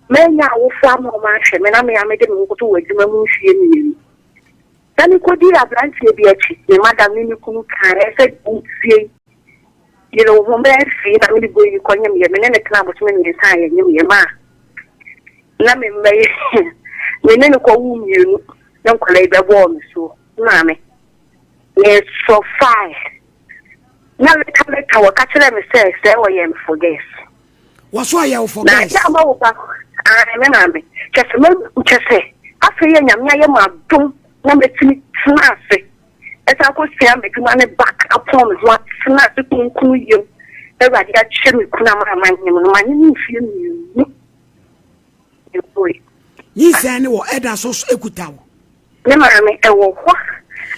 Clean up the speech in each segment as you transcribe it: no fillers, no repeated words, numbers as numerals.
Mannya awofo ama wɔahwɛ me na me ara mede me ho kɔtoo adwuma mu mfeɛ mmienu. Na mekɔdii aberanteɛ bi akyi, me madam ne ne kunu kaeɛ sɛ wotie yi, yere wo ho bɛyɛ fii na me ne boy yi kɔnyemeeɛ. Me ne no tenaa bosome mmiɛnsa a yɛnyemeeɛ maa na me mma yi me ne no kɔwoo mmienu ne nkwadaa yi bɛbɔɔ me soɔ. Maame, mesɔ fae. Na later later wɔka kyerɛɛ me sɛ sɛ wɔyɛ me forgets. Wɔso ɔyɛ wo Na forgets. agya ama wo ba ae me maame kyɛ sɛ ma kyɛ sɛ afei yɛ nyame ayɛ ma adom na mɛtumi tena ase ɛsan kɔ sua m'adwuma ne back apɔn me ho atena ase kunkun yam awurade akyɛ me kunu ama ama nyem no ma nyem mfie mmienu ɛboe. Nyinsɛn ne wɔ ɛda so ekuta wo. Me maame ɛwɔ hɔ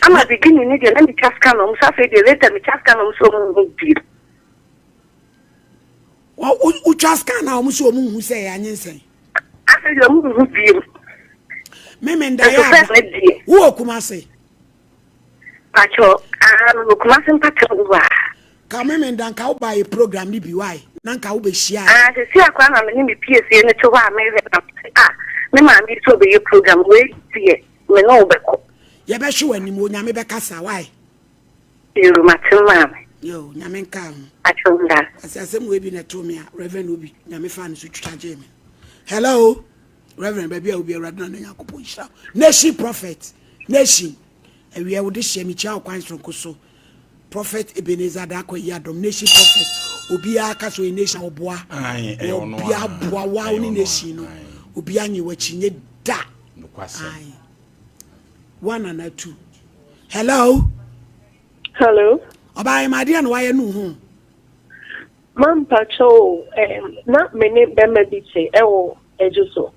ama beginning ne deɛ na metwa scan ɔmo so afei deɛ later metwa scan ɔmo so ɔmo nhu bio. Wotwa scan na ɔmo so ɔmo nhu sɛ ɛyɛ anyinsɛn. Afei deɛ ɔmo nhu bio. Meme nda yɛ aba. Wowɔ Kumase? Pacho, ah, mewɔ Kumase mpata mu wa. Ka meme nda nka wo ba yɛ program ni bi why? Na nka wo bɛ hyia. Ah, sisi akora na me ne me piesie ne te hɔ a mehwɛ na ah, me maame sɛ ɔbɛyɛ program wei deɛ me ne wo bɛkɔ. Yɛbɛhwe w'anim, Onyame bɛkasa why? Yoo, mate maame. Yoo, Nyame nka ho. Akyɛw nda. Ase asɛm wei bi na ɛtoo me a Reverend Obi Nyame faa ne so twitwa gyee me. Hello, Reverend baabi a obi Awurade na ne Nyankopɔn nhyira wo. Nation Prophet, Nation. Awia wo de hyɛ me kyia wo kwan soronko so. Prophet Ebenezer Darko Yiadom, Nation Prophet. Obiara ka so ɔyɛ Nation ɔboa. Obiara boa wa wo ne Nation no. Obiara nye w'akyi nye da. Aye. One and two. Hello. Hello. Ɔbaa yɛ adeɛ na wayɛ no ho. Mampakyɛ o, um, na me ne bɛrima bi te ɛwɔ adwo so.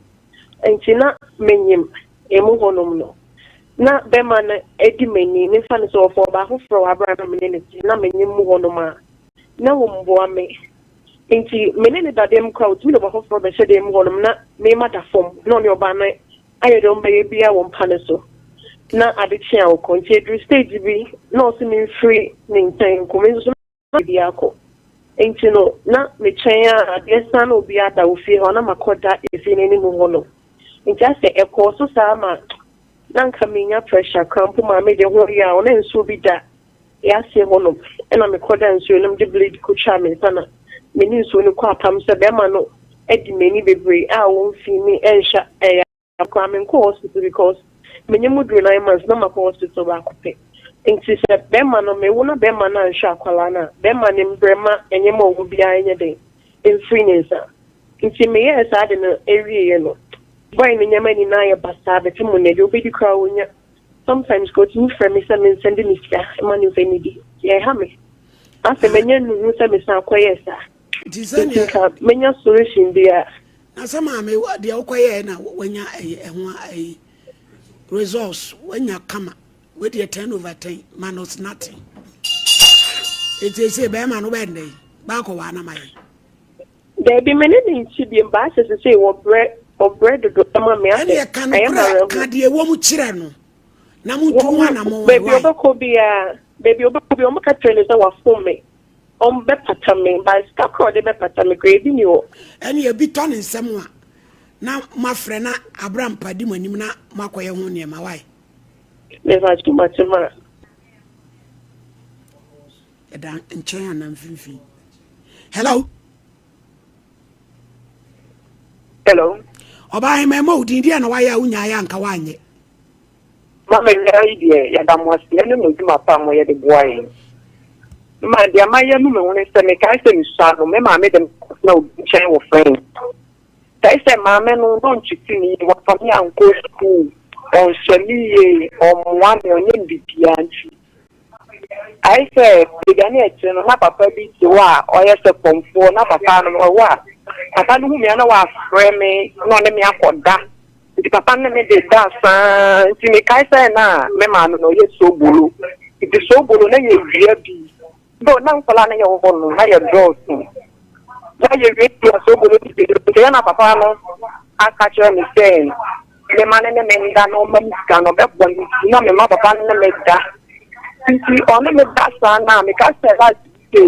Nti na menyim emu hɔnom no. Na bɛrima no adi m'ani, memfa no sɛ ɔfa ɔbaa foforɔ wɔ abere a na me ne no te, na menyim mu hɔnom a, na wɔmboa me. Nti me ne no da dan mu koraa, otumi de ɔbaa foforɔ bɛhyɛ dan mu hɔnom na me mada fam na ɔne ɔbaa no ayɛ deɛ ɔmbɛyɛ biara wɔ mpa no so na ade kye a ɔkɔ. Nti ɛduru stage bi na ɔse memfiri ne nkyɛn nkɔ, me nso so na baabi akɔ. Nti no na metwɛn a adeɛ sa na obiara da wɔ fie hɔ na makɔda efie no anim hɔ nom. Nti asɛ ɛkɔɔ so saa ma na nka menya pressure koraa mpo maa mede ho yaw na nsuo bi da yɛase hɔ nom ɛna mekɔda nsuo no mede blade kɔtwaa me nsa na me ne nsuo no kɔ apam sɛ bɛrima no adi m'ani bebree a wɔmfii me ɛnhwɛ ɛyɛ koraa menkɔ hospital because menye mu duru 9 months na makɔ hospital baako pɛ. Nti sɛ bɛrima no mewo na bɛrima no anhwɛ akwalaa no a, bɛrima no mbrɛ ma ɛnyɛma ɔwɔ biara nyɛ den mfiri ne nsa. Nti meyɛɛ saa de no awieɛ no, boy no nneɛma nyinaa yɛ basaa bɛpɛ mu nnɛ deɛ wobɛdi koraa wonya. Sometimes ka otumi frɛ me sɛ mensɛnde ne sika ma ne mfa nnidi. Ɛha me. Afei manya nnuhu sɛ mesan kɔyɛɛ saa. Nti Nti sɛneɛ nka menya solution bi a. Na sɛ maame deɛ wokɔyɛɛ na wanya ɛyɛ ɛho ɛyi results wanya kama wei deɛ 10 over 10 minus nothing. Eti ese bɛrima no bɛyɛ ndɛ baakɔ wɔ anam ayɛ. Daabi, me ne ne nkyi bi mbaa sɛ sesei wɔbrɛ ɔbrɛ dodo ma me asɛ Ɛne ɛka no ɛyɛ ma korɛ werɛho. ka deɛ ɛwɔ mu kyerɛ no na montu ho anammɔn. Baabi why ɔbɛkɔ biara, baabi ɔbɛkɔ biara, ɔmbɛka kyerɛ no sɛ wafom me, ɔmbɛpata me ba sika korɔ ɔde bɛpata me koraa ebi ni hɔ. Ɛne ebi tɔ ne nsɛm a na moafrɛ na abra mpa di mo anim na moakɔyɛ ho nneɛma wae. Mefa mate ma. Ɛda nkyɛn anaa mfimfini? Hello. Hello. Ɔbaa hema ɛma wo din deɛ na wayɛ a wonyaeɛ anka woanyɛ. Mama wia yi deɛ yɛda mo ase ɛne mo adwuma pa mo yɛde boa yɛn. Ma deɛ mayɛ no me ho ne sɛ mekae sɛ mesua no me maame de me kɔtena obi nkyɛn wɔ frɛn. Kae sɛ maame no na ɔntwete me yie, wafa me ankɔ sukuu, ɔnhwɛ me yie, ɔmmoa me, ɔnyɛ me biribiara nti. Ayɛ sɛ baabi a na ɛkyerɛ no na papa bi te hɔ a ɔyɛ sɛ kɔmfoɔ na papa no ɔwɔ a papa no hu me a na wafrɛ me na ɔne me akɔda. Nti papa no ne me de da saa nti mekae sɛ na me maame no ɔyɛ sobolo. Nti sobolo na yɛwia bi. Though na nkwadaa no yɛwɔ hɔ no na yɛ dɔɔso. Na yɛwie dua sobolo no bi nti yɛ na papa no aka kyerɛ me sɛ mema no ne me nda na ɔma me sika no ɔbɛbɔ ne ti na mema papa no ne me da. Nti ɔne me da saa na meka sɛ last day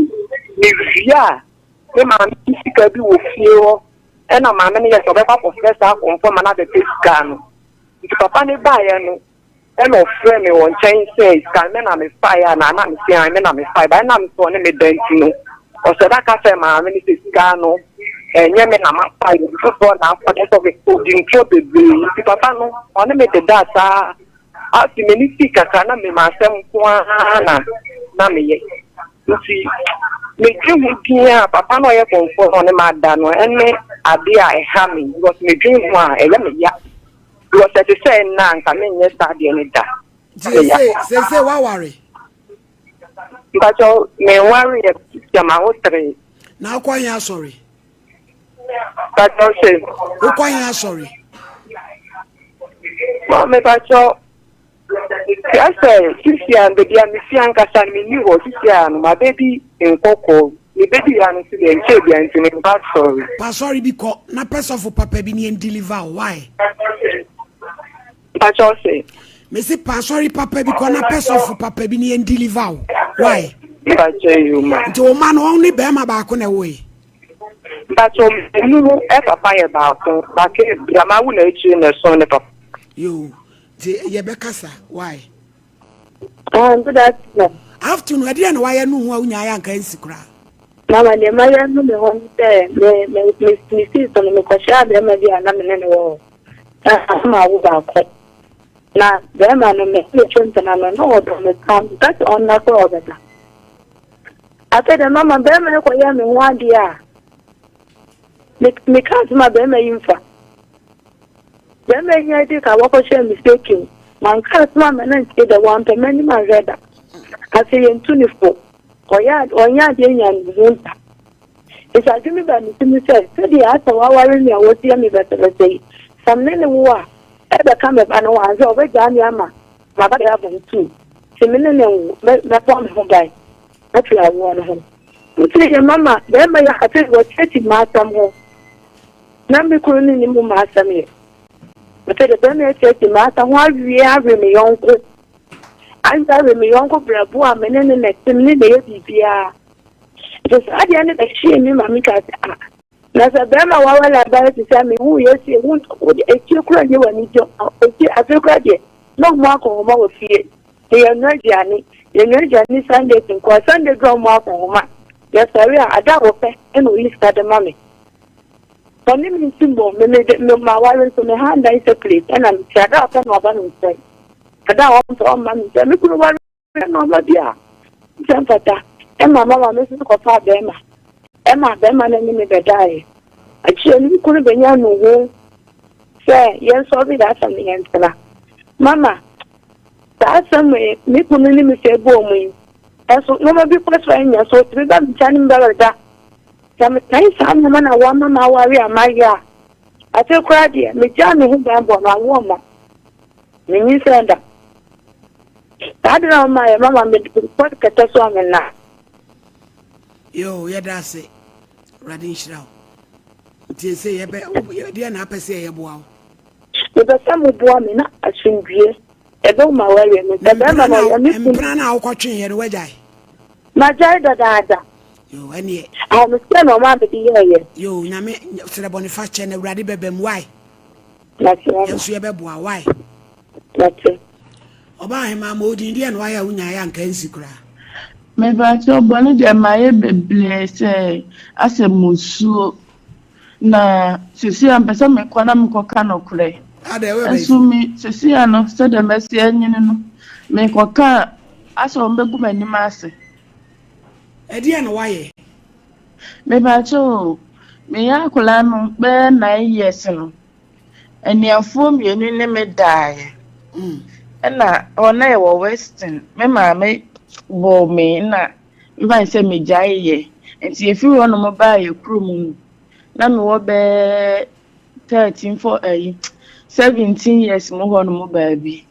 mewie a me maame sika bi wɔ fie hɔ. Ɛna maame no yɛ sɛ ɔbɛkɔ akɔfrɛ saa akɔmfoɔ ma no abɛpɛ sika no. Nti papa no baeɛ no, ɛna ɔfrɛɛ me wɔ nkyɛn sɛ sika no me na mefaeɛ anaa na mese ae me na mefaeɛ ba ɛnam sɛ ɔne me da nti no ɔhyɛ da ka kyerɛ maame no sɛ sika no ɛnyɛ me na mafaeɛ obi foforɔ na afa no sɛ ɔdi ntorɔ bebree nti papa no ɔne me dedaa saa afei m'ani sii kakra na mema asɛm nko ara na na meyɛ nti medwe ho din a papa no ɔyɛ kɔmfoɔ no ɔne mada no ɛne adeɛ a ɛha me because medwen ho a ɛyɛ me ya. Because ɛte sɛ nna a nka menyɛ saa adeɛ no da. Nti seesei woaware? Mpakyɛw, menwareɛ, sisi ma wo tere. Na wokɔ he asɔre? Mpakyɛw se. Wokɔ he asɔre? Mepakyɛw, Kyerɛ sɛ, sisi a baabi a mefi ankasa no menni hɔ. Sisi a no mabɛdi nkɔkɔɔ. Mebɛdii ha no nso deɛ nkyɛɛ biara nti memba asɔre. Pa asɔre bi kɔ na pɛ sɔfo papa bi ne yɛn deliver wo why? Mpakyɛ wo se? Mese pa asɔre papa bi kɔ na pɛ sɔfo papa bi ne yɛn deliver wo why? Mpakyɛ yoo ma. Nti wo ma no wɔn ne bɛrima baako na ɛwoe? Mpakyɛ mmienu no papa yɛ baako, baako deɛ mawo no akyire na ɛso ne papa. Yoo Nti yɛbɛkasa why? Ah, good afternoon. Afternoon, ɛdeɛ na wayɛ no ho a wonyaeɛ anka nsi koraa. Mama, deɛ mayɛ no me ho ne sɛ me me me me sii so no mekɔhyia bɛrima bi a na me ne no wɔ hɔ. Na ama awo baako. Na bɛrima no me ne twe mpena no na ɔdɔ me paa mepɛ sɛ ɔnna koraa ɔbɛda. Afei deɛ mama bɛrima yi kɔyɛ me ho adeɛ a me meka asɛm a bɛrima yi mfa. Bɛrima yi adi ka wɔkɔhyɛɛ me staking. Manka asɛm amma no antie da, wampɛ m'anim anhwɛ da. Afei yɛntu no fo. Ɔyɛ ade, ɔnyɛ adeɛ nya ne ho da. Nti adwene baa me tirim sɛ, sɛdeɛ asɛ waware me a wɔsi me basabasa yi, sɛ me ne no wo a, ɛbɛka me ba no ho anhwɛ a ɔbɛgyaa me ama m'aba de abɔ me tuu. Nti me ne no nwo, mɛ, mɛbɔ me ho ban afiri awoɔ no ho. Nti yɛ mama bɛrima yi afei wɔtiatia m'asɛm ho. Na me kunu no nnim m'asɛm yɛ. Afei de bɛrima asiesie m'asa ho awie awe me yɔnko. Awie awe me yɔnko brɛbo a me ne no na ɛte, me ne no yɛ biribiara. Nti saa adeɛ no bɛhyee me ma mekaa sɛ, ah, na sɛ bɛrima wawale abaa te sɛ me, woyɛ sie, wo efie koraa nyɛ w'ani gye, efie afei koraa deɛ, na ɔmo akɔnhoma wɔ fie. Na yɛnoa aduane, yɛnoa aduane Sundays nkoa, Sunday duru a ɔmo akɔnhoma. Yɛsɔre a, ada a wɔpɛ na oyi sika de ma me. Ɔne me nsi mmom, me mede me m'aware nso me ha dan separate ɛna me ti ada a ɔpɛ na ɔba me nkyɛn ada a ɔmpɛ ɔmma me nkyɛn me kunu ware nneɛma bi a sɛ mfata ɛma mama me nso kɔfa bɛrima ɛma bɛrima no ne me bɛdaeɛ akyire no me kunu bɛnya nuhu sɛ yɛn sɔre yɛ asɛm no yɛn ntena mama saa asɛm yi me kunu ne me sɛ bɔɔ mu yi ɛso nneɛma bi kɔ so ɛnyɛ so otumi ba me nkyɛn ne me bɛda Sɛ mekae saa nneɛma no a wɔama m'aware a mayɛ a, afei koraa deɛ, megyaa me ho banbɔ no, awoɔ mma. Menyinsɛn da. Saa ade no a wɔma yɛ mama mede kɔ kɛtɛ so a menna. Yoo, yɛda ase. Awurade nhyira wo. Nti ɛsɛ yɛbɛ deɛ na apɛ sɛ yɛboa wo. Mepɛ sɛ moboa me na asomdwie ɛbɛwo m'awareɛ mu. Sɛ bɛrima no ɔyɛ me kunu. Mpena no a wokɔtweeɛ no woagyae? Magyae dadaada. Yoo ɛneɛ. Ahomesɛ na ɔmaa mede yɛɛyɛ. Yoo Nyame srɛ bɔne fakyɛ na Awurade bɛbam wai. Mate mama. Yɛn nso yɛbɛboa wai. Mate. Ɔbaa ahemaa ma odin deɛ na wayɛ a wonyaeɛ anka ansi koraa. Mepakyɛw bɔne deɛ mayɛ bebree sɛ asɛ musuo na seesei a mpɛ sɛ mekɔ na mekɔka nokorɛ. Adɛn woyɛ Nso bɛyifo? me seesei a no sɛdeɛ masi anyini no mekɔka a asɛ wɔbɛgu m'anim ase. Ɛdeɛn na woayɛ? Mepakyɛw o, meyɛ akwadaa no bɛyɛ 9 years no, anuafoɔ mmienu ne me daeɛ. Ɛna hɔ na yɛwɔ Western. Me maame bɔɔ me na mfa ne sɛ megyaeɛ. Nti yɛfiri hɔnom baa yɛ kurom no, na mewɔ bɛyɛ 13 for ayi 17 years mu hɔnom baabi.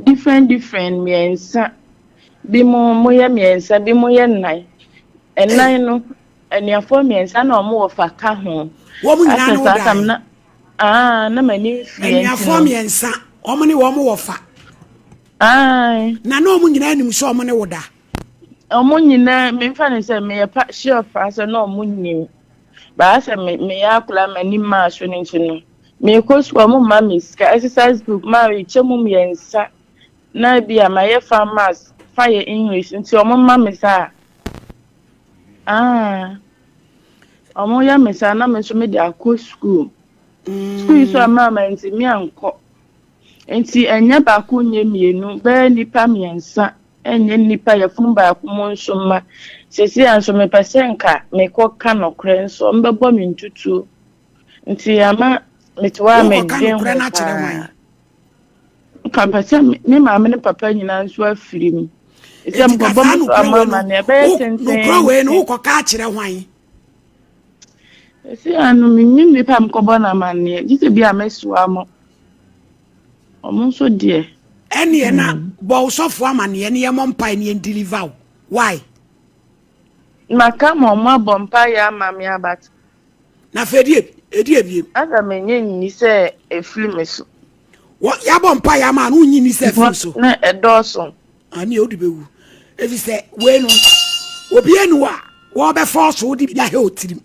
Different different mmiɛnsa. Bi mo moyɛ mmiɛnsa, bi mo yɛ nnan. Ɛnan no, anuafoɔ mmiɛnsa na wɔn wɔ fa ka ho. Wɔn nyinaa Asɛ ne wo saa tam daeɛ? na aa na m'ani mfiri nti Anuafoɔ no. mmiɛnsa, wɔn ne wɔn wɔ fa. Ae. Na na wɔn nyinaa nim sɛ wɔn ne wo da. Wɔn nyinaa memfa ne sɛ meyɛ pa sure paa sɛ na wɔn nim. Baa sɛ me meyɛ akwadaa m'ani mmaa so no nti no, merekɔ sukuu a wɔmma me sika, exercise book ma mekyɛ mu mmiɛnsa na ebi a mayɛ fa maths, fa yɛ English nti wɔmma me saa. Ah, wɔyɛ me saa na me nso mede akɔ sukuu. Sukuu yi nso amma mantumi ankɔ. Nti ɛnyɛ baako nyɛ mmienu, bɛyɛ nnipa mmiɛnsa. Ɛnyɛ nnipa yafunu baako mu nso mma. Seesei ara nso mepɛ sɛ nka mekɔka nokorɛ nso wɔbɛbɔ me ntutuo. Nti ama mete hɔ a Wokɔka medwen nokorɛ ho no akyerɛ hwan? paa. Nka mepɛ sɛ me maame ne papa nyinaa nso afiri mu. Sɛ Enti ka mekɔbɔ saa me so nokorɛ ama wei no, amanneɛ ɛbɛyɛ wo nokorɛ wei no tenteenten. wokɔka akyerɛ hwan? Seesei ara no mennim nipa a mekɔbɔ no amanneɛ gye sɛ bi a mɛsoa mo. Ɔmo nso deɛ. Ɛneɛ na bɔ wo sɔfoɔ amaneɛ ne yɛmmɔ mpae ne yɛn deliver wo. Why? Maka ma ɔmo abɔ mpaeɛ ama me a but. Na afei ɛdeɛ ɛdeɛ biem. Asɛ mennye nni sɛ ɛfiri me so. Wɔ yɛabɔ mpaeɛ ama no wonnye nni sɛ ɛfiri wo so. Na ɛdɔɔso. Ɛneɛ wode bɛwu. Ɛfiri sɛ wei no obiara nni hɔ a wɔbɛfɔɔso wode bi ahɛ wo tirim.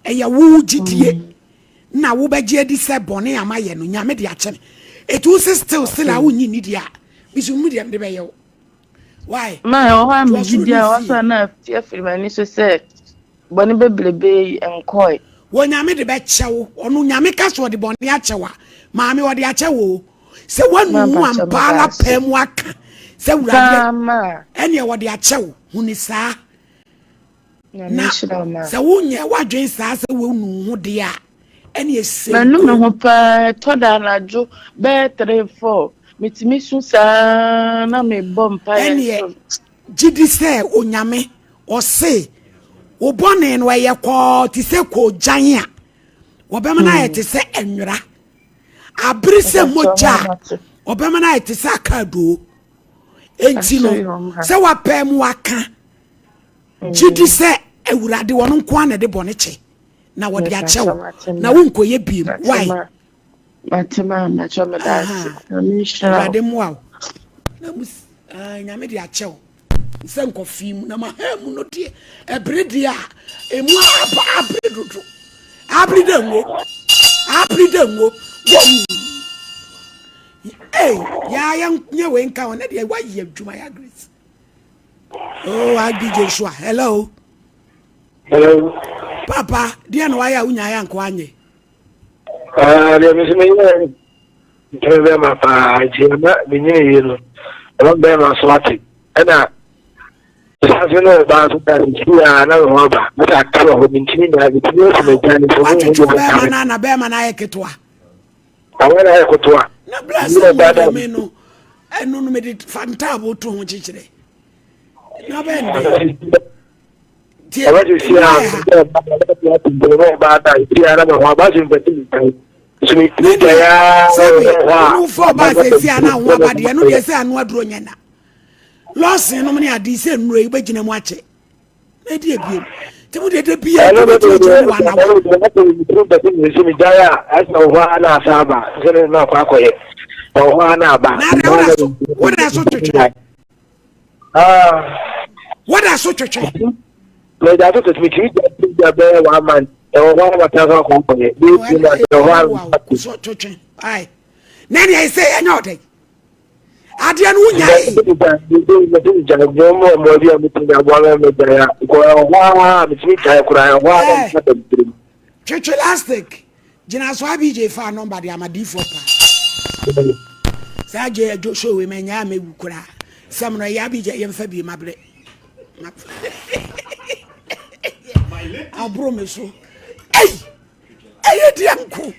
Ɛyɛ wo gyidie. Mm. Na wobɛgye adi sɛ bɔne a mayɛ no Nyame de akyɛ me. Eti wo se still still a wonnye nni deɛ a, me so mu deɛ mede bɛyɛ wo. Why? Ma ɛwɔ hɔ a Nti megye ɔsoro di ne a ɛwɔ fie. so a na afi afiri m'ani so sɛ bɔne bebrebe yi nkɔe. Wɔ Nyame de bɛkyɛ wo. Ɔno Nyame ka sɛ ɔde bɔne akyɛ wo a, maame ɔde akyɛ wo o. Sɛ Ma woanu wo ho mpakyɛ ampa meda ara ase. paa mu aka sɛ Wurade Paa ma. ɛneɛ ɔde akyɛ wo. Hu ne saa. Nyame Na nhyira wo ma. sɛ wonyɛ w'adwene saa sɛ woanu wo ho deɛ a, ɛneɛ Manu me senko. ho paa, ɛtɔ da anadwo bɛyɛ 3, 4, metumi su saa na mebɔ mpaeɛ Ɛneɛ nso. gye di sɛ Onyame ɔse wo bɔne no ɛyɛ kɔɔ te sɛ koogyan a, wɔbɛma no ayɛ te sɛ nwera. Abere sɛ mogya a, wɔbɛma no ayɛ te sɛ akaadoo. Enti no, sɛ wapɛɛ mu aka Gye di sɛ Awurade ɔno nko ara na ɛde bɔne kyɛ na wɔde akyɛ wo na wonkɔyɛ biem. Why? Awurade mmoa wo. Na mu ah, Nyame de akyɛ wo sɛ nkɔfii mu na ma ha mu no deɛ ɛbere deɛ a ɛmu aba abere dodo abere dɛ ngo abere dɛ ngo wɔm ee yaa yɛn nyɛ wei nka wɔn ne deɛ wayɛ adwuma yɛ grace. Oh, Agbi Joshua. Hello. Hello. Papa, deɛ na wayɛ a wonya ayɛ anko anyɛ? Ah, deɛ me so menyɛ mpɛ bɛrima paa nti ama menyɛ yie no ɛma bɛrima so ate ɛna sase no ɔbaa so da sisi a na me ho aba mɛsɛ aka wɔ hɔ mentumi nyinaa metumi asi m'agya ne sɛ Watwetwe bɛrima no na bɛrima no ayɛ ketewa. Awɛ na ayɛ kotoa. Na bla sɛ mo de me no ɛno no mede fa ntaabo to ho kyekyerɛ. Na bɛn dɛ. Tie ɛwɛ sisi a ɔbaa da esi a na ho aba so mpɛsɛ mi kan. So mi tumi gya ya. Sɛbi ɔno fɔ ɔbaa sɛ esi a na ho aba deɛ ɛno deɛ sɛ ano aduro nyɛ na. Lɔɔsin nom ne ade sɛ nnuro yi wobɛgyina mu akyɛ. na ɛdi ebiem nti mo deɛ da biara nti wobɛtumi agyina mu one hour. Na deɛ woda so woda so twetwe woda so twetwe. Meda so twetwe metumi gya bɛyɛ one month ɛwɔ hɔ a matena so akɔ akɔyɛ bɛyɛ 2 months ɛwɔ hɔ a. So twetwe ae na nea ɛsɛ ɛnyɛ ɔdɛ. adeɛ no wonyae twetwe lastic gyina so abj fa nɔmba de ama difoɔ paa saa gye adwo show wei manya a mɛwu koraa sɛm no ɛyɛ abj yɛmfa bie mabrɛ aboro me so ei ɛyɛ deɛ nko.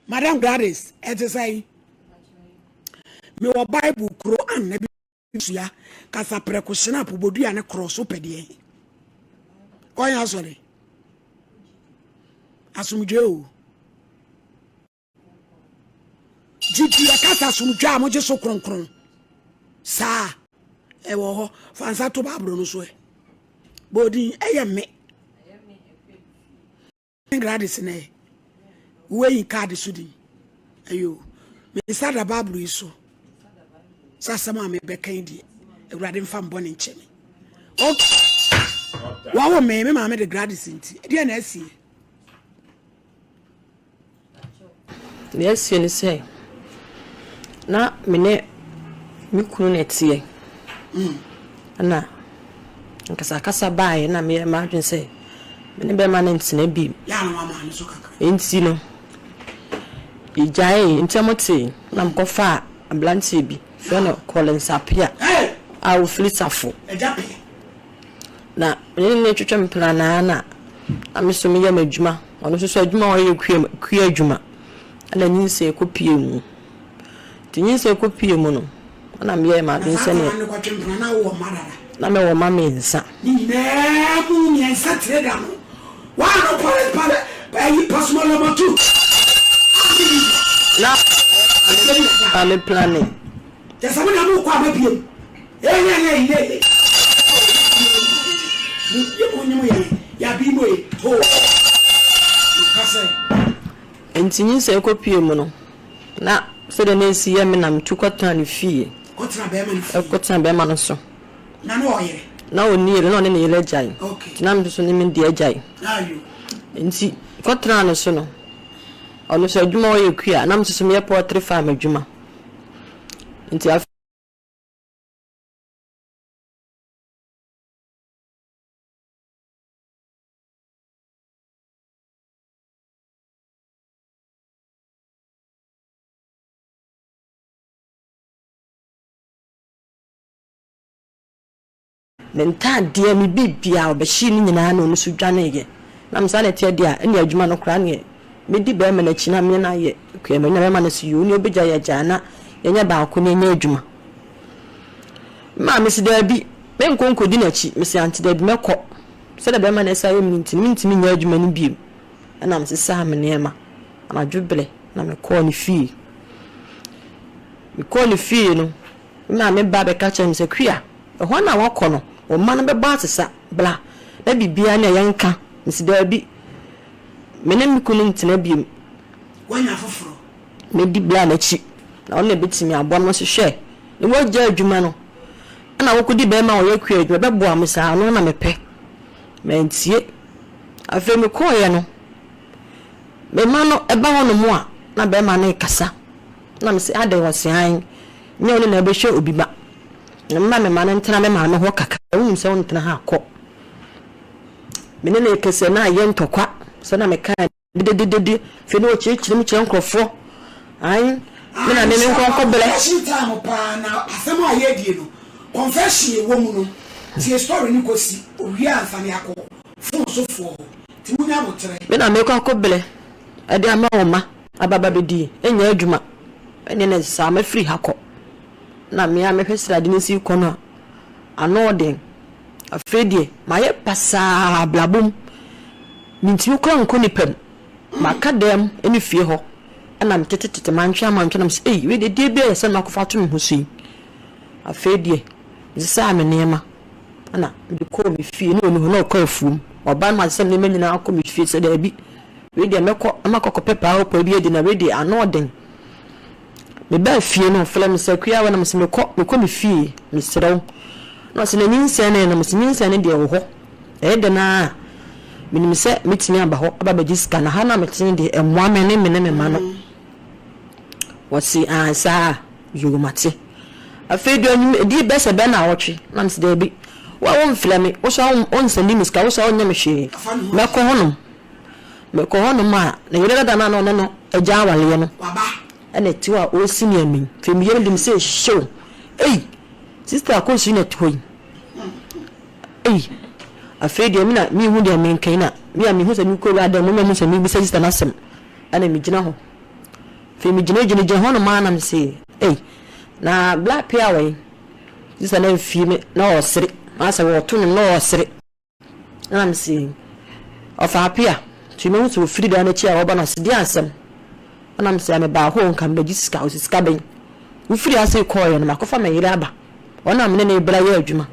Madam Gladys, ɛte sɛn? Mewɔ Bible kuro anna bi sua kasa prɛko hyena pobodua ne korɔ so pɛdeɛ. Kɔnyɛ asɔre. Asomdwe o. Gyidi ɛkasa asomdwe a mogye so kronkron. Saa ɛwɔ hɔ. Fa nsa to Bible no so ɛ. Bɔɔdin ɛyɛ me. Gladys na ɛ. Woayi kaade so din. Ayo. Me nsa da Bible yi so. Sɛ asɛm a mebɛka yi deɛ, Awurade mfa mbɔ ne nkyɛ me. Okay. Wɔwo me, me maame de Gladys nti. Ɛdeɛ na asie. Deɛ asie ne sɛ, na me ne me kunu na ɛteɛ. Ɛna akasakasa baeɛ na meyɛɛ m'adwene sɛ me ne bɛrima no ntena bio. Nti no, yɛgyaee ntam tee na mekɔfaa aberanteɛ bi, yɛfrɛ no Collins Appiah a ɔfiri Safo. Na me ne no retwetwe mpena no ara na na me nso meyɛ m'adwuma. Ɔno nso so adwuma a ɔyɛ yɛ kua kua adwuma. Ɛna nyinsɛn kɔpuee mu. Nti nyinsɛn kɔpuee mu no, ɛna meyɛɛ m'adwene sɛ neɛ. Na mewɔ mma mmiɛnsa. Ne nyinaa mu mmiɛnsa tire da no. Waa no pare pare ɛyi pasoma lɔmɔtu. Na maame plane. Kyɛ sɛ mo na mo kɔ ama biem. Enti nyinsɛn kɔpuee mu no, na sɛdeɛ na ɛsi yɛ me na metu kɔtenaa ne fie. Kɔtena bɛrima no so. Na ɔnni yere, na ɔne ne yere agyae. Nti na me nso ne me deɛ agyae. Nti kɔtenaa ne so no, ɔno nso adwuma a ɔyɛ kua, na me nso so meyɛ poultry farm adwuma. Nti afei. Me ntaadeɛ, me biribiara, ɔbɛhyee ne nyinaa na ɔno nso dwaneeɛ. Na me saa na ɛteɛ deɛ a, ɛnneɛ adwuma no koraa neɛ mɛdi barima no akyi na me ne no ayɛ kuamani. Na barima no se yoo, nea ɔbɛgyae agyae na yɛnyɛ baako na yɛnyɛ adwuma. Me maame se daabi, menkɔ nkɔdi n'akyi. Mese ante daabi mɛkɔ. Sɛdeɛ barima no asi ayɛ me no nti no, mentumi nyɛ adwuma no bio. Ɛna mesesaa me nneɛma anadwo berɛ na mekɔɔ ne fie. Mekɔɔ ne fie no, me maame ba bɛka kyerɛɛ me sɛ, Kua, ɛhɔ na woakɔ no, wo mma no bɛbɔ asesa, bra na biribiara ne a yɛnka. Mese daabi, me ne me kunu ntena bio. Woanya foforɔ? Mɛdi bra no akyi, na ɔno na ɛbɛtumi aboa me. Ɔse hwɛ, ne woagya adwuma no, ɛna wokɔdi barima a ɔyɛ kua adwuma, ɛbɛboa me saa, ɔno na mepɛ. Mantie. Afei mekɔeɛ no, me mma no ba hɔnom a, na barima no rekasa. Na mese, adɛn? Ɔse, aane, nyɛ wo ne na ɛbɛhwɛ obi ba. Na mema me mma no ntena me maame hɔ kakra. Wonim sɛ wontena ha a, kɔ. Me ne no rekasa na ayɛ ntɔkwa, sɛ na mekae Dededede, afei na ɔkyerɛkyerɛ mu kyerɛ nkurɔfoɔ. Ae, me na me me nkɔ nkɔ brɛ. Confession time paa na asɛm a yɛredie no confession ɛwɔ mu no tie story no kɔsi owie ansa na yɛakɔ phone so foɔ hɔ nti monya aboterɛ. Me na mekɔ akɔ brɛ ɛde ama wo mma aba ba bɛdi ɛnyɛ adwuma ɛneɛ na saa mɛfiri ha kɔ na me a mehwɛ srade no si kɔ no a ano ɔden afei deɛ mayɛ pasaa abrabɔ mu. Mintumi koraa nkɔ nnipa mu. Maka dan mu ne fie hɔ na metetetete, mantwe amantwe na mese, ei, wei deɛ deɛ bi a ɛyɛ sɛ makɔfa ato me ho so yi. Afei deɛ, mesesaa me nneɛma na mede kɔɔ me fie. Na ɔnni hɔ, na ɔkɔ afuom. Ɔba no masesa me nneɛma nyinaa akɔ me fie sɛ daabi, wei deɛ mɛkɔ na makɔ akɔpɛ paawpaa bi adi na wei deɛ ano ɔden. Mebaa fie no, ɔfrɛɛ me sɛ, Akua, na mese, mekɔ, mekɔ me fie, mesrɛ wo. Na ɔse, na nyinsɛn no ɛ? Na mese, nyinsɛn no deɛ ɛwɔ hɔ. Ɛyɛ dɛn ara a, menim sɛ mɛtumi aba hɔ aba abɛgye sika, na ha no a mete no deɛ, ɛmmoa me ne me ne me mma no. Wɔse, aane saa a, yoo mate. Afei deɛ ɔnyim, ɛdii bɛyɛ sɛ bɛyɛ nnawɔtwe, na mese, daabi, wo a womfrɛ me, wo so a wonsɛnde me sika, wo so a wonyɛ me hwee, mɛkɔ hɔnom. Mekɔ hɔnom a, ne yere dada no a na ɔne no agya awareɛ no na ɛte hɔ a ɔresi me amim. Afei me yam de me sɛ hyew. Ei, sista Akosua na ɛte hɔ yi. Ei, afei deɛ me na mehu deɛ menka yi na me a mehu sɛ mekɔ wura dan mu na mehu sɛ mebisa sista no asɛm ɛna megyina hɔ. Afei megyinagyinagyina hɔnom ara na mese, Ei, na bla pia wɔ he? Sista no amfie me na ɔresere. Asɛ wɔreto nnwom na ɔresere. Ɛna mese, ɔfaa pia. Nti mehu sɛ ofiri dan no akyi a ɔreba no ɔse, deɛ asɛm? Ɛna mese, mebaa hɔ o, nka mebɛgye sika. Ɔse, sika bɛn? Wofiri ase kɔɔeɛ no, makɔfa me yere aba. Ɔno na me ne no rebra yɛ adwuma.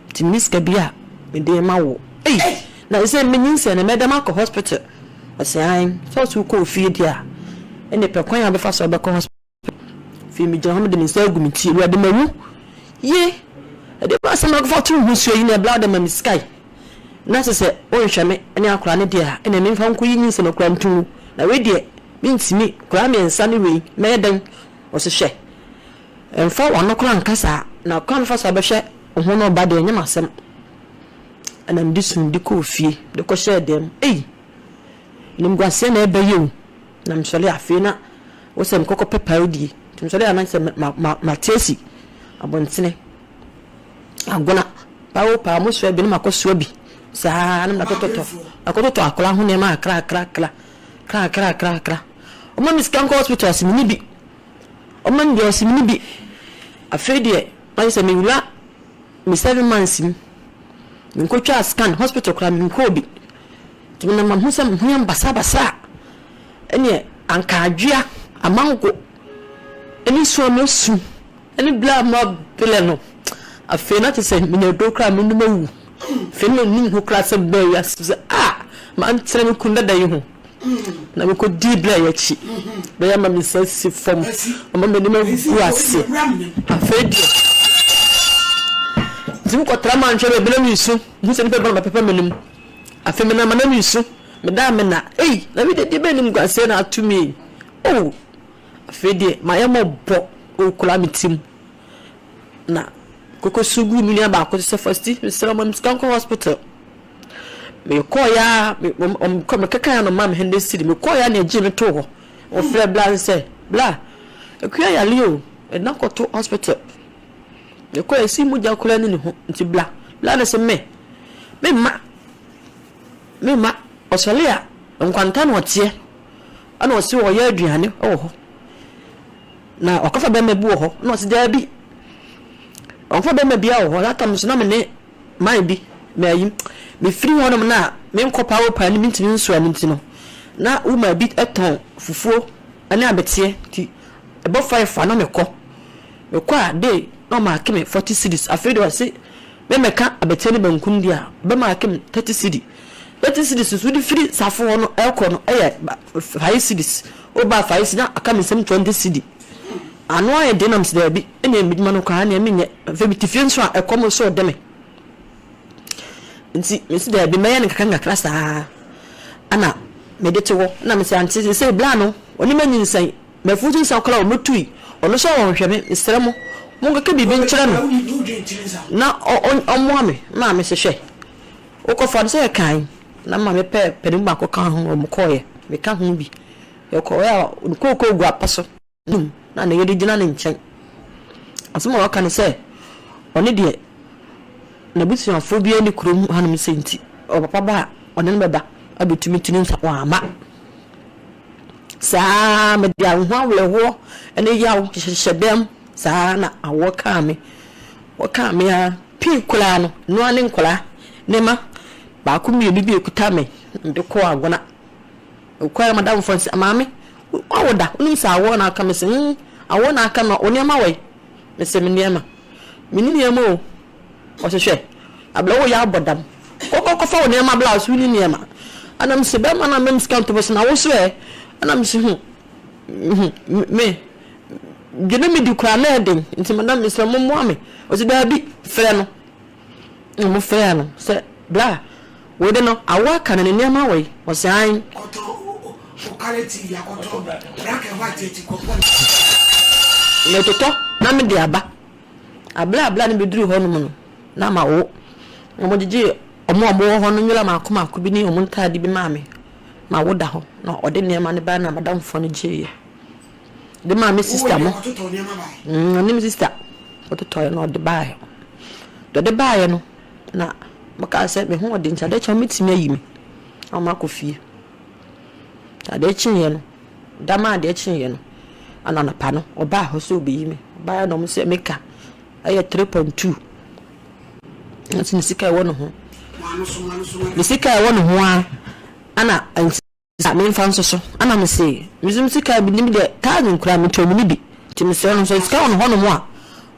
Nti menni sika bi a mede rema wo. Ei! Na sɛ menyinsɛn no, mɛda makɔ hospital? Ɔse, aane. Sɛ ɔse wokɔ wo fie deɛ a, ɛnneɛ pɛ kwan a wobɛfa so a wobɛkɔ hospital. Afei megyina hɔ mede me nsa agu me ti, Awurade mawu. Ye! Ɛdeɛ bɛn asɛm na akɔfa to wo ho suo yi na ɛbla wode ma me sika yi? Na sɛ sɛ wonhwɛ me ne akwadaa no deɛ a, ɛnneɛ memfa nkɔyi nyinsɛn no koraa nto ngu. Na wei deɛ, mentumi. Nkwadaa mmiɛnsa ne wei, mɛyɛ dɛn? Ɔse, hwɛ! Mfa w'ano koraa nka saa, na kwan a mɛfa so abɛhwɛ wo ho ne wo ba deɛ, ɛnyɛ m'asɛm. Ɛnna mede suu de kɔɔ fie, de kɔhyɛɛ dan mu. Ei! Animguaseɛ na ɛreba yi o. Na mesɔre a, afei na wɔ sɛ mekɔkɔ pɛ pae die. Nti mesɔre a na sɛ ma ma mate asi abɔntene. Agona, pae o pae, wɔsoa bi na makɔsoa bi. Saa na makɔtotɔ, makɔtotɔ akwadaa ho nneɛma akra akra akra, akra akra akra akra. Wɔma me sika nkɔ hospital ɔse menni bi. Ɔma me deɛ ɔse menni bi. Afei deɛ ayɛ sɛ mewura me 7 months mu. Menkɔtwaa scan, hospital koraa menkɔɔ bi. Nti menam a mehu sɛ me ho yɛ me basabasa a, ɛneɛ anka adwea, amango ne su a masu ne berɛ a mabrɛ no, afei na kyerɛ sɛ menya aduro koraa a menom awu. Afei na mennim ho koraa sɛ mebaa wiase sɛ ah, mantena me kunu dada yi ho na mekɔdii berɛ yi akyi. Bɛyɛ ama me nsa asi fam, ama m'anim agu ase. Afei deɛ, nti mekɔtra manhwɛ baabi na meresu, mehu sɛ nnipa bi ba na bɛpepa m'anim. Afei menam a na meresu, meda a menna, ei, na me deɛ deɛ bɛn animguaseɛ na ato me yi? Oh, afei deɛ mayɛ mmɔbɔ wɔ kura me tirim. Na kɔkɔsu guu me nua baako so sɛ, Fasti, mesrɛ wo ma me sika nkɔ hospital. Mekɔeɛ ara, mekekaeɛ no ɔmaa me 100 cedi. Mekɔeɛ ara na ɛgyee me too hɔ. Wɔfrɛɛ bla no sɛ, Bla, Akua yare o, yɛde no akɔto hospital. Mekɔeɛ, ɛsii mogya koraa nni ne ho, nti bla. Bla no se, Me, memma, memma. Ɔsɔre a, nkwanta na ɔteɛ, ɛna ɔse ɔyɛ aduane wɔ hɔ. Na ɔkɔfa bɛrima bi wɔ hɔ, ɛna ɔse daabi, ɔnkɔfa bɛrima biara wɔ hɔ. That time nso na me ne man bi, mayi, mefiri hɔnom na menkɔ paa paa no mentumi nsoa no nti no, na woman bi tɔn fufuo ne abeteɛ nti ɛbɔ 5 a na mekɔ. Mekɔ a day na ɔmaake me 40 cedis, afei deɛ ɔse me mɛka abeteɛ ne banku no deɛ a, ɔbɛmaake me 30 cedi. 30 cedis nso wode firi Safo hɔ no ɛrekɔ no ɛyɛ 5 cedis, woba 5 cedi na aka me nsam 20 cedi. Ano ayɛ den na mese daabi, ɛnneɛ medwuma no koraa ɛnneɛ menyɛ. Afei mete fie nso a ɛkɔm nso rede me. Nti mese daabi mɛyɛ no nkakra nkakra saa ɛna mede te hɔ. Ɛna mese ante seesei bra no ɔne manyinsɛn. M'afutu nsa koraa ɔmɛtui, ɔno nso ɔnhwɛ me, mesrɛ mo monkeka biribi nkyerɛ no na ɔmmoa me. Maame se hwɛ, wokɔfa no sɛ yɛkae na maame pɛɛ panin baako kaa ho na wɔkɔeɛ, meka ho bi. Yɛkɔeɛ a ne kookoo gu apa so na ne yere gyina ne nkyɛn. Asɛm a ɔka ne sɛ ɔne deɛ n'abusuafoɔ biara nni kurom hanom sɛ nti ɔpapa ba a ɔne no bɛba abɛtumi tiri nsa wamma. Saa ara, mede ho awerɛhoɔ ne yaw hyehyɛ dɛm saa ara na awoɔ kaa me. Wɔkaa me ara pii koraa no, ɛno ara ne nkwadaa ne mma baako mmienu bi a ɛkuta me na mede kɔɔ Agona. Mekɔeɛ na m'adamfoɔ no sɛ, maame, woawo da? Wonim sɛ awoɔ na aka me? Mese, mm, awoɔ na aka me. Wo nneɛma wɔ he? Mese, me nneɛma? Menni nneɛma o. Ɔse hwɛ, abla wo yɛ abɔ dam. Kɔ kɔ kɔfa wo nneɛma bla ɔse wonni nneɛma. Ɛna mese bɛrima no amma me sika nto bɔsɛ na wo so ɛ? Ɛna mese hu hu me deɛ na medi koraa na ɛden nti madam mesrɛ mo mmoa me. Ɔse daabi frɛ no. Ɛna mo frɛɛ no sɛ bla wei de no awo aka no ne nneɛma wɔ yi? Ɔse ae. Kɔtɔ o kale TV akɔtɔ black and white eti kɔpɔ. Metotɔ na mede aba. Aber a bra no bedur hɔnom no, na mawo. Na wɔgyegyee wɔn a wɔwɔ hɔ no nwera mmaako mmaako bi ne wɔn ntaade bi maa me. Mawo da hɔ, na ɔde nneɛma no bae na m'adamfoɔ no gyeeɛ de maa me sista mo. Ɔne me sista kɔtotɔeɛ na ɔde baeɛ. Deɛ ɔde baeɛ no, na wɔkaa sɛ me ho ɔden nti adeɛ kye a wɔbɛtumi ayi me na wɔakɔ fie. Adeɛ kyeeɛ no. Da maa adeɛ kyeeɛ no, ɛna anɔpa no ɔbaa hɔ sɛ ɔbɛyi me. Ɔbaeɛ na ɔmo sɛ me ka ɛyɛ 3.2. Nti ne sika ɛwɔ ne ho. Ne sika ɛwɔ ne ho ara ɛna nti a memfa nso so. Ɛna me se me nso me sika bi ne deɛ thousand koraa metɔ mu ne bi. Nti mesrɛ no sɛ sika wɔ ne hɔnom a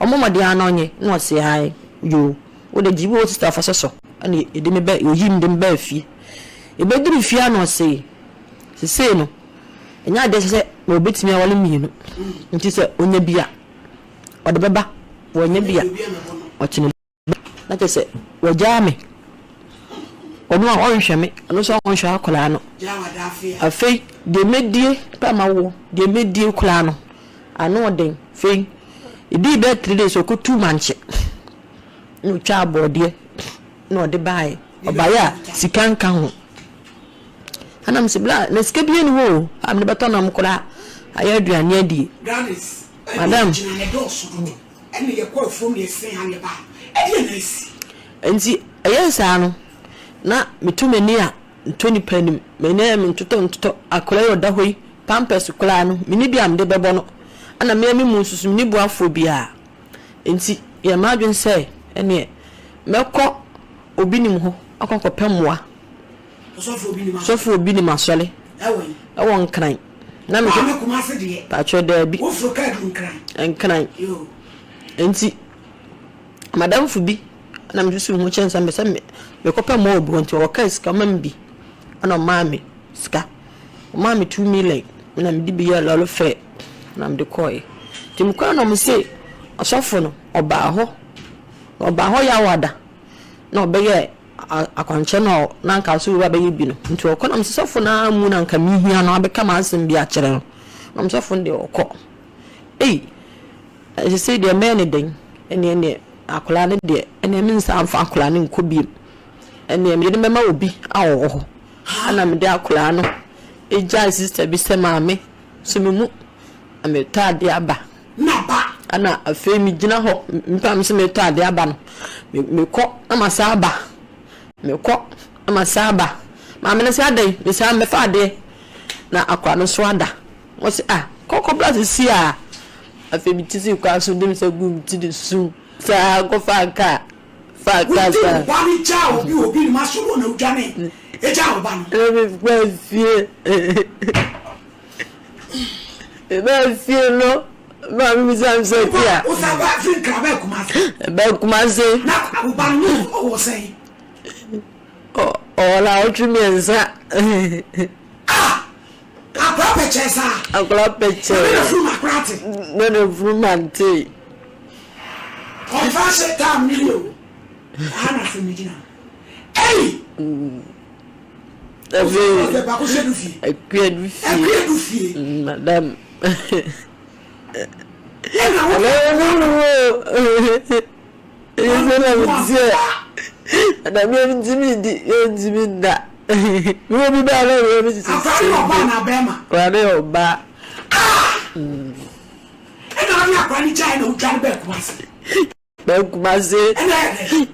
ɔmmɔ mmɔden ara na ɔnyɛ. Na ɔse ae yoo wo de gye bi wɔ sista fa sɛ so. Ɛna yɛde me bɛ ɔyii me de me baa fie. Yɛbɛduru fie a na ɔse sesei no ɛnyɛ adeɛ sɛ na ɔbɛtumi awale mmienu nti sɛ ɔnya bi a ɔde bɛba, wannya bi a ɔte ne ba na kyerɛ sɛ wagyaa me. Ɔno a ɔnhwɛ me, ɔno nso ɔnhwɛ akwadaa no. Afei deɛ mɛdie pɛ ma woɔ, deɛ mɛdie koraa no ano ɔden. Afei ɛdii bɛyɛ 3 days ɔkɔtuu mankye na ɔtwaa borɔdeɛ na ɔde baeɛ. Ɔbaeɛ a sika nka ho. Ɛna mese bla na sika bia ni hɔ o a mede bɛtɔ nam koraa ayɛ aduane adie. Gladys, ɛne Madam. gyina ne dɔɔso dodo ɛne yɛkɔ afuom ne yɛsen ha ne yɛba ha ɛdeɛn na asi? Nti ɛyɛɛ saa no na meto m'ani a ntɔ nipa anim, m'ani ayɛ me ntotɔ ntotɔ, akwadaa yi a ɔda hɔ yi pampers koraa no menni bi a mede bɛbɔ no, ɛna me ara me mu nso so menni boafoɔ biara. Nti yɛɛ m'adwene sɛ ɛneɛ mɛkɔ obi nim hɔ akɔ akɔpɛ mmoa. Sɔfo obi nim asɔre ɛwɔ Nkran. Na me hwɛ. Paatwɔ daabi. Nkran. Nti madamfo bi na me susu ho kyɛn sɛ me sɛ me kɔpɛ mmoa obi hɔ nti ɔka sika ɔma me bi ɛna ɔmaa me sika. Ɔmaa me 2 million na me de bi yɛɛ lɔre fare na me de kɔɔɛ. Nti me kɔɛ na ɔmo se ɔsɔfo no ɔbaa hɔ ɔbaa hɔ Yawada na ɔbɛyɛɛ akwankyerɛ no a na anka ɔsɛ owura bɛyɛ bi no. Nti ɔkɔ na mesɛ sɔfo no ara mu na anka mehia no abɛka m'asɛm bi akyerɛ no. Na me sɔfo no deɛ ɔkɔ. Ei, ɛsesei deɛ mɛyɛ ne dɛn? Ɛneɛ neɛ akwadaa no deɛ, ɛneɛ mensan mfa akwadaa no nkɔ biom. Ɛneɛ mede no bɛma obi a ɔwɔ hɔ. Ɛna mede akwadaa no gyae sista bi sɛ maame so me mu na metɔ adeɛ aba. Ɛna afei megyina hɔ, mpa me sɛ metɔ adeɛ aba no, mekɔ na masan aba, mekɔ na masan aba. Maame no sɛ adɛn? Mesan mɛfa adeɛ na akwadaa no nso ada. Ɔse ah kɔ kɔbra seesei a. Afei mete sii kwan so de me nsa guu me ti de suu saa kɔfaa kaa. Faa kaa Wode saa. wo ba no gyaa obi wɔ obi nim asɔre hɔ na wodwane gyaa wo ba no. Ɛna mefaa fie. Mebaa fie no, maame bisa me sɛ Tia. Wosan ba firi Nkran baa Kumase. Baa Kumase. Na wo ba no ɔwɔ sɛn? Ɔwɔ naawɔtwe mmiɛnsa. Ah! Akwadaa pɛkyɛɛ saa. Akwadaa pɛkyɛɛ. Na ne funu akora ate. Na ne funu mante. Ɔmfa hyɛ tam ne yie o. Aha na asɛm no gyina. Ei! Afei Baako hyɛ du fie. Akua du fie. Akua du fie. Madam. Ɛna wo. Ɛna wo wo. Ɛyɛ sɛ na me ti sɛ. Ɛna mi mi ti mi di mi ti mi nda. Mi wɔ bi ba na mi mi ti sɛ. Akora ne ɔbaa na bɛrima. Akora ne ɔbaa. Ah! Ɛna ɔne akora ne gyae na odwane bɛɛ Kumase. Bɛɛ Kumase. Ɛna ɛyɛ dɛ.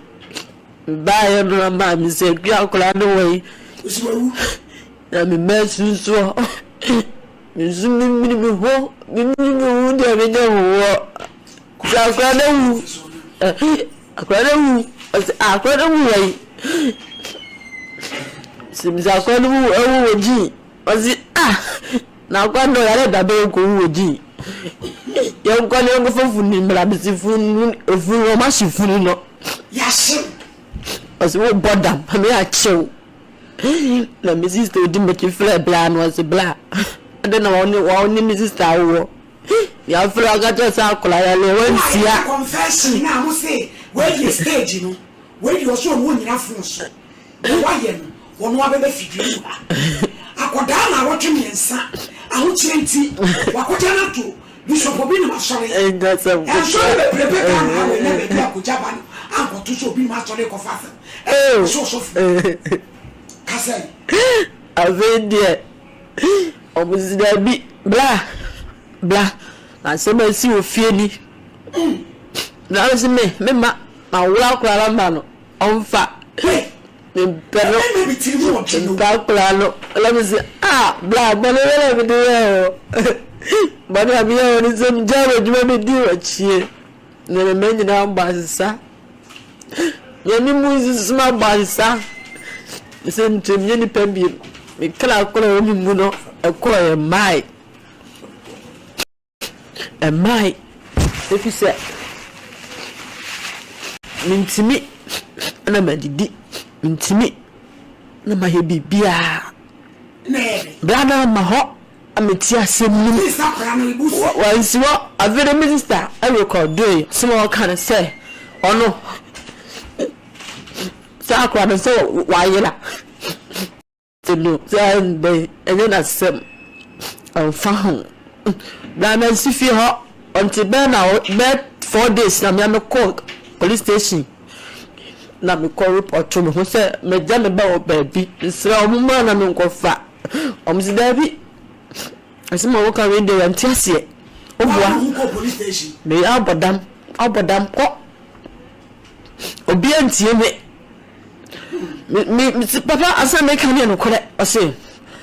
Baayɛ no na maa mi sɛ dua akora ne wɔ yi. Osi wawu. Na me mma sunsuɔ. Me nso me mini me ho me mini me ho deɛ me nyɛ ho wɔ. Sɛ akora no awu. Akora no awu. Ɔsɛ akora no awu wɔ yi. Sɛ mi sɛ akora no wu awu wɔ gyi. Ɔsi ah na akora no ɔyare da bɛyɛ kɔ wu wɔ gyi. Yɛn kɔ ne yɛn kɔ fa funu mmra bisi funu efunu wɔn ahye funu no. Yɛahye. Ɔsi wo bɔ dam me akyew. Na me sister odi m'akyi frɛ bla no ɔsi bla. Ade na wɔne wɔne me sister awowɔ. Yɛafrɛ aka kyerɛ sɛ akwadaa yare wantia. Wayɛ confession na mo se wei deɛ stage no wei deɛ ɔsɛ ɔno ɔnyina phone so deɛ wayɛ no ɔno abɛbɛ fidie mu ha akwadaa na awɔtwe mmiɛnsa ahokyerɛ nti wakɔgya no ato Bishop obi nim asɔre ɛnsɔre bebrebe Ghana ha wɔ ɛnyɛ baabi akɔgya ba no ankɔto sɛ obi nim asɔre kɔfa asɛm ɛsɛ ɔsɔfo kasa yi. Afei deɛ ɔmo si daabi bla bla na asɛm a esi wɔ fie ni. Na ɔsi me me ma ma wura akwadaa no ma no ɔnfa. Mempɛ no mempɛ akwadaa no. Ɛna me si ah. Ah, bla, bɔne bɛ na mede yɛɛ wo. Bɔne a meyɛɛ wo ne sɛ megyaa w'adwuma medii w'akyie. Na me mma nyinaa bɔ asesa. Nyame mu nsusu mabɔ asesa. Sɛ metumi nyɛ nipa bio. Me kra korɔ wɔ me mu no, ɛkɔɔ yɛ mmae. Ɛmmae, efisɛ mintumi na madidi, mintumi na mayɛ biribiara. Bere a na ama hɔ a mete asɛm no mu, wansi hɔ. Afei de me sista rekɔdoe, asɛm a ɔka ne sɛ ɔno saa akwadaa no sɛ wayera. No saa ndɛ yi ɛnyɛ n'asɛm ɔnfa ho na mansi fie hɔ ɔnte bɛyɛ na bɛyɛ 4 days na mea mekɔ police station na mekɔ report me ho sɛ magya me ba wɔ baabi mesrɛ ɔmo mma na menkɔfa ɔmo sɛ daabi asɛm a wɔka wei deɛ yɛnte aseɛ woboa meyɛ abɔdam abɔdam kɔ obiara ntie me. Me me me papa asɛm meka no yɛ nokorɛ. Ɔse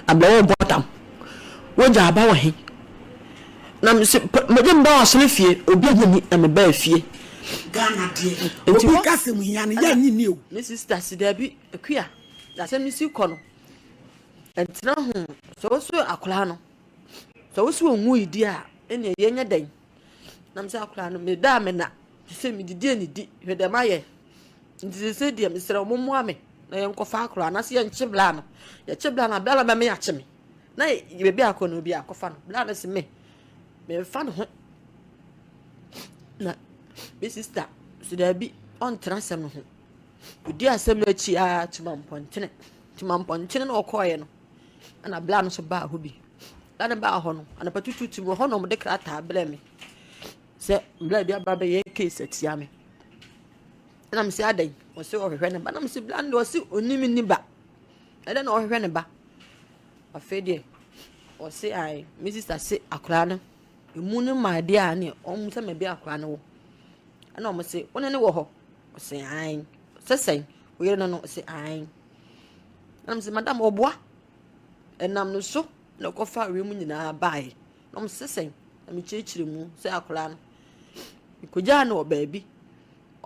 abrɛ wo bɔ dam. Wogya aba wɔ he? Na mese mede mba wɔ asɔre fie obi anyɛ ni na mebaa fie. Ghana deɛ obi ka sɛ mu hia no yɛ nye ni o. Me sister si daabi Akua asɛm no si kɔ no ɛntena ho sɛ wo so akwadaa no sɛ wo so ɔnwu yi di a ɛnneɛ yɛnyɛ dɛn na mesɛ akwadaa no meda a mena te sɛ medidi anidi hwɛ dɛm ayɛ Nti seesei deɛ mesrɛ wo mommoa me na yɛnkɔfa akora anaasɛ yɛnkye bla no. Yɛkye bla no a, bla no bɛma yɛakye me. Na baabi akɔ no obi akɔfa no. Bla no se me, memfa ne ho. Na me sista so daabi, ɔntena asɛm no ho. Ɔdi asɛm no akyi ara tuma mpɔntene. Tuma mpɔntene na ɔkɔɔeɛ no, ɛna bla no nso baa hɔ bi. Bla no baa hɔ no, anɔpa tutuutu mu hɔ na wɔde krataa brɛɛ me sɛ bla bi aba abɛyɛ case atia me. Ɛna mese adɛn? Ɔse ɔhwehwɛ ne ba. Na mese bla no deɛ ɔse ɔnim ne ba. Ɛdɛn na ɔhwehwɛ ne ba? Afei deɛ ɔse ae me sista se akwaraa no emu no ma adeɛ a ne ɔmo sɛ mabi akwaraa no wɔ. Ɛna ɔmo se wo ne ne wɔ hɔ? Ɔse ae. Sɛ sɛn? Wo yere no no? Ɔse ae. Ɛna mese madam ɔboa. Ɛnam no so na ɛkɔfa wiem nyinaa baeɛ. Na ɔmo se sɛn? Na mekyerɛkyerɛ mu sɛ akwaraa no mekɔgyaa no wɔ baabi.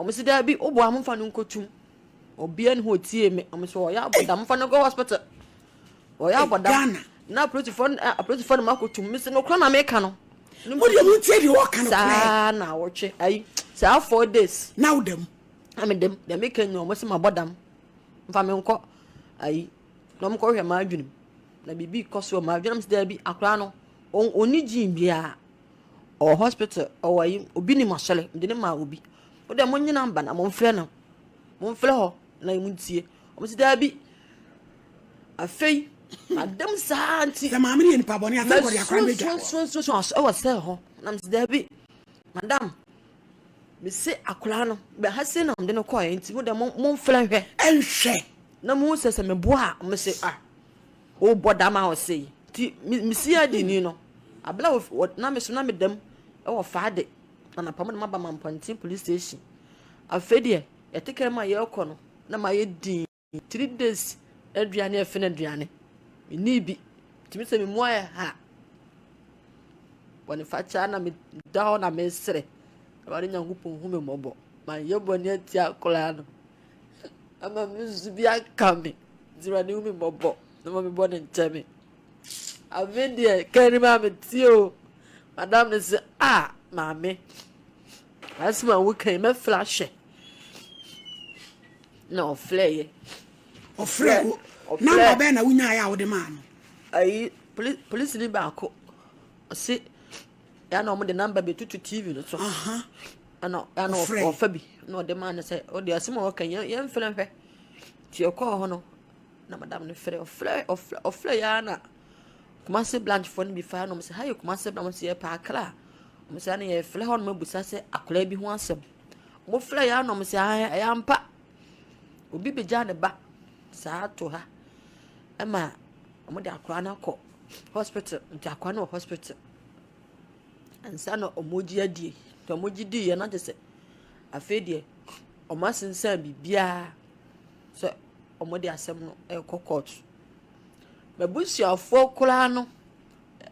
Wɔn se daabi, woboa momfa no nkɔtum. Obia ne hɔ otie me. Wɔn se ɔyɛ abɔdam, momfa no nkɔ hospital. Ɔyɛ abɔdam. Na apolisifoɔ no apolisifoɔ no makɔtum. Me se nokora na meka no. Mo deɛ mo ntie deɛ ɔka no korɛ. Saa na awɔtwe ayi saa 4 days. Na wo dam. Na me dam. Deɛ meka nyina wɔn se mabɔ dam. Mfa me nkɔ ayi na wɔn kɔhwɛ m'adwenem. Na biribi kɔ so wɔ m'adwenem. Se daabi akwaraa no ɔnni gene biara. Ɔwɔ hospital, ɔwɔ ayi, obi nim asɔre, mede no maa obi. Mo deɛ monye number na momfrɛ no. Momfrɛ hɔ na montie. Wɔn si daabi. Afei, madam saa nti. Sɛ maame no yɛ nipa bɔne a, sɛ nkɔde akora no bɛgya hɔ. Mɛsuasuasuasu aso ɛwɔ sɛ hɔ. Na mesi daabi. Madam, mese akora no, bɛ ha sei na mede no kɔɛ nti mo deɛ momfrɛ nhwɛ. Ɛnhwɛ. Na mo sɛ sɛ meboa a, mese ah. Wobɔ dam a ɔsɛ yi. Nti me CID ni no, abla wɔ na me so na me dam wɔ Faade. Anapa mo de maba Mampɔnten police station. Afei deɛ yɛte kaa mu a yɛrekɔ no na mayɛ din. 3 days aduane ɛfe no aduane. Menni bi. Tumi sɛ me mu ayɛ ha. Bɔne fakyɛ na meda hɔ na mesrɛ. Awurade Nyankopɔn hu me mmɔbɔ. Mayɛ bɔne atia akwadaa no. Ama me nso bi aka me. Nti Awurade hu me mmɔbɔ na ma me bɔne nkyɛ me. Afei deɛ kaa no mu a metie o. Madam no sɛ ah maame asɛm a woka yi mɛfrɛ ahwɛ. Na ɔfrɛeɛ. Ɔfrɛ wo namba bɛn na wonyaeɛ a wode maa no? Ayi polisini baako ɔse ya na wɔde namba bi tutu TV no so. Ɛna ɛna ɔfa bi na ɔde maa no sɛ ɔde asɛm a ɔka yɛmfrɛ nhwɛ. Nti ɔkɔɔ hɔ no na madam no frɛ ɔfrɛ ɔfrɛ ɔfrɛ ya na Kumasi branch foɔ no bi fa na wɔn sɛ ha yɛ Kumasi branch wɔn sɛ yɛpɛ Accra. Wɔn sɛ ɛna yɛfrɛ hɔ nom abusa sɛ akwadaa bi ho asɛm. Wɔn frɛ ya na wɔn sɛ ɛyɛ ampa. Obi begya ne ba saa to ha ɛma wɔn de akwadaa no akɔ hospital nti akwadaa no wɔ hospital. Ansa na wɔn gye adie nti wɔn gye diiɛ na kyerɛ sɛ afei deɛ wɔn asensan biribiara sɛ wɔn de asɛm no ɛrekɔ court. M'abusuafoɔ koraa no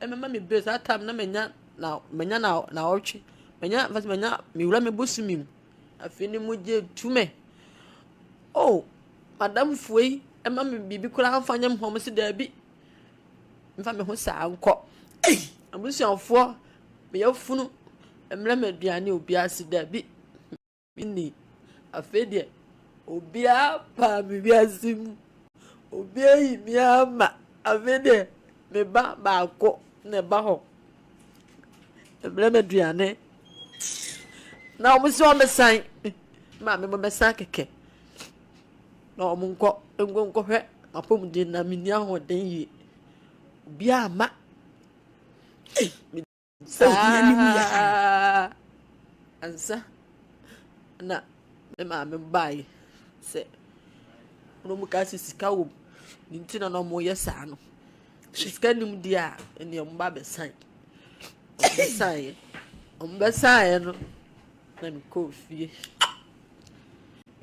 ɛmɛma me bere saa time na manya na manya na naawɔtwe manya mfa sɛ manya mewura me bosome mu afei ne mogya etu me oh madamfoɔ yi ɛma me biribi koraa mfa nyɛ me ho wɔn se daabi mfa me ho saa nkɔ Ei! Abusuafoɔ me yafunu mmerɛ me aduane obiara se daabi. Menni. Afei deɛ, obiara paa me wiase mu. Obiara ayi me ama. Afei deɛ, me ba baako na ɛba hɔ. Ɛbrɛ me aduane. Na wɔn sɛ wɔbɛsan. Maame wɔbɛsan kɛkɛ. Na wɔn nkɔ nkɔ nkɔhwɛ m'apɔmuden na menni ahoɔden yie. Obiara amma. Ei! Saa ansa na me maame baeɛ sɛ na wɔn ka sɛ sika wɔ mu ne nti na na wɔyɛ saa no. Sika nim deɛ a ɛnneɛ wɔn ba bɛsan. Wɔn bɛsaeɛ wɔn bɛsaeɛ no na mekɔɔ fie.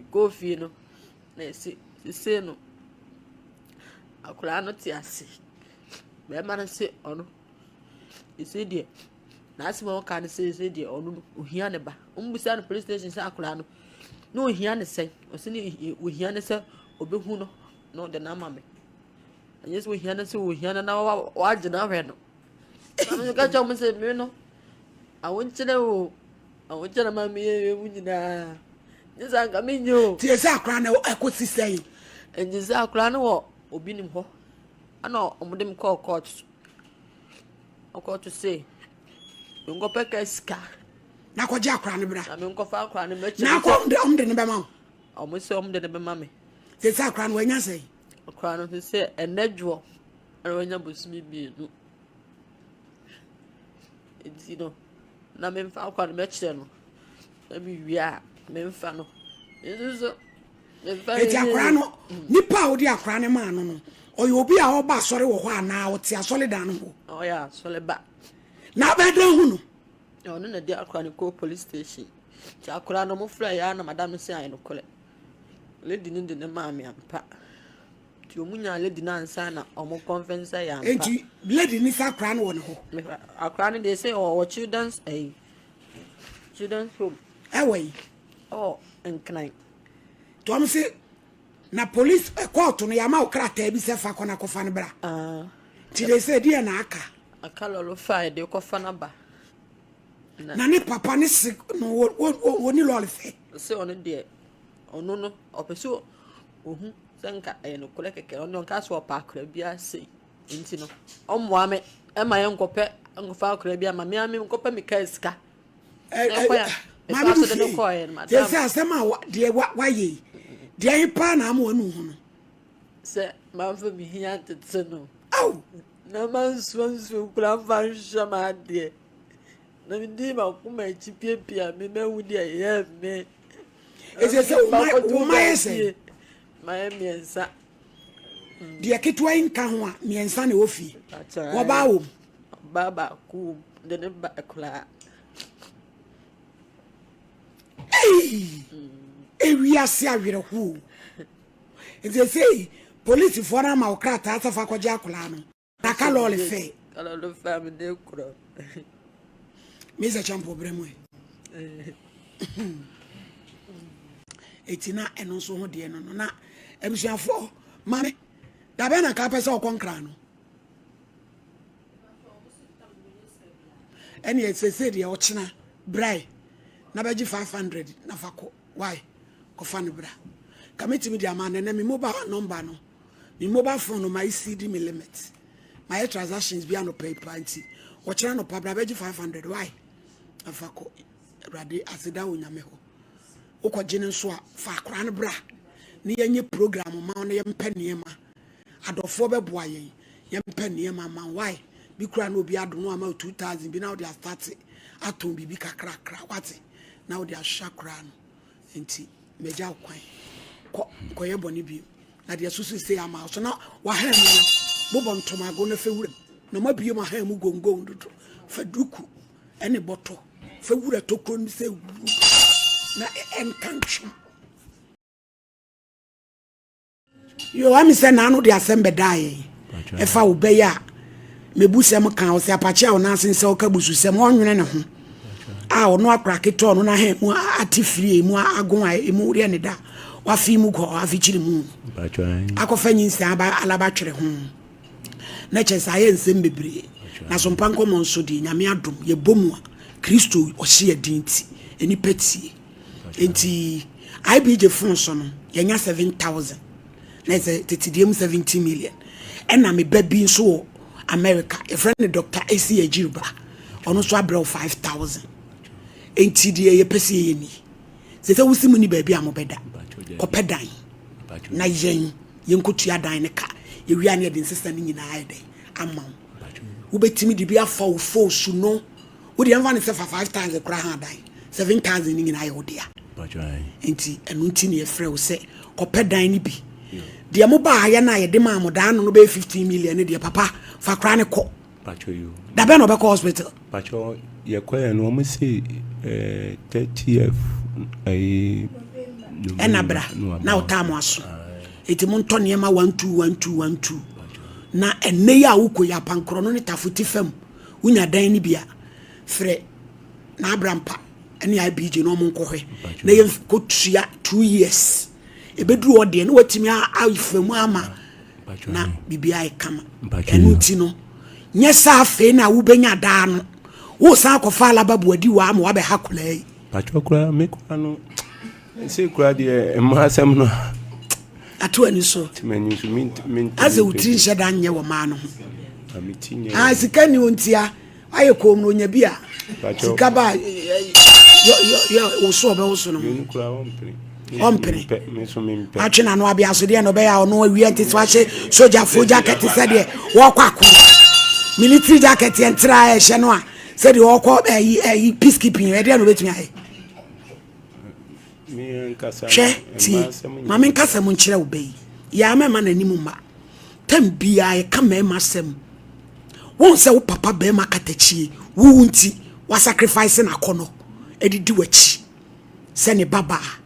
Mekɔɔ fie no na yɛse seesei no akwadaa no te ase. Barima no se ɔno. Seesei deɛ, n'asɛm a ɔka ne sɛ seesei deɛ ɔno no ohia ne ba. Wɔbisa no police station sɛ akwadaa no, na ohia ne sɛn? Ɔse ne ohia ne sɛ ɔbɛhu no na ɔde no ama me. Ɛnyɛ sɛ ohia no sɛ ohia no na wagye no ahwɛ no. Na me ka kyerɛ wɔn sɛ me no, awonkyerɛ o, awonkyerɛ ma meyɛ mu nyinaa. Nyɛ sɛ anka menyɛ o. Nti ɛsɛ akwadaa no ɛkɔsi sɛn? Nti sɛ akwadaa no wɔ obi nim hɔ, ɛna wɔde me kɔɔ court. Ɔkɔto se, menkɔpɛ ka sika. Na kɔgye akora no bra. Na menkɔfa akora no mɛkyɛ. Na akɔ ɔmo de no bɛma wo. Ɔmo sɛ ɔmo de no bɛma me. Sese akora no wanya sɛn? Akora no sese ɛnɛ dwoɔ ɛna wanya bosome mmienu. Nti no na memfa akora no mɛkyerɛ no. Na mewie a memfa no. Nso so Eti akwaraa no, nipa a wode akwaraa no maa no no, ɔyɛ obi a ɔba asɔre wɔ hɔ anaa ɔte asɔredan no hɔ? Ɔyɛ asɔre ba. Na abɛdan hu no? Ɔno na de akwaraa no kɔɔ police station. Nti akwaraa no wɔfrɛ yɛ a na madam no sɛ ayɛ nokorɛ. Lady no de ne maa me ampa. Nti wɔn nyaa lady no ansa na wɔn convince sɛ yɛ ampa. Nti lady no sɛ akwaraa no wɔ ne hɔ? Akwaraa no deɛ sɛ ɔwɔ children's ɛyi children's home. Ɛwɔ yi? Ɛwɔ Nkran. Nti wɔn se na police eh, kɔɔto no yɛama wo krataa bi sɛ fa kɔ na kɔfa no bra. Ah. Nti de sɛ deɛ na aka. Aka lɔre fa a yɛde kɔfa no aba. Na ne papa ne se no wɔ ne lɔre fɛ. Sɛ ɔno deɛ ɔno no ɔpɛ sɛ ohu sɛ nka ɛyɛ nokorɛ kɛkɛ ɔno ɔnka sɛ ɔpɛ akora bi ase nti no ɔmmoa me ɛma yɛnkɔpɛ nkɔfa akora bi ama me ame nkɔpɛ me kaa sika. Maame bi fie sɛ sɛ asɛm a deɛ wayɛ yi deɛ ahe paa na ama wanu ho no. Sɛ mamfa me hia ntete no. Aw! Na mansoa nsuo koraa mfa nhwɛ m'adeɛ. Na medii m'akoma akyi piapia me mahu deɛ ɛyɛɛ me. Ɛsɛ sɛ wo mma yɛ sɛn? Mayɛ mmiɛnsa. Deɛ ketewa yi nka ho a mmiɛnsa na ɛwɔ fie. Wɔbaa wɔ mu. Ɔbaa baako wɔ mu de ne ba koraa. Ei! Ewiase awerɛhoɔ o. Nti sɛsei polisifoɔ no ama wo krataa sɛ fa kɔgye akwadaa no. Na ka lɔɔre fɛ. Ka lɔɔre fɛ a mede korɔ. Mesa Champo brɛ mu ɛ. Eti na ɛno nso ho deɛ no no na abusuafoɔ maame dabɛn na nka apɛ sɛ ɔkɔ nkran no. Ɛne sese deɛ ɔkyena brae na bɛgye 500 na fa kɔ why kɔfa no bra ka metumi de ama nɛnɛ me mobile number no me mobile phone no ma exceed me limit mayɛ transactions bi anɔpa yi paa nti ɔkyena anɔpa bra bɛgye 500 why na fa kɔ awurade aseda wɔ nyame hɔ wokɔgye no nso a fa akora no bra ne yɛnyɛ program ma wo na yɛmpɛ nneɛma Adɔfoɔ bɛboa yɛn yɛmpɛ nneɛma ma why bi koraa na obi adom no ama wo 2000 bi na wode astate atɔn biribi kakrakra wate na wode ahwehwɛ akoraa no nti magya wo kwan kɔ nkɔyɛ bɔne bio na deɛ soso sei ama wo so na wahan mu no bobɔ ntomago no fɛ wuram na mabie mu ahan mu gongon dodo fa duku ɛne bɔtɔ fa wura tokuro no sɛ wuru na ɛnka ntwom Yo, ɛmi sɛ naano de asɛm bɛdaa yɛn. Ɛfa wo bɛyɛ a mebusɛm ka ɔsɛ apakye a ɔnan ase nsɛ ɔka bususɛm ɔnwene ne ho a ɔno akora ketewa ɔno n'ahɛn mu ate firi emu agon a emu deɛ ne da wafe mu kɔ afikyiri mu akɔfa nyinsɛn aba alaba twere ho na kyerɛ sɛ ayɛ nsɛm bebree na so mpa nkɔmmɔ nso deɛ nyame adom yɛbɔ mu a kristo ɔhye yɛ din ti nnipa tie nti IBJ phone so no yɛnya 7000 na ɛsɛ tete deɛ mu 70 million ɛna me ba bi nso wɔ America yɛfrɛ no Dr. Esi Agyiriba ɔno nso abrɛ wo 5000 nti deɛ yɛpɛ sɛ yɛyɛ ni sɛ sɛ wosi mu ni baabi a mobɛda kɔpɛ dan na yɛn yɛnkɔtua dan no ka yɛwia ne yɛde nsesa no nyinaa yɛ dɛn ama wo wobɛtumi de bi afa wo fo su no wode yɛmfa no sɛ fa 5000 koraa ha dan 7000 no nyinaa yɛ wo dea nti ɛno nti ne yɛfrɛ wo sɛ kɔpɛ dan no bi deɛ mobaa yɛ no a yɛde maa mo daa no no bɛyɛ 15 million no deɛ papa fa koraa ne kɔ da bɛn na ɔbɛkɔ hospital Pacho yɛkɔɛ no ɔmo se 30th ɛyi ɛna bra na wotaa mo aso ɛti montɔ nneɛma 1 2 1 2 1 2 na ɛnnɛ yi a wokɔ yi apankorɔ no ne tafo ti fam wonya dan no bi a frɛ na abrampa ɛne IBJ na ɔmo nkɔhwɛ na yɛnkɔtua 2 years ɛbɛduru hɔ deɛ na watumi afa mu ama na biribiara yɛ kama ɛno nti no nyɛ saa afei na wobɛnya daa no wosan akɔfa alaba buadi wɔ ama wabɛha kolaa yi Pacho koraa me koraa no sɛ koraa deɛ mma asɛm no ato ani so m'ani so asɛ wo tiri nhyɛ da nyɛ wɔ maa no ho ah sika ni ontia ayɛ kom no onya bi a sika ba yɛ woso ɔbɛwoso no ɔmpene atwe n'ano abea so deɛ na ɔbɛyɛ a ɔno awia nti so ahyɛ sogyafoɔ jacket sɛdeɛ wɔkɔ ako military jacket yɛn tra a ɛhyɛ no a sɛdeɛ wɔkɔ ɛyi ɛyi peacekeeping ɛdeɛ na ɔbɛtumi ayɛ hwɛ tie maame nkasa mu nkyerɛ wo bɛyi yɛ ama ma n'anim mma tam biara yɛka mmarima asɛm wɔn sɛ wo papa barima katakyie wo nti wa sacrifice n'akɔnɔ ɛde di w'akyi sɛ ne babaa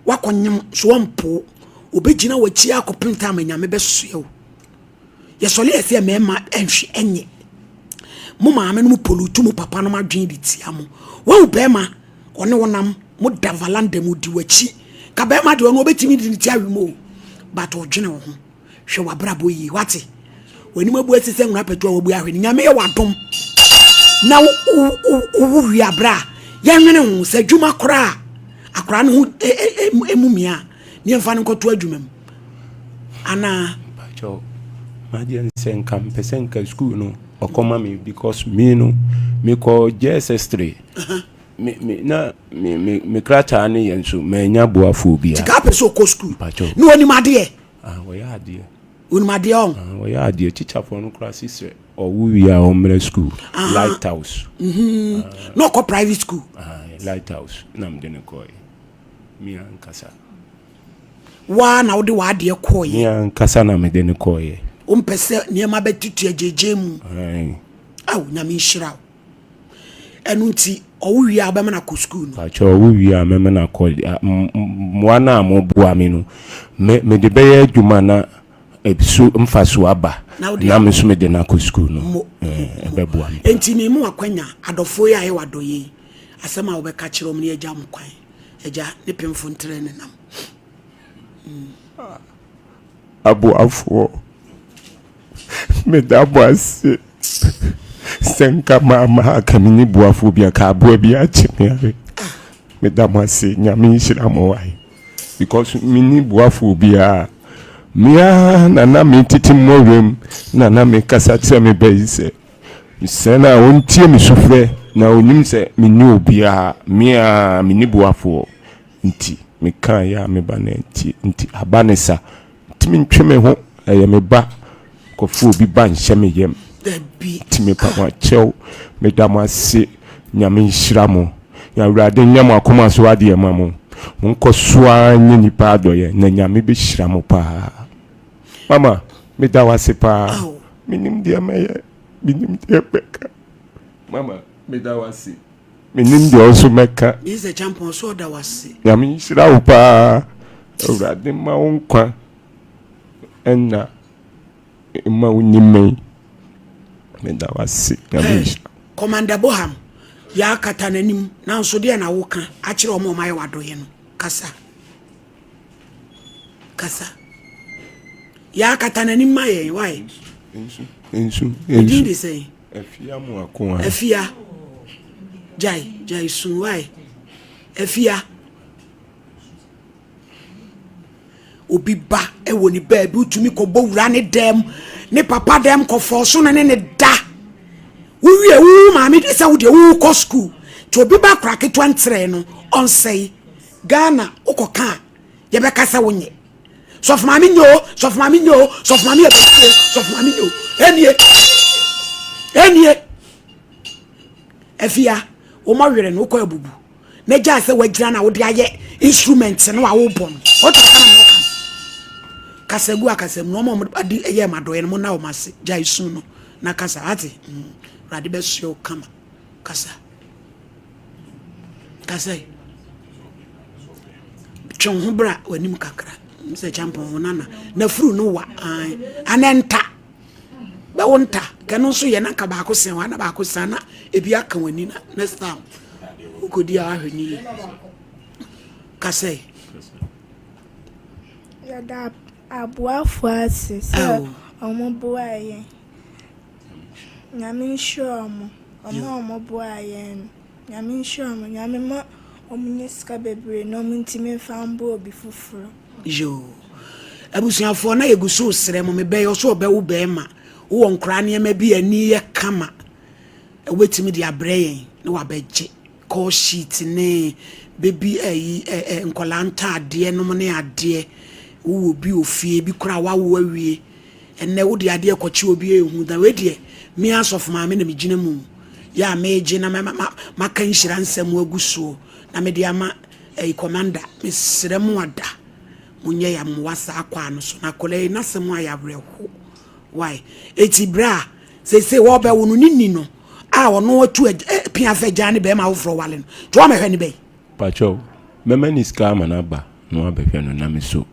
wakɔnyem so wɔmpo obɛgyina w'akyi akɔpem time nyame bɛsoɛ wo yɛsɔle yɛ sɛ mmarima ɛnhwe ɛnyɛ mo maame no mo pollute mo papa no mo adwene de tia mo wɔn bɛrima ɔne wo nam mo da valanda mu di w'akyi ka bɛrima deɛ ɔno ɔbɛtumi de ne ti awe mu o but ɔdwene wo ho hwɛ w'abrabɔ yie wate w'anim abu asi sɛ nwura pɛtu a wabu ahwɛ ne nyame yɛ w'adom na wo wie abrɛ a yɛnwene ho sɛ adwuma koraa akwaraa no ho emu mia a ne yɛmfa no nkɔto adwuma mu anaa Pacho madeɛ sɛ nka mpɛ sɛ nka school no ɔkɔma me because me no mekɔ JSS3 me me na me me me krataa ne yɛ nso manya boafoɔ biara sika apɛ sɛ ɔkɔ school ne wɔnim adeɛ ah wɔyɛ adeɛ wɔnim adeɛ ɔn ah wɔyɛ adeɛ teacherfoɔ no koraa sisrɛ ɔwo wie a ɔmmerɛ school lighthouse na ɔkɔ private school ah lighthouse na mede ne kɔɛ me ankasa waa na wode w'adeɛ kɔɔyɛ me ankasa na mede ne kɔɔyɛ wompɛ sɛ nneɛma bɛtutu agyegye mu aw nyame nhyira wo ɛno nti ɔwo wie a wobɛma no akɔ school no Pacho ɔwo wie a mɛma no akɔ mmoa no a moboa me no mede bɛyɛ adwuma na so mfa so aba na me nso mede no akɔ school no ɛbɛboa me enti me mu akwanya adɔfoɔ yi a yɛwɔ adɔyɛ yi asɛm a wobɛka kyerɛ ɔm ne agya mo kwan agya ne pemfo ntrɛ ne nam aboafoɔ meda mo ase sɛ nka maama aka me ne boafoɔ bi aka aboa bi akye me are meda mo ase nyame nhyira mo wae because menni boafoɔ biara mea na na metete mmɔwerɛm na na mekasa kyerɛ me ba yi sɛ mesrɛ no a ɔntie me sufrɛ na ɔnim sɛ menni obiara mea menni boafoɔ nti mekaa yɛ a meba no antie nti aba ne sa ntimi ntwe me ho ɛyɛ me ba kɔfo obi ba nhyɛ me yam nti mepa mo akyɛw meda mo ase nyame nhyira mo na awurade nyɛ mo akoma so adeɛ ma mo monkɔ so ara nyɛ nipa adɔyɛ na nyame bɛhyira mo paa mama meda wo ase paa menim deɛ mɛyɛ menim deɛ mɛka mama meda wo ase menim deɛ ɔso mɛka nyame nhyira wo paa awurade ma wo nkwa ɛna mma wo nni mmɛn. Meda wo ase. Nyame nhyira. Commander Boham, yɛakata n'anim, nanso deɛ na woka akyerɛ wɔn a wɔayɛ w'adɔeɛ no? Kasa. Kasa. Yɛakata n'anim ma yɛn, why? Nsu, nsu, nsu. Din de sɛn? Afia mu ako a. Afia. Gyae, gyae su, why? Afia. Obi ba wɔ ne baabi wotumi kɔbɔ wura ne dɛm ne papa dɛm kɔfɔɔ so no ne ne da wowie wo maame de sɛ wodeɛ wokɔ sukuu nti obi ba kora ketewa nterɛ no ɔnsɛe Ghana wokɔka a yɛbɛka sɛ wonyɛ sɔfo maame nyɛ o sɔfo maame nyɛ o sɔfo maame yɛ bɛsi o sɔfo maame nyɛ o ɛnie ɛnie afia wɔn werɛ no wokɔ abubu na gyaa sɛ wagyina na wode ayɛ instrument no a wobɔ no wote asa na mewɔka no kasa gu akasa mu na ɔma ɔmo ade ɛyɛ ma dɔyɛ no mo na ɔmo ase gyae su no na kasa ate mm awurade bɛsoɛ wo kama kasa kasa yi twe wo ho bra w'anim kakra sɛ kyampɔn wo nana na furu no wa anɛ nta bɛwo nta kɛno nso yɛ na nka baako sɛn hɔ ana baako sɛn na ebi aka w'ani na next time wokɔdi a wahwɛ ne yie kasɛe. Yɛda aboafoɔ ase sɛ ɔmo boaa yɛn. Nyame nhyira ɔmo. Ɔmo a ɔmo boaa yɛn no. Nyame nhyira ɔmo. Nyame ma ɔmo nya sika bebree na ɔmo ntumi mfa mboa obi foforɔ. Yoo. Abusuafoɔ na yɛgu so resrɛ mo mebɛyɛ ɔso ɔbɛwo bɛɛma wowɔ nkoraa nneɛma bi ani yɛ kama wobɛtumi de abrɛ yɛn na wabɛgye call sheet ne baby ayi ɛ ɛ nkɔlaa ntaadeɛ nom ne adeɛ wowɔ bi wɔ fie bi koraa wawo awie ɛnɛ wode adeɛ kɔkye obi ehu na wei deɛ me asɔfo maame na megyina mu yɛ a megye na maka nhyira nsɛm agu soɔ na mede ama ɛyi commander mesrɛ mo ada monyɛ yɛ mmoa saa kwaa no so na akwadaa yi n'asɛm ayɛ awerɛho why eti berɛ a seesei wɔbɛwo no ne ni no a ɔno atu pia fɛ gyaa ne bɛrima afoforɔ wale no nti wɔmɛhwɛ ne bɛyi. Pakyɛw, mɛma ne sika ama no aba na wabɛhwɛ no na me so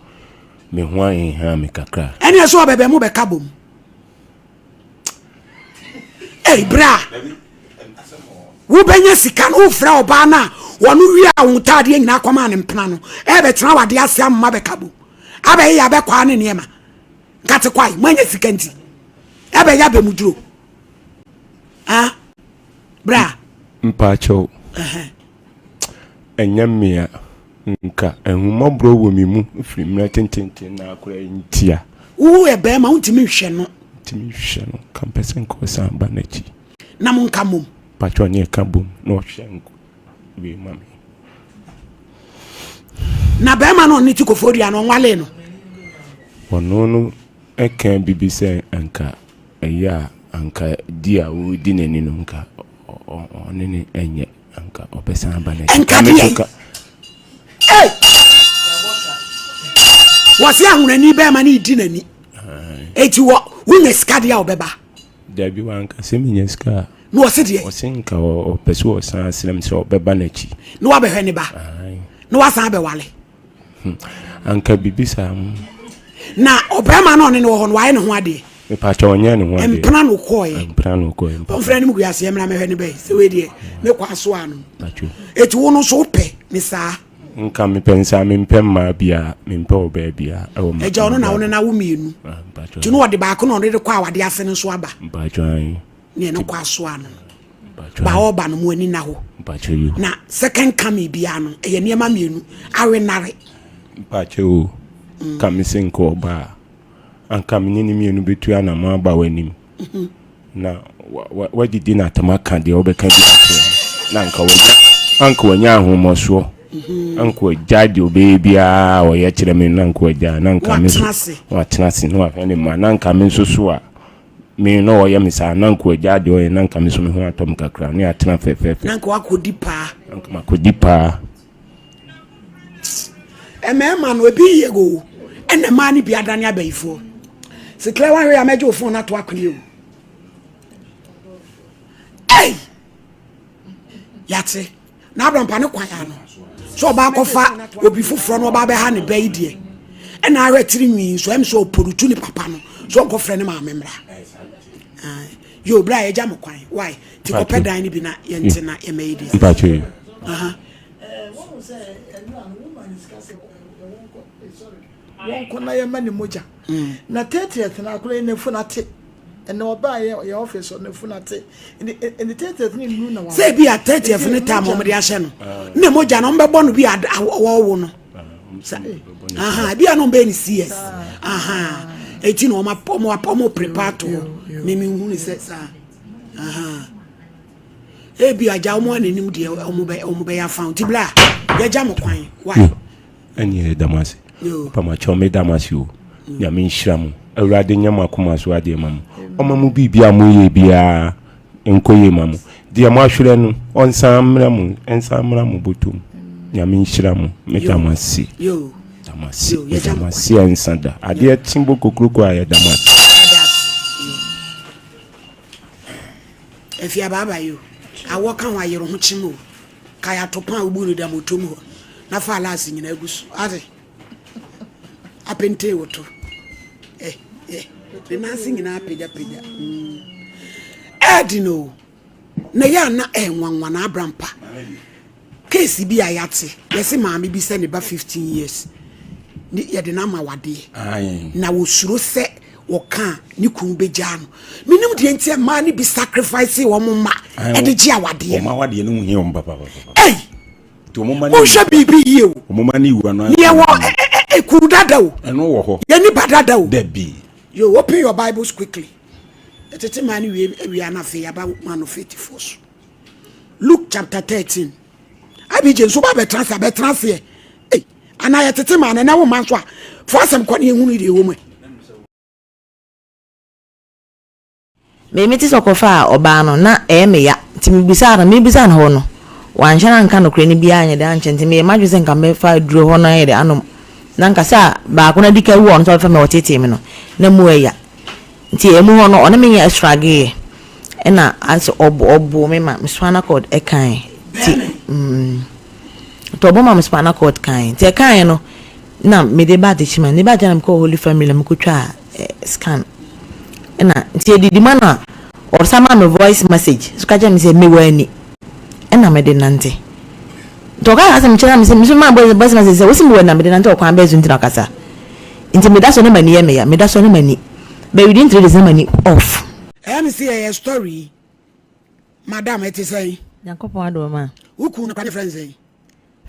me ho ahenha me kakra. Ɛne ɛso ɔbɛbɛ mo bɛka bom. Ei bra, wobɛnya sika no wofrɛ ɔbaa no a wɔno wie a wo ntaadeɛ nyinaa kɔmaa ne mpena no ɛbɛtena wade ase ama bɛka bom abɛyɛ yɛ abɛkwaa ne nneɛma nkate kwae moanya sika nti ɛbɛyɛ abɛmuduro ah bra. Mpaakyɛw, ɛnyɛ mmea nka ahummɔborɔ wɔ me mu firi mmerɛ tententen na akora yi ntia. Wo yɛ bɛrima wontumi nhwɛ no. Ntumi nhwɛ no nka mpɛ sɛ nka ɔsan ba n'akyi. Na mo nka mom. Mpakyɛw ne ɛka bom na ɔhwɛ wei ma me. Na bɛrima no ɔne ti kofoɔ dua no ɔnwalee no. Ɔno no ɛka bibi sɛ anka ɛyɛ a anka di a ɔredi n'ani no nka ɔne ne ɛnyɛ anka ɔbɛsan aba n'akyi. Nka deɛ Hey! Wɔse ahonani bɛrima ne di n'ani. Eti wɔ wonya sika deɛ a ɔbɛba. Dabi wanka sɛ menya sika a. Na ɔse deɛ. Ɔse nka ɔpɛ sɛ ɔsan asrɛ m sɛ ɔbɛba n'akyi. Na wabɛhwɛ ne ba. Na wasan abɛwale. Hmm. Anka biribi saa. Na ɔbarima no ɔne no wɔ hɔ no wayɛ ne ho adeɛ. Mepakyɛ ɔnyɛ ne ho adeɛ. Mpena no kɔɔɛ. Mpena no kɔɔɛ. Ɔmfrɛ no mu gu aseɛ mmra mɛhwɛ ne bɛyi sɛ wei deɛ ne kɔ aso ano. Eti wo no nso wopɛ ne saa. Nka mepɛ nsa mempɛ mmaa biara mempɛ ɔbaa biara ɛwɔ ma. Ɛgya ɔno na wo ne no awo mmienu. Ah, Nti no ɔde baako na ɔde de kɔ awadeɛ ase no nso aba. Mpakyɛ ayi. Ne ɛno kɔ aso ano. Ba ɔba no mo ani na hɔ. Mpakyɛ yo. Na second coming biara no ɛyɛ nneɛma mmienu awe nare. Mpakyɛ o. Mm. Ka me se nka ɔba a anka me ne ne mmienu bɛtu anamɔ aba w'anim. Mm-hmm. Na wadidi no atam aka deɛ wobɛka bi akyerɛ no na anka wanya anka wanya ahommɔsoɔ mm-hmm. anka wagyae deɛ ɔbɛyɛ biara a ɔyɛ kyerɛ me na anka wagyae na anka me nso watena ase na wahwɛ ne mma na anka me nso so a me na ɔyɛ me saa na anka wagyae deɛ ɔyɛ na anka me nso me ho atɔ me kakra ne atena fɛfɛɛfɛ na anka wakɔdi paa anka makɔdi paa Mmarima no ebi yɛ o ɛna mmaa no bi adane abayifoɔ sikila wahwɛ yɛ amɛgye wo fon no ato akone o ei yate na abrampa ne kwan ano sɛ ɔba akɔfa obi foforɔ no ɔba abɛha ne ba yi deɛ ɛna ahwɛ tiri nwi nso ɛm sɛ ɔporutu ne papa no So ɔnkɔfrɛ ne maame mmra. Yo, bra yɛgya mo kwan. Why? Ti kɔpɛ dan no bi na yɛnte na yɛmɛyɛ di. Mpakyɛ yi. Aha. Wɔnkɔ na yɛma ne mogya. Na thirtieth no akora yi n'afunu ate. Ɛnna ɔbaa yɛ yɛ office hɔ n'afunu ate. Ɛnna thirtieth no nnuru na wawo. Sɛ ebi a thirtieth no time wɔn de ahyɛ no. Ne mogya no wɔn bɛbɔ no bi a wɔwo no. Ebi a na wɔn bɛyɛ no CS. Eti na wɔn wɔn wɔn prepare to hɔ. Mimi hu ne sɛ saa. Ebi agya wɔn a n'anim deɛ wɔn bɛ wɔn bɛyɛ afa nti bla yɛgya mo kwan. Why? Ɛneɛ yɛda mo ase. Pamakyɛw meda mo ase o. Nyame nhyira mo. Awurade nyɛ mo akoma so adeɛ ma mo. Ɔma mo biribi a moyɛ biara nkɔ yie ma mo. Deɛ mo ahwerɛ no ɔnsan mmra mo nsan mmra mo bɔtɔ mu. Nyame nhyira mo. Meda mo ase. Da mo ase. Meda mo ase a nsa da. Adeɛ kye bɔ kokroko a yɛda mo ase. Afia baaba yi o. Awɔ ka ho ayere ho kyem o. Kae atopa a wobuu no da moto mu hɔ na fa alaase nyinaa gu so. Ate? Apentee wo to. Eh, eh. Ne nan ase nyinaa apagyapagya. Mm. Ɛɛden o. Na ɛyɛ a na ɛnwanwa na abrampa. Case bi a yɛate, yɛse maame bi sɛ ne ba 15 years ne yɛde no ama wadeɛ. Na wɔsuro sɛ wɔka a ne kunu bɛgyaa no. Menim deɛ nti a mmaa no bi sacrifice wɔn mma ɛde gye awadeɛ. Wɔn awadeɛ no ho hia wɔn papapapa. Ei! Monhwɛ biribi yie o. Wɔn mma no wu ano. Neɛ wɔ ekunu dada o. Ɛno wɔ hɔ. Yɛni ba dada o. Dabi. Yo, open your Bibles quickly. Ɛtete maa no wie awia no afei yɛaba man of faithfoɔ so. Luke chapter 13. Abigye nso ba bɛtena ase abɛtena aseɛ. Ei, anaa yɛtete maa no ɛnɛ wo ma nso a fa asɛm kɔ ne yɛhunu deɛ ɛwɔ mu ɛ. Me mete sɛ ɔkɔfaa ɔbaa no na ɛyɛ me ya nti mebisaa no, mebisaa no hɔ no wanhyɛ no anka nokorɛ no biara anyɛ dɛ ankyɛ nti meyɛɛ m'adwene sɛ nka mɛfa aduro hɔ no ayɛ dɛ anom na nka sɛ a baako no adi ka awu a ɔno nso abɛfa me a ɔtetee me no na mu ɛya nti ɛmu hɔ no ɔne me nyɛ ɛstrageeɛ ɛna asɛ ɔbo ɔboo me ma me spinal cord ɛkae nti mm nti ɔbɔ ma me spinal cord kae nti ɛkaeɛ no na mede ba Adekyima mede ba Adekyima na mekɔɔ Holy Family na mekɔtwaa eh, scan ɛna nti ɛdidi ma no a ɔsan maa me voice message so ka kyerɛ me sɛ mewɔ ani ɛna mede nante nti ɔka asɛm kyerɛ me sɛ me so maa voice message sɛ wosi mewɔ ani na mede nante ɔkwan bɛɛ so nti na ɔkasa nti meda so ne m'ani yɛ meya meda so ne m'ani but within 3 days na m'ani off. Ɛyɛ me se yɛyɛ story yi. Madam ɛte sɛn? Nyankopɔn adom a. Wo kunu no koraa ne frɛ no sɛn?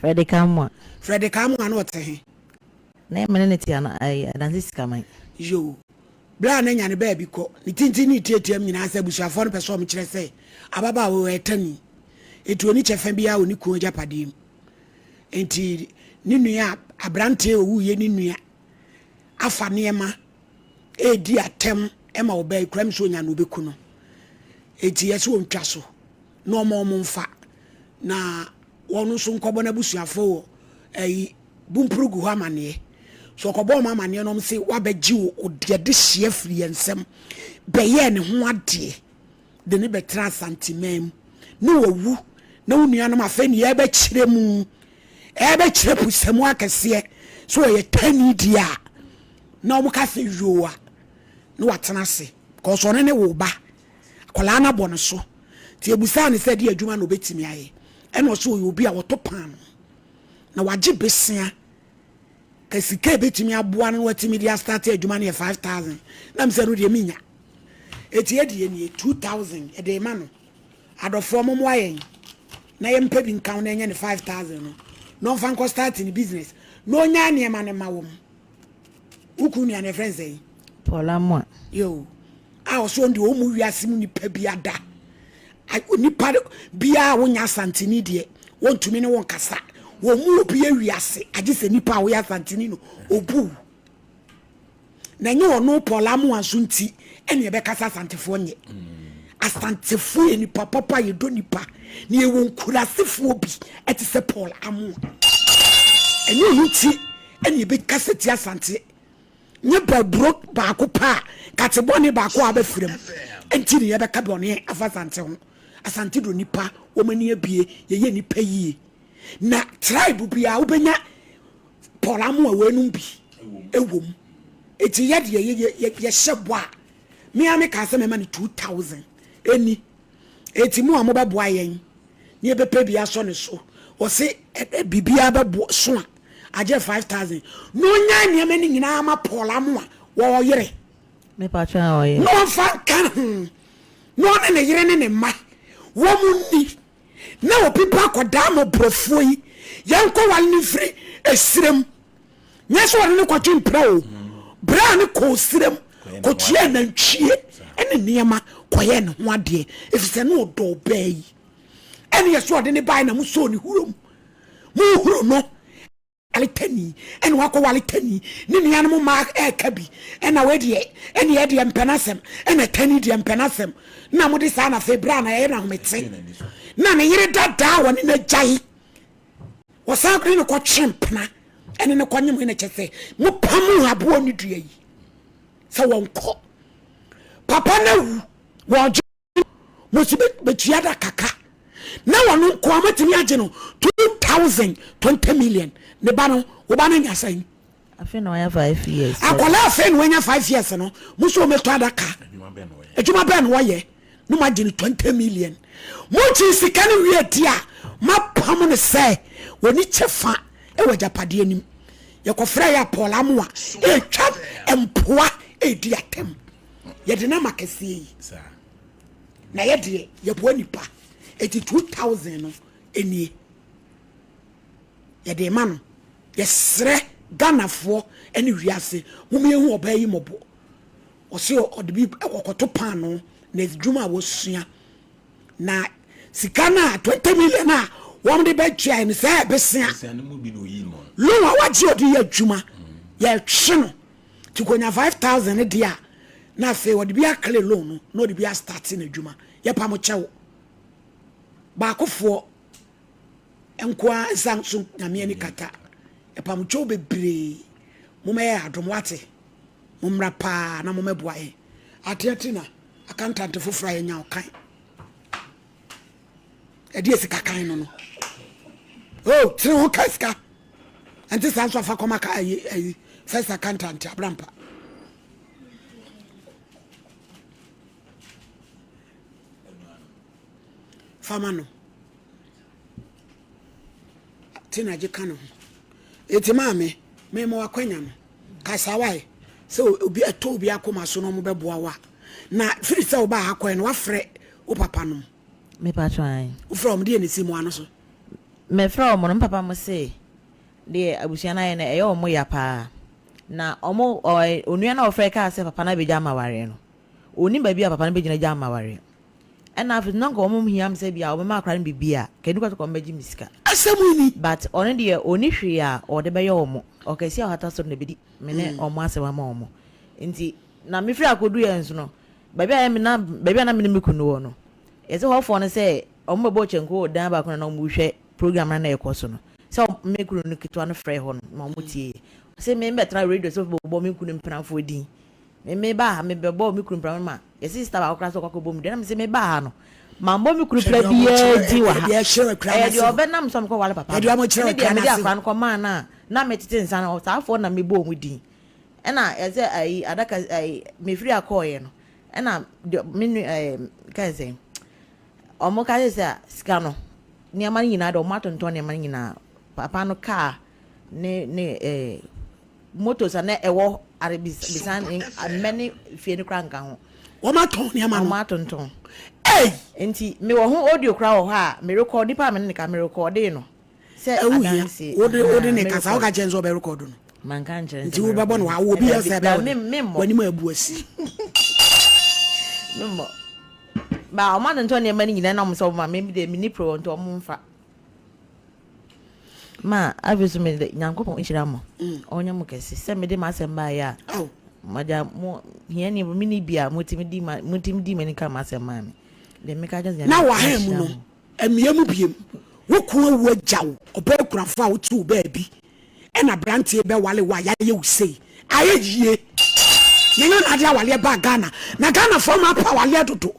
Frederick Amoah. Frederick Amoah no ɔte he? Na me ne no te ano ɛyi Adanse Sikaman. Yoo. Berɛ a na anya ne baabi kɔ, ne tintin ne ne tiatiam nyinaa sɛ abusuafoɔ no pɛ sɛ wɔkyerɛ sɛ ababaawa yi ɔyɛ tani. Enti ɔnni kyɛfa biara wɔ ne kunu agyapadeɛ mu. Enti ne nua aberanteɛ a ɔwuiɛ ne nua afa nneɛma redi atɛm ma ɔbaa yi koraa mu sɛ ɔnya no ɔbɛku no. Enti yɛ sɛ ɔntwa so na ɔma wɔn mfa na wɔn nso nkɔbɔ n'abusuafoɔ wɔ ayi Bumpurugu hɔ amaneɛ. So ɔkɔbɔ wɔn amaneɛ na wɔn se wabɛgye wo yɛde hyeɛ firi yɛn nsam bɛyɛɛ ne ho adeɛ de ne bɛtena Asanteman mu ne wawu na wo nuanom afei ne yɛbɛkyerɛ mu ɛbɛkyerɛ pusamu akɛseɛ so ɔyɛ tani deɛ a na wɔn ka sɛ yoo a na watena ase kɔsɔ ɔno ne wo ba akwadaa no abɔ ne so nti ebusaa ne sɛ de adwuma na obetumi ayɛ ɛna ɔsɛ ɔyɛ obi a wɔto paano na wagye besia ka sika ebetumi aboa no na watumi de astate adwuma no yɛ 5000 na mesɛ no deɛ menya eti ɛdi yɛ nie 2000 ɛde ma no adɔfoɔ momoa yɛn na yɛmpɛ bi nka ho na ɛnyɛ ne 5000 no na ɔmfa nkɔ start ne business na ɔnya nneɛma no ma wɔn. Wo kunu nua no yɛfrɛ no sɛn? Paul Amoah. Yo. A ɔsɛ ɔno deɛ ɔmmu wiase mu nipa bi ada. Nipa biara a wonya Asanteni deɛ wɔntumi ne wo nkasa. Wɔmmu obi awiase agye sɛ nipa a woyɛ Asanteni no ɔbu wo. Na ɛnyɛ ɔno Paul Amoah nso nti ɛne ɛbɛkasa Asantefoɔ nyɛ. Asantefoɔ yɛ nipa papa yɛdɔ nipa na yɛwɔ nkurasefoɔ bi ɛte sɛ Paul Amoah. Ɛnyɛ ɔno nti ɛne yɛbɛkasa tia Asante. Nyɛ baburo baako pɛ a kate bɔne baako a abɛfra mu nti ne yɛbɛka bɔne afa Asante ho. Asante dɔ nipa, wɔn ani abue, yɛyɛ nipa yie. Na tribe biara wobɛnya Paul Amoah weinom bi ɛwɔ mu. Eti yɛ deɛ yɛ yɛhyɛ bɔ a me ara me kaa sɛ mɛma no 2000 ɛni. Eti mo a mobɛboa yɛn ne yɛbɛpɛ bi asɔ ne so ɔse biribiara bɛboa so a agye 5000 na ɔnyae nneɛma no nyinaa ma Paul Amoah wɔ ɔyere na ɔmfa nka ho na ɔne ne yere ne ne mma wɔn mu nni na obi ba akɔdaa mmɔborɔfoɔ yi yɛnkɔ wale no mfiri esirem nyɛ sɛ ɔne no kɔtwe mpira o berɛ a ne kɔɔ serem kɔtua nantwie ne nneɛma kɔyɛ ne ho adeɛ ɛfiri sɛ ne ɔdɔ ɔbaa yi ɛne yɛ so ɔde ne bae na mosɔɔ ne hurom mohuro no tani ɛna wakɔ wale tani ne nuanom mmaa ɛɛka bi ɛna wɔdeɛ ɛne ɛdeɛ mpɛ n'asɛm ɛna tani deɛ mpɛ n'asɛm na mode saa na afei berɛ a na ɛyɛ na ahomete na ne yere dadaa wɔne n'agyae Wɔsan ne no kɔtwe mpena ɛne no kɔnyem ne kyɛ sɛ mopam aboɔ ne dua yi sɛ wɔnkɔ papa no awu wɔgye mo si bɛtua da kaka na wɔn nkoa mɔtumi agye no 2020 million ne ba no wo ba no nya sɛn Afei na wanya 5 years. Akwadaa afei na wanya 5 years no mo so wɔmɛtɔ adaka adwuma bɛn na wɔyɛ na mo agye no 20 million mo gye sika no wie di a mapam no sɛ wɔni kyɛ fa wɔ agyapadeɛ nim yɛkɔfrɛ yɛ Paul Amoa ɛtwa mpoa ɛdi atɛm yɛde no ama kɛseɛ yi na yɛdeɛ yɛboa nipa ɛti 2000 no ɛnie yɛde ma no yɛsrɛ Ghanafoɔ ne wiase mom yɛhu ɔbaa yi mmɔbɔ ɔse ɔde bi ɔkɔto paano na adwuma a wɔsua na sika no a 20 million a wɔn de bɛtua no sɛ ɛbɛsia loan a wagye ɔde yɛ adwuma yɛtwe no ti konya 5000 no deɛ a na afei ɔde bi akele loan no na ɔde bi astarte n'adwuma yɛpam kyɛw baakofoɔ nkoa nsa so nyame ani kata yɛpam kyɛw bebree momɛyɛ adom wate Mommra paa na mommɛboa yɛn. Adeɛ nti na accountant foforɔ a yɛnya ɔkan. Ɛdeɛ sika kan no no. Oh, tiri ho ka sika. Ɛnti saa nso afa kɔma ka ayi ayi first accountant abrampa. Fama no. Tina gye ka ne ho. Eti maame, mema w'akwanya no. Kasa wae. Sɛ obi ɛtɔ obi akoma so na ɔmo bɛboa wo a. Na firi sɛ wobaa ha kɔɛ no wafrɛ wo papa nom. Me patro ae. Wofrɛ ɔmo deɛ na esi mo ano so? Me frɛ ɔmo no me papa mo se deɛ abusua no ayɛ no ɛyɛ ɔmo ya paa. Na ɔmo ɔɛ onua no a ɔfrɛ kaa sɛ papa no abɛgya ama awareɛ no ɔnim baabi a papa no bɛgyina agya ama awareɛ. Ɛna afei na nka wɔn hia me sɛ bia wɔbɛma akora no biribi a, nka ɛni kwa sɛ wɔbɛgye me sika. Asɛm yi ni. But ɔno deɛ ɔni hwee a ɔde bɛyɛ wɔn. Ɔkɛseɛ a ɔhata soro na ɛbɛdi me ne wɔn asɛm ama wɔn. Nti na mefiri akɔduiɛ nso no, baabi a na baabi a na me ne me kunu wɔ no, yɛsɛ hɔfoɔ no sɛ wɔn bɛbɔ kyɛnku wɔ dan baako na na wɔrehwɛ program no na ɛkɔ so no, sɛ me kunu no ketewa no frɛ hɔ no ma wɔn tie. Sɛ me mbɛtena radio so bɛbɔ me kunu mpenafoɔ din. Me me baa ha me bɛ bɔɔ me kunu pra ma yɛsi sista baako koraa sɛ ɔkɔ akɔbɔ mu deɛ na me sɛ me baa ha no ma mbɔ me kunu pra biara din wɔ ha ɛyɛ deɛ ɔbɛ nam sɛ ɔmekɔ wale papa no ɛne deɛ mede akora no kɔ maa no a na me tete nsa no saa foɔ na me bɔɔ mu din ɛna yɛsɛ ayi adaka ayi mefiri akɔɔyɛ no ɛna deɛ me nu ɛɛ kae sɛ ɔmo ka sɛ sika no nneɛma no nyinaa deɛ ɔmo atontɔn nneɛma no nyinaa papa no kaa ne ne ɛɛ. Motos a na ɛwɔ are bisan mmɛ ne fie no koraa nka ho. Wɔn atɔn nneɛma no. Wɔn atontɔn. Ei! Nti mewɔ ho audio koraa wɔ hɔ a me record nipa a me ne ne ka me recordee no. Sɛ adanse. Wode wode ne kasa woka kyerɛ no sɛ ɔbɛ record no. Manka nkyerɛ no sɛ. Nti wobɛbɔ no wa wo obi yɛ sɛ ɛbɛ wɔ w'anim abu asi. Memmɔ. Ba wɔn atontɔn nneɛma no nyinaa na wɔn sɛ wɔn ma me de me ni pro nti wɔn mfa. Ma afei so mede Nyankopɔn nhyira mo, ɔnyɛ mo kɛse sɛ mede m'asɛm baeɛ a, magya mo hiani mene bi a motumi di ma motumi di m'ani ka m'asɛm maa me. Deɛ meka kyerɛ sɛ Na wahan mu no, mmea mu biem, wo ko awu agya wo, ɔbaa kunafo a wote wo baabi, ɛna aberanteɛ bɛwale wo a yɛayɛ wo sei. Ayɛ yie. Na ɛnyɛ na ade awaleɛ baa Ghana. Na Ghanafoɔ ma apa awaleɛ dodo.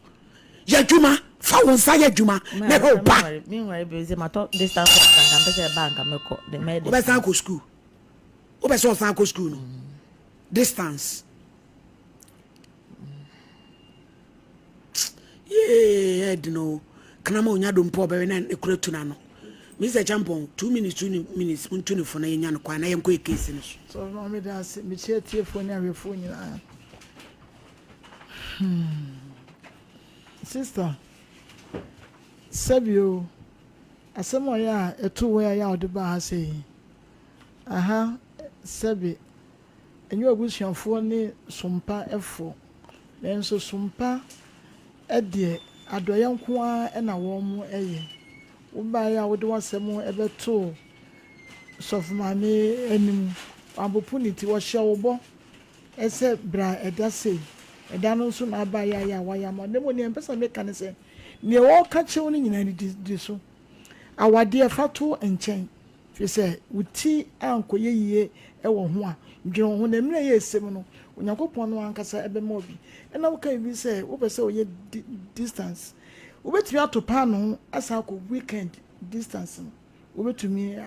Yɛ adwuma, fa wo nsa yɛ adwuma na hwɛ wo ba. Wobɛsan akɔ sukuu. Wopɛ sɛ ɔsan akɔ sukuu no. Distance. Yee, ɛdi no. Kanama onya dompo ɔbɛwe na ekura tu n'ano. Mr. Champon, 2 minutes, 2 minutes, muntu ne fo na yɛnya no kwan na yɛnkɔ yɛ case no so. So maame da ase, mekyia atiefoɔ ne ahwɛfoɔ nyinaa. Hmm. Sister, sɛbi o, asɛm a ɔyɛ a ɛto wo a ɛyɛ a ɔde baa ha sɛ yi. Aha, sɛbi, ɛnyɛ w'abusuafoɔ ne sompa fo, nanso sompa deɛ adɔeɛ nko ara na wɔyɛ. Wobaeɛ a wode w'asɛm bɛtoo sɔfo maame anim, wampopo ne ti, ɔhyɛɛ wo bɔ sɛ bra ɛda sei, ɛda no nso na abaeɛ a yɛ a wayɛ ama wo. Na mmom nea mepɛ sɛ meka ne sɛ, nea wɔreka kyerɛ wo no nyinaa no, di so. Awadeɛ, fa to nkyɛn. Ɛfiri sɛ wo ti ankɔyɛ yie wɔ ho a, dwene wo ho, na mmerɛ a ɛyɛ ɛsɛ mu no, Onyankopɔn no ankasa bɛma wo bi. Ɛna woka biribi sɛ wopɛ sɛ woyɛ distance, wobɛtumi ato paanoo asan akɔ weekend distance no, wobɛtumi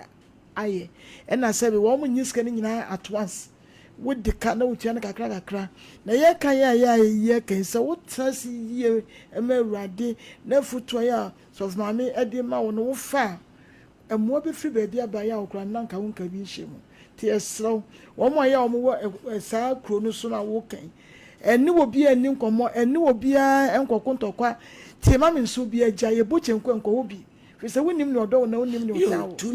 ayɛ. Ɛna sɛbe wɔn nnye sika no nyinaa at once, wode ka na wotua no kakra kakra. Na yɛka yɛ a yɛ a yɛka yi, sɛ wotena ase yie ma Awurade na afotuo a Sɔfo Maame de ma wo no wofa a, Mmoa bɛfiri baabi aba yɛ a wo koraa no na anka wonka bi nhyɛ mu. Nti yɛsrɛ wo, wɔn a ɛyɛ a wɔwɔ saa kuro no so no a woka yi, ɛne obiara nni nkɔmmɔ, ɛne obiara nkɔko ntɔkwa. Tie ma me nso obiara gya, yɛbɔ kyenku a nkɔ hɔ bi. Firi sɛ wonnim nea ɔdɔ wo na wonnim nea ɔtaa wo. Ɛno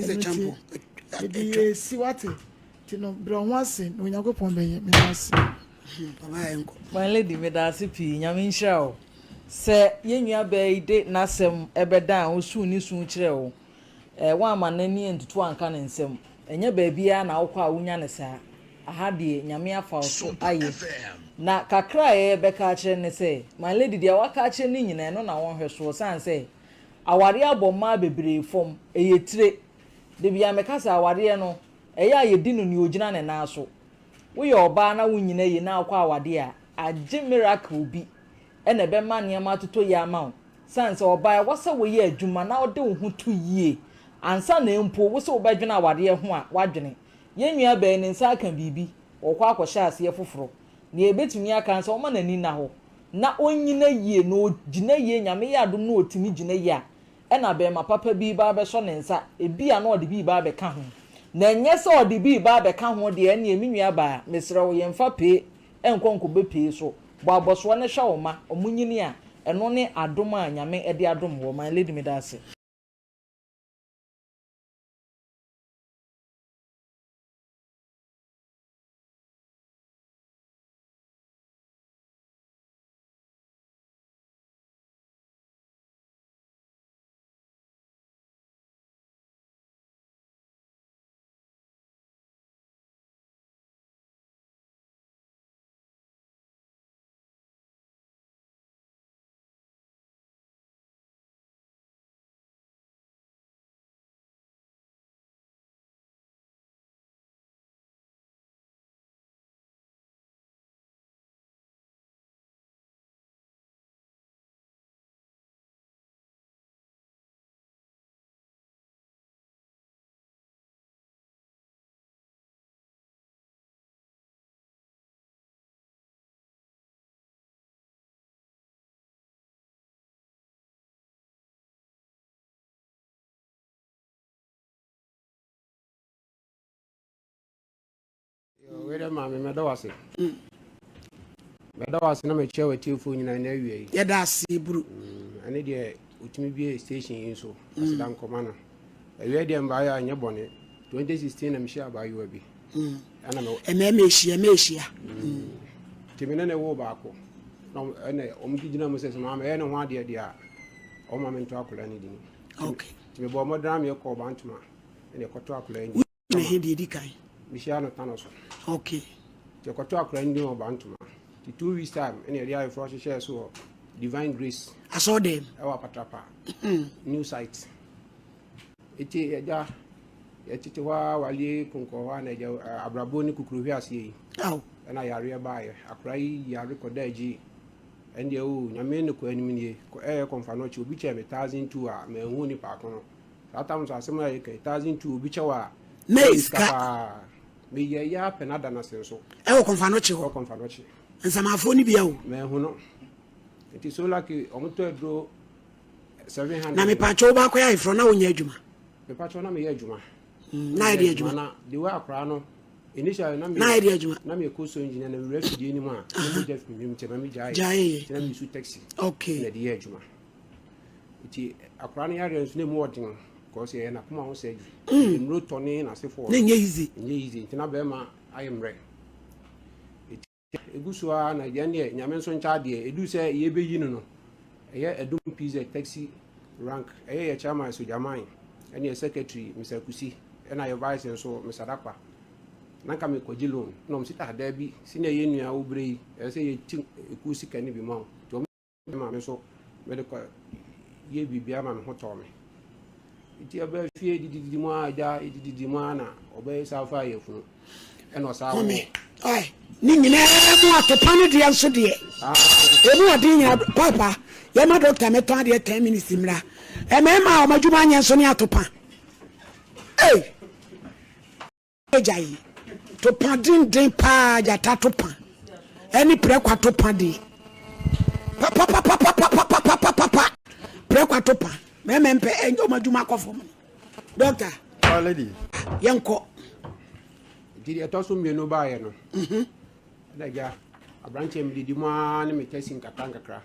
nti, mede yɛsi wate. Nti no, brɛ wo ho ase na Onyankopɔn bɛyɛ. Meda ase. My lady meda ase pii Nyame nhyira wo sɛ yɛn nua baa yi de n'asɛm bɛdan wo suu ne su kyerɛɛ wo eh woamma n'ani antutu anka ne nsam ɛnyɛ baabiara na wokɔ a wonya no saa aha deɛ Nyame afa wo so ayɛ na kakra a yɛbɛka akyerɛ ne sɛ my lady deɛ waka akyerɛ no nyinaa ɛno na wɔnhwɛ soɔ sane sɛ awareɛ abɔ mmaa bebree fam ɛyɛ tire da biara meka sɛ awareɛ no ɛyɛ a yɛdi no nea ɔgyina ne nan so Woyɛ ɔbaa na wonnyina yie na wokɔ awadeɛ a, agye miracle bi na ɛbɛma nneɛma atotɔ yie ama wo. Sane sɛ ɔbaa ɛwɔ sɛ woyɛ adwuma na wode wo ho to yie ansa na mpo wo sɛ wobɛdwene awadeɛ ho a, woadwene. Yɛn nua baa yi ne nsa aka biribi, ɔrekɔ akɔhyɛ aseɛ foforɔ. Nea yɛbɛtumi aka ne sɛ ɔmma n'ani nna hɔ na ɔnnyina yie na ɔgyina yie, Nyame yɛ adom na ɔtumi gyina yie a, ɛna barima papa bi reba abɛsɔ ne nsa, ebia na ɔde bi reba abɛka ho. Na ɛnyɛ sɛ ɔde bi reba abɛka ho deɛ, ɛnneɛ me nuabaa, mesrɛ wo, yɛmfa pee nkɔ nkɔbɛ pee so. Bɔ abɔsoɔ no hwɛ wo mma, wɔnyini a, ɛno ne adom a Nyame de adom woɔ. My lady, meda ase. Wei dɛ maame mɛda wo ase. Mɛda wo ase na makyia w'atiefoɔ nyinaa na awia yi. Yɛda ase buru. Ɛne deɛ ɔtumi bie station yi nso aseda nkɔma no. Awia deɛ mbaayɛ a nyɛ bɔne. 2016 na mehyia abaayewa bi. Ɛna me ɛmɛ ɛhyia ɛmɛ ɛhyia. Nti me ne ne woo baako. Na ɛna wɔn gyina mu sɛ sɛ maame ɛyɛ ne ho adeɛ deɛ a ɔma me nto akwadaa no din. Okay. Nti mebɔɔ mmɔden a mekɔɔ Bantama ɛna ɛkɔto akwadaa no din. Na he deɛ edi kan? Mehyia no Tano so. Okay. Nti ɛkɔtɔ akora no din wɔ Bantoma. Nti 2 weeks time ɛna yɛde ayeforɔ hyehyɛɛ so wɔ Divine Grace. Asɔɔ dɛm. Ɛwɔ Apatrapa. New site. Eti ɛgya yɛtete hɔ a walie konkɔ hɔ a na ɛgya abrabɔ ne kukuruhwe aseɛ yi. Aw. Ɛna yareɛ baeɛ. Akora yi yare kɔda agyi. Ɛndeɛ o nyame ne kɔ anim nie. Ɛyɛ kɔmfa no ɔkye obi kyɛɛ me 1002 a manhu nipa ko no. Saa tam nso asɛm a yɛka yi 1002 obi kyɛw a na ɛyɛ sika paa. Meyɛ yɛ apɛ na da no ase nso. Ɛwɔ Kɔnfanɔkye hɔ. Ɛwɔ Kɔnfanɔkye. Nsamafoɔ no bi a o. Mɛhu no. Nti so lucky ɔmo tɔ aduro 700. Na mepatwa wo baakɔ yɛ ayeforɔ na wonyɛ adwuma. Mepatwa na meyɛ adwuma. Mm, na yɛ de adwuma. Na the way akora no initially na me na yɛ de adwuma. Na me kɔ so engineer na wura fidie ni mu a na mo gya firi mu nti ma me gyae. Gyae. Na me su taxi. Okay. Na de yɛ adwuma. Nti akora no yareɛ nso na emu ɔden because yɛyɛ n'akoma ho surgery. Mm. Nnuro tɔ ne n'asefoɔ. Na nyɛ easy. Nyɛ easy nti na bɛrima ayɛ mmerɛ. Nti egu so ara na yɛn deɛ nyame nso nkyɛ adeɛ edu sɛ yɛbɛyi no no ɛyɛ Adum PZ taxi rank ɛyɛ yɛ chairman Sogyaman ɛne yɛ secretary Mr. Kusi ɛna yɛ vice nso Mr. Dakwa na nka mekɔgye loan na ɔmo si ah daabi sɛnea yɛn nua wo berɛ yi ɛsɛ sɛ yɛti ekuo sika no bi ma wo nti ɔmo Me maame nso, mede kɔ yɛ biribiara ma me ho tɔɔ me. Nti ɛbɛɛ fie didididi mu ara agya didididi mu ara na ɔbɛyɛ saa fa yɛ funu. Ɛna ɔsaa wɔ. Home. Ɔy, ne nyinaa mu atopa no deɛ nso deɛ. Emu ɔden nyina papa yɛma dɔkta mɛtɔn adeɛ 10 minutes mmra. Mmarima a wɔn adwuma anyɛ nso ne atopa. Ei! Agya yi, topa denden paa, gyata topa, ɛne prɛko atopa de. Papapapapapapapapapa, prɛko atopa, mɛmɛ mpɛ ɛnyɛ ɔmo adwuma akɔ fam no. Dɔkta. Ah, lady. Yɛnkɔ. Nti deɛ ɛtɔ so mmienu baeɛ no, mhm. ɛna agya aberanteɛ medidi mu ara ne me taxi nkakra nkakra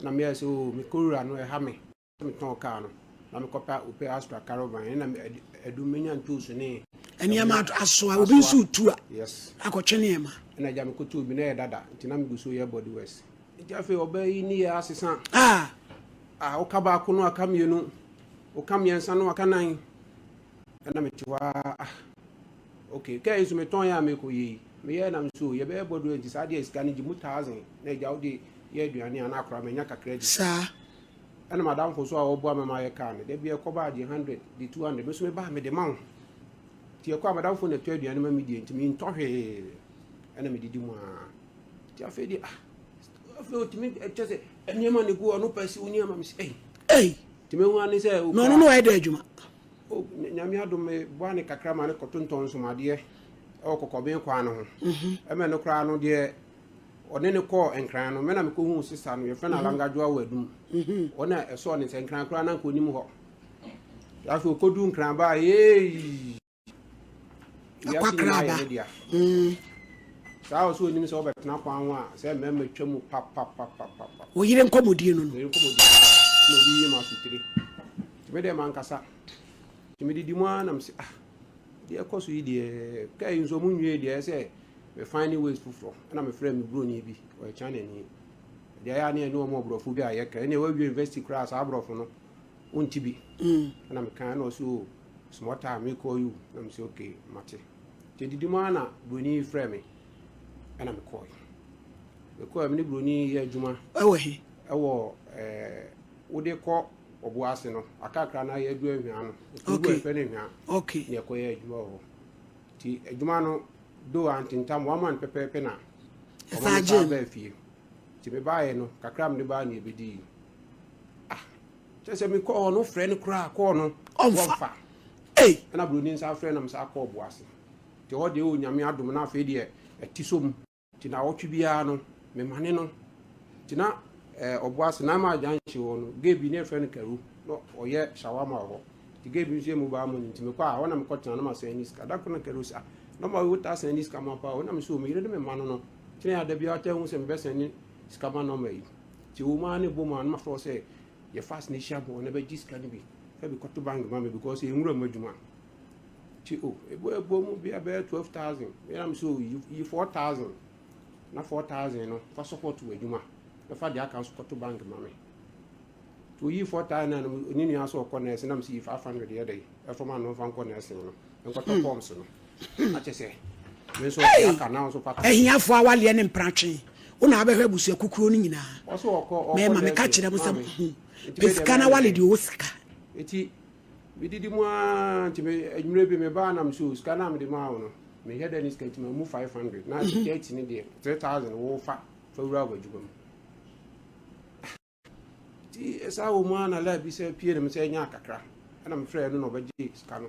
na meyɛ sɛ o oh, mekɔwura no ɛha me. Metɔn kaa no na mekɔpɛ Opel Astra caravan ɛna ɛdu menya ntoosu ne nneɛma asoa obi nso retu a yes akɔtwe nneɛma ɛna agya mekɔtoo bi na ɛyɛ dada nti na megu so yɛ body works nti afei ɔbaa yi ne yɛ asesa ah ah woka baako no aka mmienu woka mmiɛnsa no aka nan ɛna mete hɔ a ah okay kaa yi nso metɔn yɛ a mekɔ yɛ yi meyɛ nam so yɛbɛyɛ body works nti saa deɛ sika no gye mu thousand na agya wode yɛ aduane a na akora manya kakra di saa Ɛna m'adamfo nso a ɔboa me ma ayɛ kaa no, da bi ɛkɔba a gye hundred, gye 200, me nso meba a mede ma wo. Nti ɛkɔ a m'adamfo na ɛtɔ aduane ma me die, nti mentɔ hwee, ɛna medidi mu ara. Nti afei deɛ, ah, afei otumi kyɛ sɛ nneɛma na egu hɔ, ɔno pɛ si wo nneɛma, me sɛ, ei. Ei. Nti mehu ara ne sɛ. Na ɔno na ɔyɛ dɛ adwuma. O, Nyame adom me boa ne kakra ma ne kɔtontɔn nsomadeɛ ɛwɔ kɔkɔben kwan no ho. Ɛmɛ no koraa no deɛ. Ɔne no kɔɔ Nkran no, me na mekɔhuu sista no, yɛfrɛ no mhm. Alangadwoa wɔ Adum. Mhm. Ɔna ɛsɔɔ ne sɛ Nkran koraa na nka ɔnim hɔ. Afei ɔkɔduu Nkran baa yei. Wiase nyinaa yɛ ne dea. Mm. Saa ɔsɛ onim sɛ ɔbɛtena kwan ho a sɛ mmarima twa mu papapapapa. Wo yere nkɔmmɔdie no no. Wo yere nkɔmmɔdie na obi yi ma asotire. Nti me deɛ mankasa. Nti medidi mu ara na mese ah deɛ ɛkɔ so yi deɛ kaa yi nso ɔmo nwie deɛ ɛsɛ Me finding ways foforɔ ɛna me frɛ me broni bi ɔyɛ China ni deɛ ɛyɛ a ne ɛne wɔn aborɔfo bi a yɛka ɛne wawie university koraa saa aborɔfo no wonti bi mm. ɛna me kan ɛna ɔsɛ o oh, small time me call you na me sɛ okay mate nti didi mu ara na broni yi frɛ me ɛna me kɔɛ me kɔɛ me ne broni yɛ adwuma ɛwɔ he ɛwɔ ɛɛ wode kɔ ɔbo ase no akakra na yɛ adu ahwia no okay ɛfɛ no ahwia okay ne ɛkɔyɛ adwuma wɔ hɔ nti adwuma no Though antentam one month pɛpɛɛpɛ na ɔma me san baa fie. Nti me baeɛ no, kakra a mede baa ne ɛbɛdii. Ah, kyerɛ sɛ mekɔɔ hɔ no frɛ no koraa kɔɔ no wɔmfa. Ɛna buroni nsa frɛ na me saa kɔɔ Boase. Nti hɔ deɛ o Nyame adom na afei deɛ ɛte so mu. Nti naawɔtwe biara no memane no. Nti na eh, Ɔboase na ama junction hɔ no, gay bi ne yɛfrɛ no Karu na ɔyɛ shawarma wɔ hɔ. Nti gay bi nso yɛ mobile money nti mekɔ a hɔ na mekɔtena na masan ni sika. Da koro na Karu sɛ ah, na ɔma wotaa sɛn ni sika ma paa o. Na me sɛ o me yere ne me mma no no. Kyerɛ ada biara taa hu sɛ mebɛsɛn ne sika ma nɔma yi. Nti ɛwɔ mu ara ne ɛbɔ mu a na mafrɛ wo sɛ yɛ fast na hyia bɔ na bɛgye sika no bi fa bi kɔto bank ma me because ɛyɛ nwura mu adwuma. Nti o ɛbɔ ɛbɔ mu bi a bɛyɛ 12,000. Me na me sɛ o yi 4,000 na 4,000 no fa support wɔ adwuma na fa deɛ aka nso kɔto bank ma me. Nti oyii 4,000 na ne nua sɛ ɔkɔ nɛɛse na me sɛ yi 500 yɛ dɛn ɛfa ma no mfa nkɔ nɛɛse no nkɔtɔ hmm. forms no. Akyɛ sɛ me nso deɛ aka na nso fa. Ahiafoɔ awaleɛ ne mpratwe wo na abɛhwɛ abusua kukuo no nyinaa. Ɔsɛ ɔkɔ ɔkɔ nɛɛse. Mɛma meka kyerɛ mo sɛ hmm, pɛ sika na wale deɛ ɔwɔ sika. Eti Medidi mu ara nti me anwummerɛ bi mebaa na mesɛ sika no a mede maa wo no mehwɛ dɛ ne sika nti mamu 500 na sɛ 30 no deɛ 3000 wo fa fa wura wɔ adwuma mu nti ɛsaa wɔ mu ara na laa bi sɛ pie na mesɛ nya kakra ɛna mefrɛ no na ɔbɛgye sika no.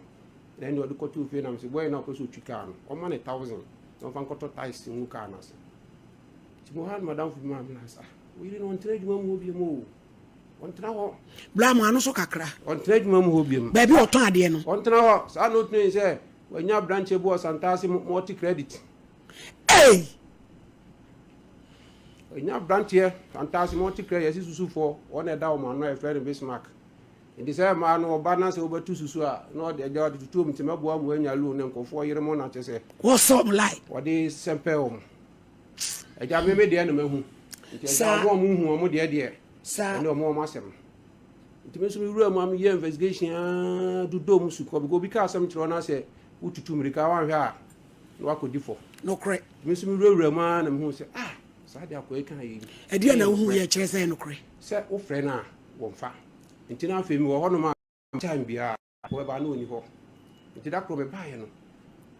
Na ɛnna ɔde kɔtoo fie nam sɛ bɔyɛ na ɔpɛ sɛ ɔtwi kaa no, ɔma ne thousand na ɔmfa nkɔtɔ tiles ngu kaa no ase. Nti mo ha no madamfo bi maa me na sɛ, ah, wo yere no ɔntena adwuma mu hɔ biom o. Ɔntena hɔ. Bra mo ano so kakra. Ɔntena adwuma mu hɔ biom. Baabi ɔtɔn adeɛ no. Ɔntena hɔ. Saa na ɔtumi sɛ wanya aberanteɛ bi wɔ Santase multi credit. Ei! Wanya aberanteɛ Santase multi credit yɛsi susufoɔ wɔn na ɛda wɔn ano a yɛfrɛ no Bismarck. Nti sɛ mmaa no ɔba na sɛ wobɛtu susu a na ɔde agya ɔde tutu wɔn ti mɛboa mu anya loan ne nkurɔfoɔ yere mo na kyɛ sɛ. Wɔsɔ wɔn line. Wɔde sɛmpɛ wɔn. Agya me me deɛ na mahu. Nti agya wɔn a wɔn hu wɔn deɛ deɛ. Ɛne wɔn wɔn asɛm. Nti me nso me wura mu a meyɛ investigation aa dodɔ mu sukɔ because obi ka asɛm kyerɛ wo na sɛ wotutu mmirika wanhwɛ a na wakɔdi fɔ. Nokorɛ. Nti me nso me wurawura mu aa na mehu sɛ ah saa deɛ akɔyɛ ka yɛ yi. Ɛdeɛ na wohu yɛ kyerɛ sɛ ɛyɛ nokorɛ. Sɛ wofrɛ no a wɔmfa. Nti na afei mewɔ hɔnom a time biara wɔbɛba na ɔni hɔ. Nti da koro mebaeɛ no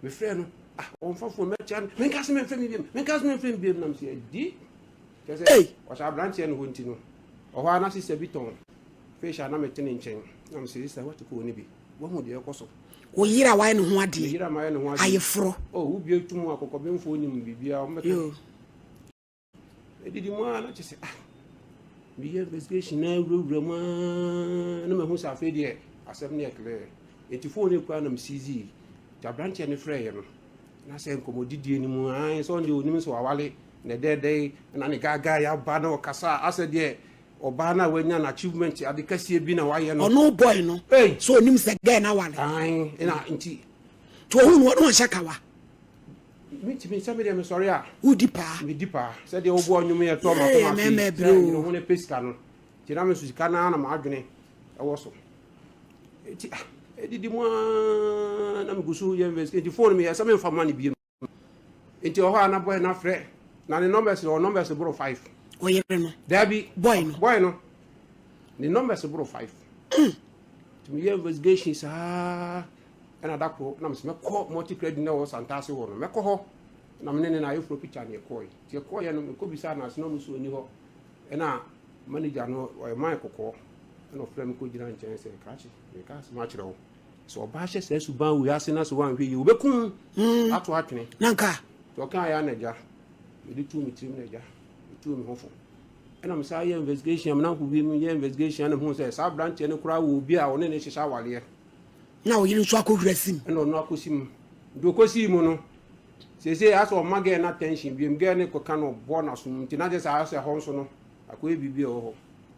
mefrɛ no ah ɔmfa phone mɛkyia no menka sɛ memfrɛ me biom menka sɛ memfrɛ me biom na mesɛ adi. Kyerɛ sɛ ɔhyɛ aberanteɛ no hɔ nti no ɔhɔ a na sista bi tɔn fish a na mete ne nkyɛn na mesɛ sista wate kɔɔ no bi wahu deɛ ɛkɔ so. Wo yere a wayɛ ne ho adeɛ. Me yere a mayɛ ne ho adeɛ. Ayeforɔ. Oh wobie tum akɔkɔbenfoɔ nim biribiara wɔmmɛka. Ɛdidi mu ara na kyerɛ sɛ ah meyɛ investigation na wurawura mu ara na mahu sɛ afei deɛ asɛm no yɛ clear. Nti phone no kura na mesizi. Nti aberanteɛ no frɛeɛ no na sɛ nkɔmmɔdidie no mu ae sɛ ɔno deɛ ɔnim sɛ wawale na ɛdɛɛdɛe na ne gaagaa yɛ aba na ɔkasa asɛ deɛ ɔbaa no a wanya no achievement ade kɛseɛ bi na wayɛ no. Ɔno boy no Ei! sɛ ɔnim sɛ girl no awale. Ae na nti. Nti ɔhu no ɔne ɔnhyɛ kawa. Mentumi sɛ medeɛ mesɔre a. Wodi paa. Medi paa. Sɛdeɛ wobɔ nnwom yɛ tɔ makoma so yi. Sɛ yere ho no pɛ sika no. Nti na me nso sika no ara na m'adwene ɛwɔ so. Nti ah ɛdidi mu ara na megu so yɛ investigate. Nti phone meyɛ sɛ memfa ma no bio. Nti ɔhɔ a na boy no afrɛ. Na ne numbers ɔwɔ numbers boro five. Ɔyere no. Dabi. Boy no. Boy no. Ne numbers boro five. Nti meyɛ investigation saa. Ɛna da koro na mesɛ mɛkɔ multi credit na ɛwɔ Santase hɔ no mɛkɔ hɔ na mene ne na ayeforo picture ne ɛkɔe nti ɛkɔeɛ no mekɔ bisaa no ase na ɔmo so ɔni hɔ ɛna manager no ɔyɛ man kɔkɔɔ ɛna ɔfrɛ me kɔgyina nkyɛn sɛ krakye meka asɛm akyerɛ wo sɛ ɔbaa hyɛ saa suban wei ase na sɛ woanhwɛ yie wobɛkum hmm. ato atwene na nka nti ɔkaa yɛ anagya mede tuu me tirim na agya metuu me ho fo ɛna mesaa yɛ investigation menamfo bi mu yɛ investigation ɛna mehu sɛ saa aberanteɛ no koraa wɔ obi a ɔne ne hyehyɛ awaleɛ Na ɔyere nso akɔwura si mu. Ɛna ɔno akɔsi mu. Nti ɔkɔsii mu no, seesei asɛ ɔma gɛɛ no attention biom, gɛɛ no kɔka no ɔbɔ n'aso mu nti na kyerɛ sɛ asɛ hɔ nso no akɔyɛ biribi a ɛwɔ hɔ.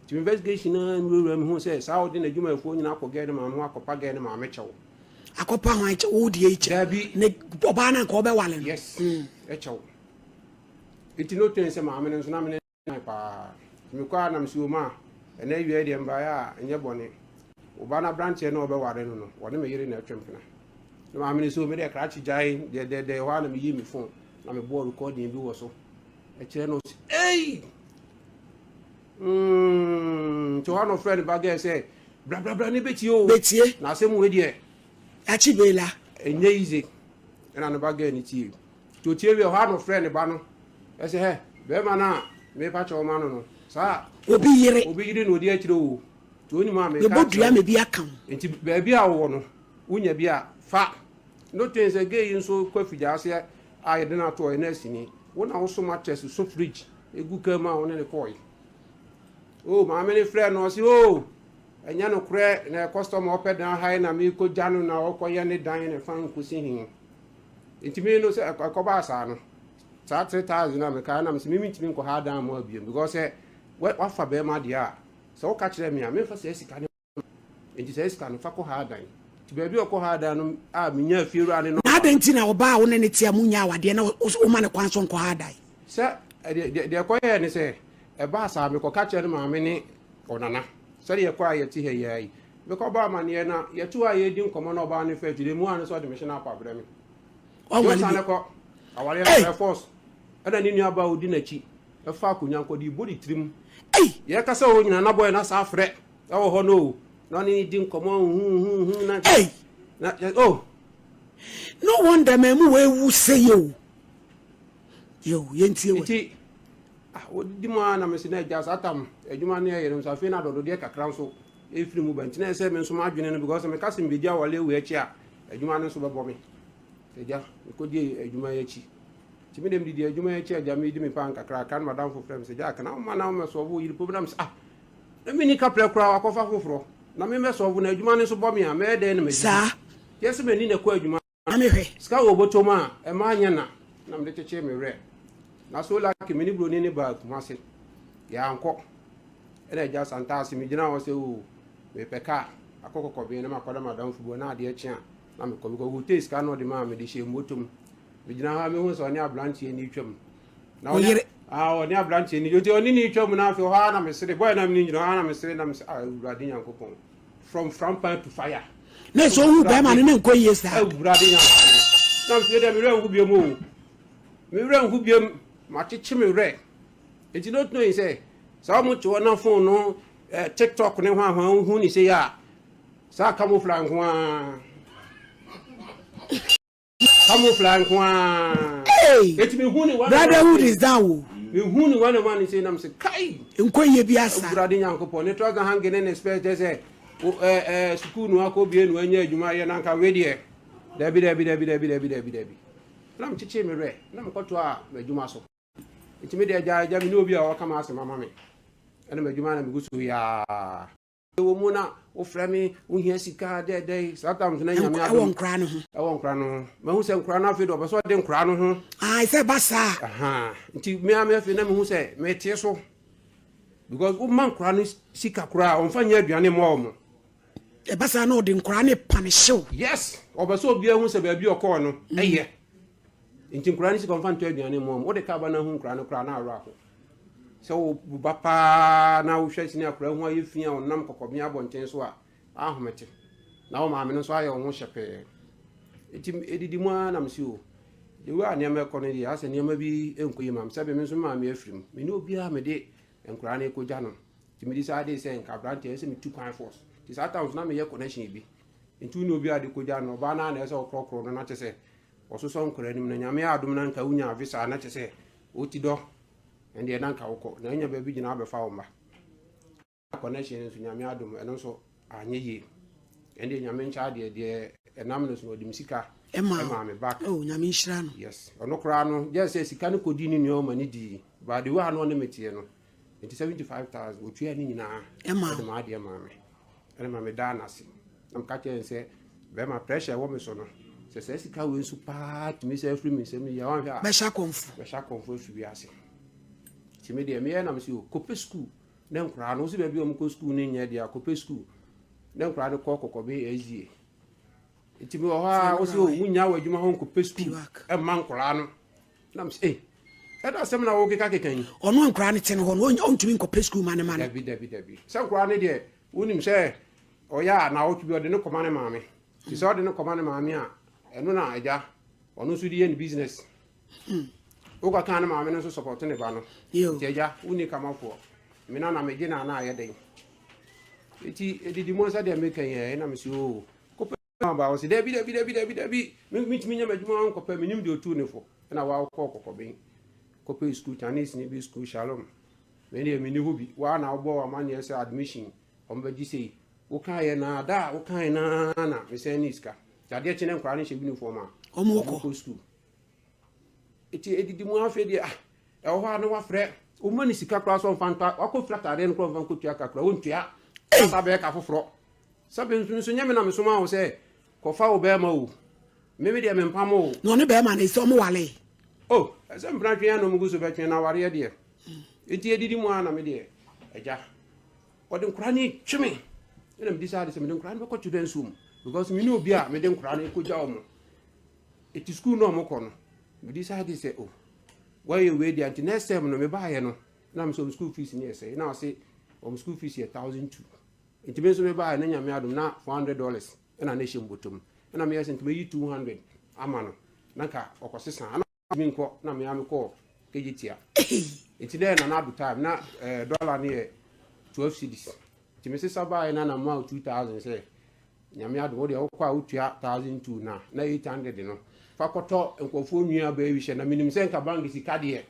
Nti investigation no ara nwurawura mu hu sɛ saa ɔde n'adwumayɛfoɔ nyinaa akɔ gɛɛ no maame hɔ akɔpa gɛɛ no maame kyɛw. Akɔpa hwan kyɛw? Wo deɛ yi kyɛw. Daabi. Ne ɔbaa no anka ɔbɛwale no. Yes, ɛkyɛw. Nti no twɛn sɛ maame no nso na mene Mae paa. Nti mekɔ a na mese o ma, ɛnɛ awia yi deɛ mebaeɛ a ɛnyɛ bɔne. Wo ba no aberanteɛ no a ɔbɛware no no, ɔne me yere na ɛtwe mpena. Na maame no sɛ o me deɛ krakye gyae dɛdɛdɛ hɔ a na meyii me phone na mebɔɔ recording bi wɔ so ɛkyerɛ no ɔse ei! Mm, nti hɔ a na ɔfrɛ ne ba gɛɛ sɛ brabrabra ne bɛtie o. Bɛtie. Na asɛm wei deɛ. Akyi bela. Ɛnyɛ easy. Ɛna ne ba gɛɛ no tie. Nti otie wie hɔ a na ɔfrɛ ne ba no ɛsɛ hɛ bɛrima no a mepa kyɛw ma no no saa obi yere obi yere na odi akyire o nti onim a meka mebɔ dua ma bi aka wo nti baabi a wowɔ no wonya bi a fa no ten sɛ gay yi nso kɔ afigya aseɛ a yɛde no ato ɔyɛ nɛɛseni wo na woso mattress so fridge egu kaa mu a wo ne ne kɔɔe o maame ne frɛ no ɔse o ɛnyɛ nokorɛ na customer ɔpɛ dan ha na mekɔgya no na ɔkɔyɛ ne dan na ɛfa nkosi he Nti me no sɛ ɛkɔbaa saa no, saa 3000 a mekae na mesɛ me mentumi nkɔ ha dan mu abiem because sɛ wafa bɛrima deɛ a sɛ woka kyerɛ me a memfa saa sika no nti saa sika no fa kɔ ha dan nti baabi a ɔkɔ ha dan no a menya afiewura ne no. Na adɛn nti na ɔbaa a wo ne ne te a munya awadeɛ na woma ne kwan so nkɔ ha dan? Sɛ deɛ ɛkɔyɛɛ ne sɛ ɛbaa saa mekɔka kyerɛ ne maame ne ɔnana sɛdeɛ ɛkɔ a yɛte ha yi ara yi Mekɔbɔɔ amanneɛ na yɛtoo a yɛredi nkɔmmɔ na ɔbaa no faa akyire mu a ne sɛ ɔde me hyɛ no akɔ abrɛ me. Ɔnwale bi. bi. kɔ. Awareɛ no by force. Ɛna ne nua baa ɔdi n'akyi ɛfa akonnwa nkɔ de bɔ ne tirim. Yɛkasa hɔ nyinaa na bɔyɛ na saa frɛ ɛwɔ hɔ no o. Na ɔne ne di nkɔmmɔ huhuhuhu na na oh. No wonder mɛmu wɔ ewu sɛ yɛ o. Yo, yɛntie wɔ. Nti ah wɔdidi mu a na mese na agya saa tam adwuma no yɛyɛ no nso afei na adɔdɔdeɛ kakra nso ɛfiri mu ba nti na ɛsɛ me nso m'adwene no because meka sɛ mebɛdi awale wei akyi a Adwuma no nso bɛbɔ me. Agya, mekɔdii adwuma yi akyi. Nti me deɛ medidi adwuma yi akyi agya medi me paa nkakrakra na madamfo frɛ me sɛ Jack na woma na womɛsɔɔvo wo yere po na mesɛ ah na menni kaprɛ koraa wakɔfa foforɔ na memɛsɔɔvo na adwuma no nso bɔ me a mɛyɛ dɛn na madidi. Saa. Yɛ sɛ m'ani na ɛkɔ adwuma. Na mehwɛ. Sika wɔ bɔtɔ mu a ɛma anyɛ na na mede kyekyee me werɛ. Na so lucky me ne buroni no baa Kumasi. Yɛankɔ. Ɛna agya Santase megyina hɔ sɛ oo mepɛ kaa akɔ kɔkɔben na makɔda madamfo bi hɔ na adeɛ kye a na mekɔ because hotee sika na ɔde maa mede hyɛ moto mu. Megyina hɔ a mehu sɛ ɔne aberanteɛ ni twam. Na ɔne ah ɔne aberanteɛ ni nti ɔne ne twam na afei hɔ ara na mesere bɔyɛ na mene gyina hɔ ara na mesere na mesere ah Awurade Nyankopɔn from frampan to fire. Na sɛ ohu bɛrima no ne nkɔ yie saa. Awurade Nyankopɔn. Na mesere dɛ me werɛ nho biom o. Me werɛ nho biom makyekye me werɛ. Nti no tumi sɛ saa wɔn te hɔ na phone no eh, tiktok ne hwan hwan hu ne sei a saa camouflage nko ara camouflage nko ara. Eti mi hu ne wa. Brotherhood is down o. Mi hu ne wa ne wa ne sei nam sɛ kai. Nkɔ yie bi asa. Awurade Nyankopɔn ne trouser hange ne ne spare kyɛ sɛ ɛɛ ɛɛ sukuu no akɔ bie no anya adwuma yɛ nanka we deɛ dabi dabi dabi dabi dabi dabi dabi na mekyekye me werɛ na mekɔtoa m'adwuma so. Nti me deɛ agya agya me ne obi a ɔka m'asɛm ama me ɛna m'adwuma na megu so yaa. Wɔ mu na wofrɛ me wohia sika dɛdɛn saa tam so na nyame adom ɛwɔ nkora no ho ɛwɔ nkora no ho mahu sɛ nkora no afei de ɔpɛ sɛ ɔde nkora no ho ah sɛ ba saa nti me ame afei na mehu sɛ mete so because woma nkora no sika koraa ɔmfa nyɛ aduane mma ɔmo ɛba saa na ɔde nkora no panehyew yes ɔpɛ sɛ obiara hu sɛ baabi ɔkɔɔ no ɛyɛ Nti nkwadaa no sika ɔmfa ntɔ aduane mmoa mu. Wode kaa ba no ahu nkwadaa no koraa na awerɛ aho. Sɛ wo ba paa na wohwɛ sini akwadaa ho ayɛ fi a ɔnam kɔkɔbea abɔnten so a, ahomete. Na wo maame no nso ayɛ wo ho hyɛpɛɛ. Nti ɛdidi mu ara na mese o, the way a nneɛma ɛkɔ no deɛ asɛ nneɛma bi nkɔ yie ma me. Sɛbe me nso me maame afiri mu. Me ne obiara mede nkwadaa no rekɔgya no. Nti mede saa de sɛ nka aberanteɛ ɛsɛ metu kwan force. Nti saa time so na meyɛ connection bi. Nti wo ne obiara de kɔgya no, ɔbaa no ara na ɛsɛ sɛ ɔkorɔkorɔ no na kyɛ sɛ Wɔsosɔ nkora anim na Nyame adom na nka wonya visa a na kyɛ sɛ woti dɔ ɛndeɛ na nka wokɔ na anya baabi gyina abɛfa wo mma. Connection nso Nyame adom ɛno nso anyɛ yie ɛndeɛ Nyame nkyɛ adeɛ deɛ ɛnam no so no ɔde me sika ɛmaa me back. Oh Nyame nhyira no. Yes ɔno koraa no gyɛ sɛ sika no kɔdi ne nua ɔma ne dii but the way a na ɔne me teɛ no nti 75,000 ɔtua ne nyinaa ɛde maa adeɛ maa me. Ɛna ma medaa no ase. Na meka kyerɛɛ no sɛ, bɛrima pressure ɛwɔ me so no, sɛ saa sika wei nso paa tumi sɛ afiri me nsam yi a, wanhwɛ a. Mɛhyɛ akɔmfo. Mɛhyɛ akɔmfo afiri wiase. Nti me deɛ meyɛ na mese o, kɔpɛ sukuu na nkoraa no, wo sɛ baabi a wɔkɔ sukuu no nyɛ deɛ a, kɔpɛ sukuu na nkoraa no kɔ kɔkɔbe SDA. Nti mewɔ hɔ a, wo sɛ o, wonnya wɔ adwuma hɔ nkɔpɛ sukuu ɛmma nkoraa no. Na mese, ei, ɛda asɛm na wokeka keka yi. Ɔno a nkoraa no te no hɔ no, ɔntumi nkɔpɛ sukuu ma ne ma no. Dabi, dabi, dabi. Sɛ nkoraa no deɛ, wonim sɛ ɔyɛ a naawɔtwe bi ɔde no kɔma ne maame. Nti sɛ ɔde no kɔma ne maame a, ɛno na agya, ɔno nso de yɛ ne business. Wokɔka ne maame no nso sɔpɔto ne ba no. Nti agya, wonni kamafoɔ. Me na na megye na na ayɛ dɛn. Nti ɛdidi mu sɛ deɛ meka yi ɛ, na mese oo, kɔpɛ aba ɔse dabi dabi dabi dabi dabi mentumi nyɛ m'adwuma nkɔpɛ menim deɛ ɔtuu ne fo ɛna wakɔ kɔkɔben kɔpɛ school Chinese ne bi school Shalom me deɛ menni hɔ bi waa na wobɔ amanneɛ sɛ admission wɔn bɛgye sei wokaeɛ na da a wokaeɛ na na mesɛn ne sika nti adeɛ kye ne nkwaraa no hyɛ uniform a wɔkɔ school nti ɛdidi mu afei deɛ ah ɛwɔ hɔ a na wafrɛ woma ne sika koraa sɛ ɔmfa ntɔ wakɔ fira ataadeɛ no koraa ɔmfa nkɔtua ka koraa wɔntua asa bɛyɛ ka foforɔ Sɛ me nso nyɛ me na mesoma wo sɛ kɔfa wo bɛrima o. Me me deɛ mempam o. Na ɔne bɛrima no sɛ ɔmo wale. O ɛsɛ mpena twe ano gu so bɛtwe na awareɛ deɛ. Nti edidi mu ara na me deɛ agya ɔde nkora no twe me. Ɛna me decide sɛ mede nkora no bɛkɔ children's home because me ne obi a mede nkora no kɔgya ɔmo. Eti school no ɔmo kɔ no me decide sɛ o wɔyɛ wei deɛ nti next term no mebaayɛ no na me sɛ ɔmo school fees no yɛ sɛ na ɔse ɔmo school fees yɛ 1002. Nti me nso me baeɛ na Nyame adom na $400 na na ɛhyɛ me bɔtɔ mu. Ɛna meyɛɛ sɛ nti mɛyi 200 ama no na nka ɔkɔsesa. Ɛna ɔntumi nkɔ na me ara mekɔɔ Kejetia. Nti na ɛyɛ Nana Addo time na eh, dollar no yɛ 12 cedis. Nti mesesa baeɛ na na mema wo 2000 sɛ Nyame adom wo deɛ wokɔ a wotua 1002 na na 800 no fa kɔtɔ nkurɔfoɔ nua baabi hyɛ na menim sɛ nka bank sika deɛ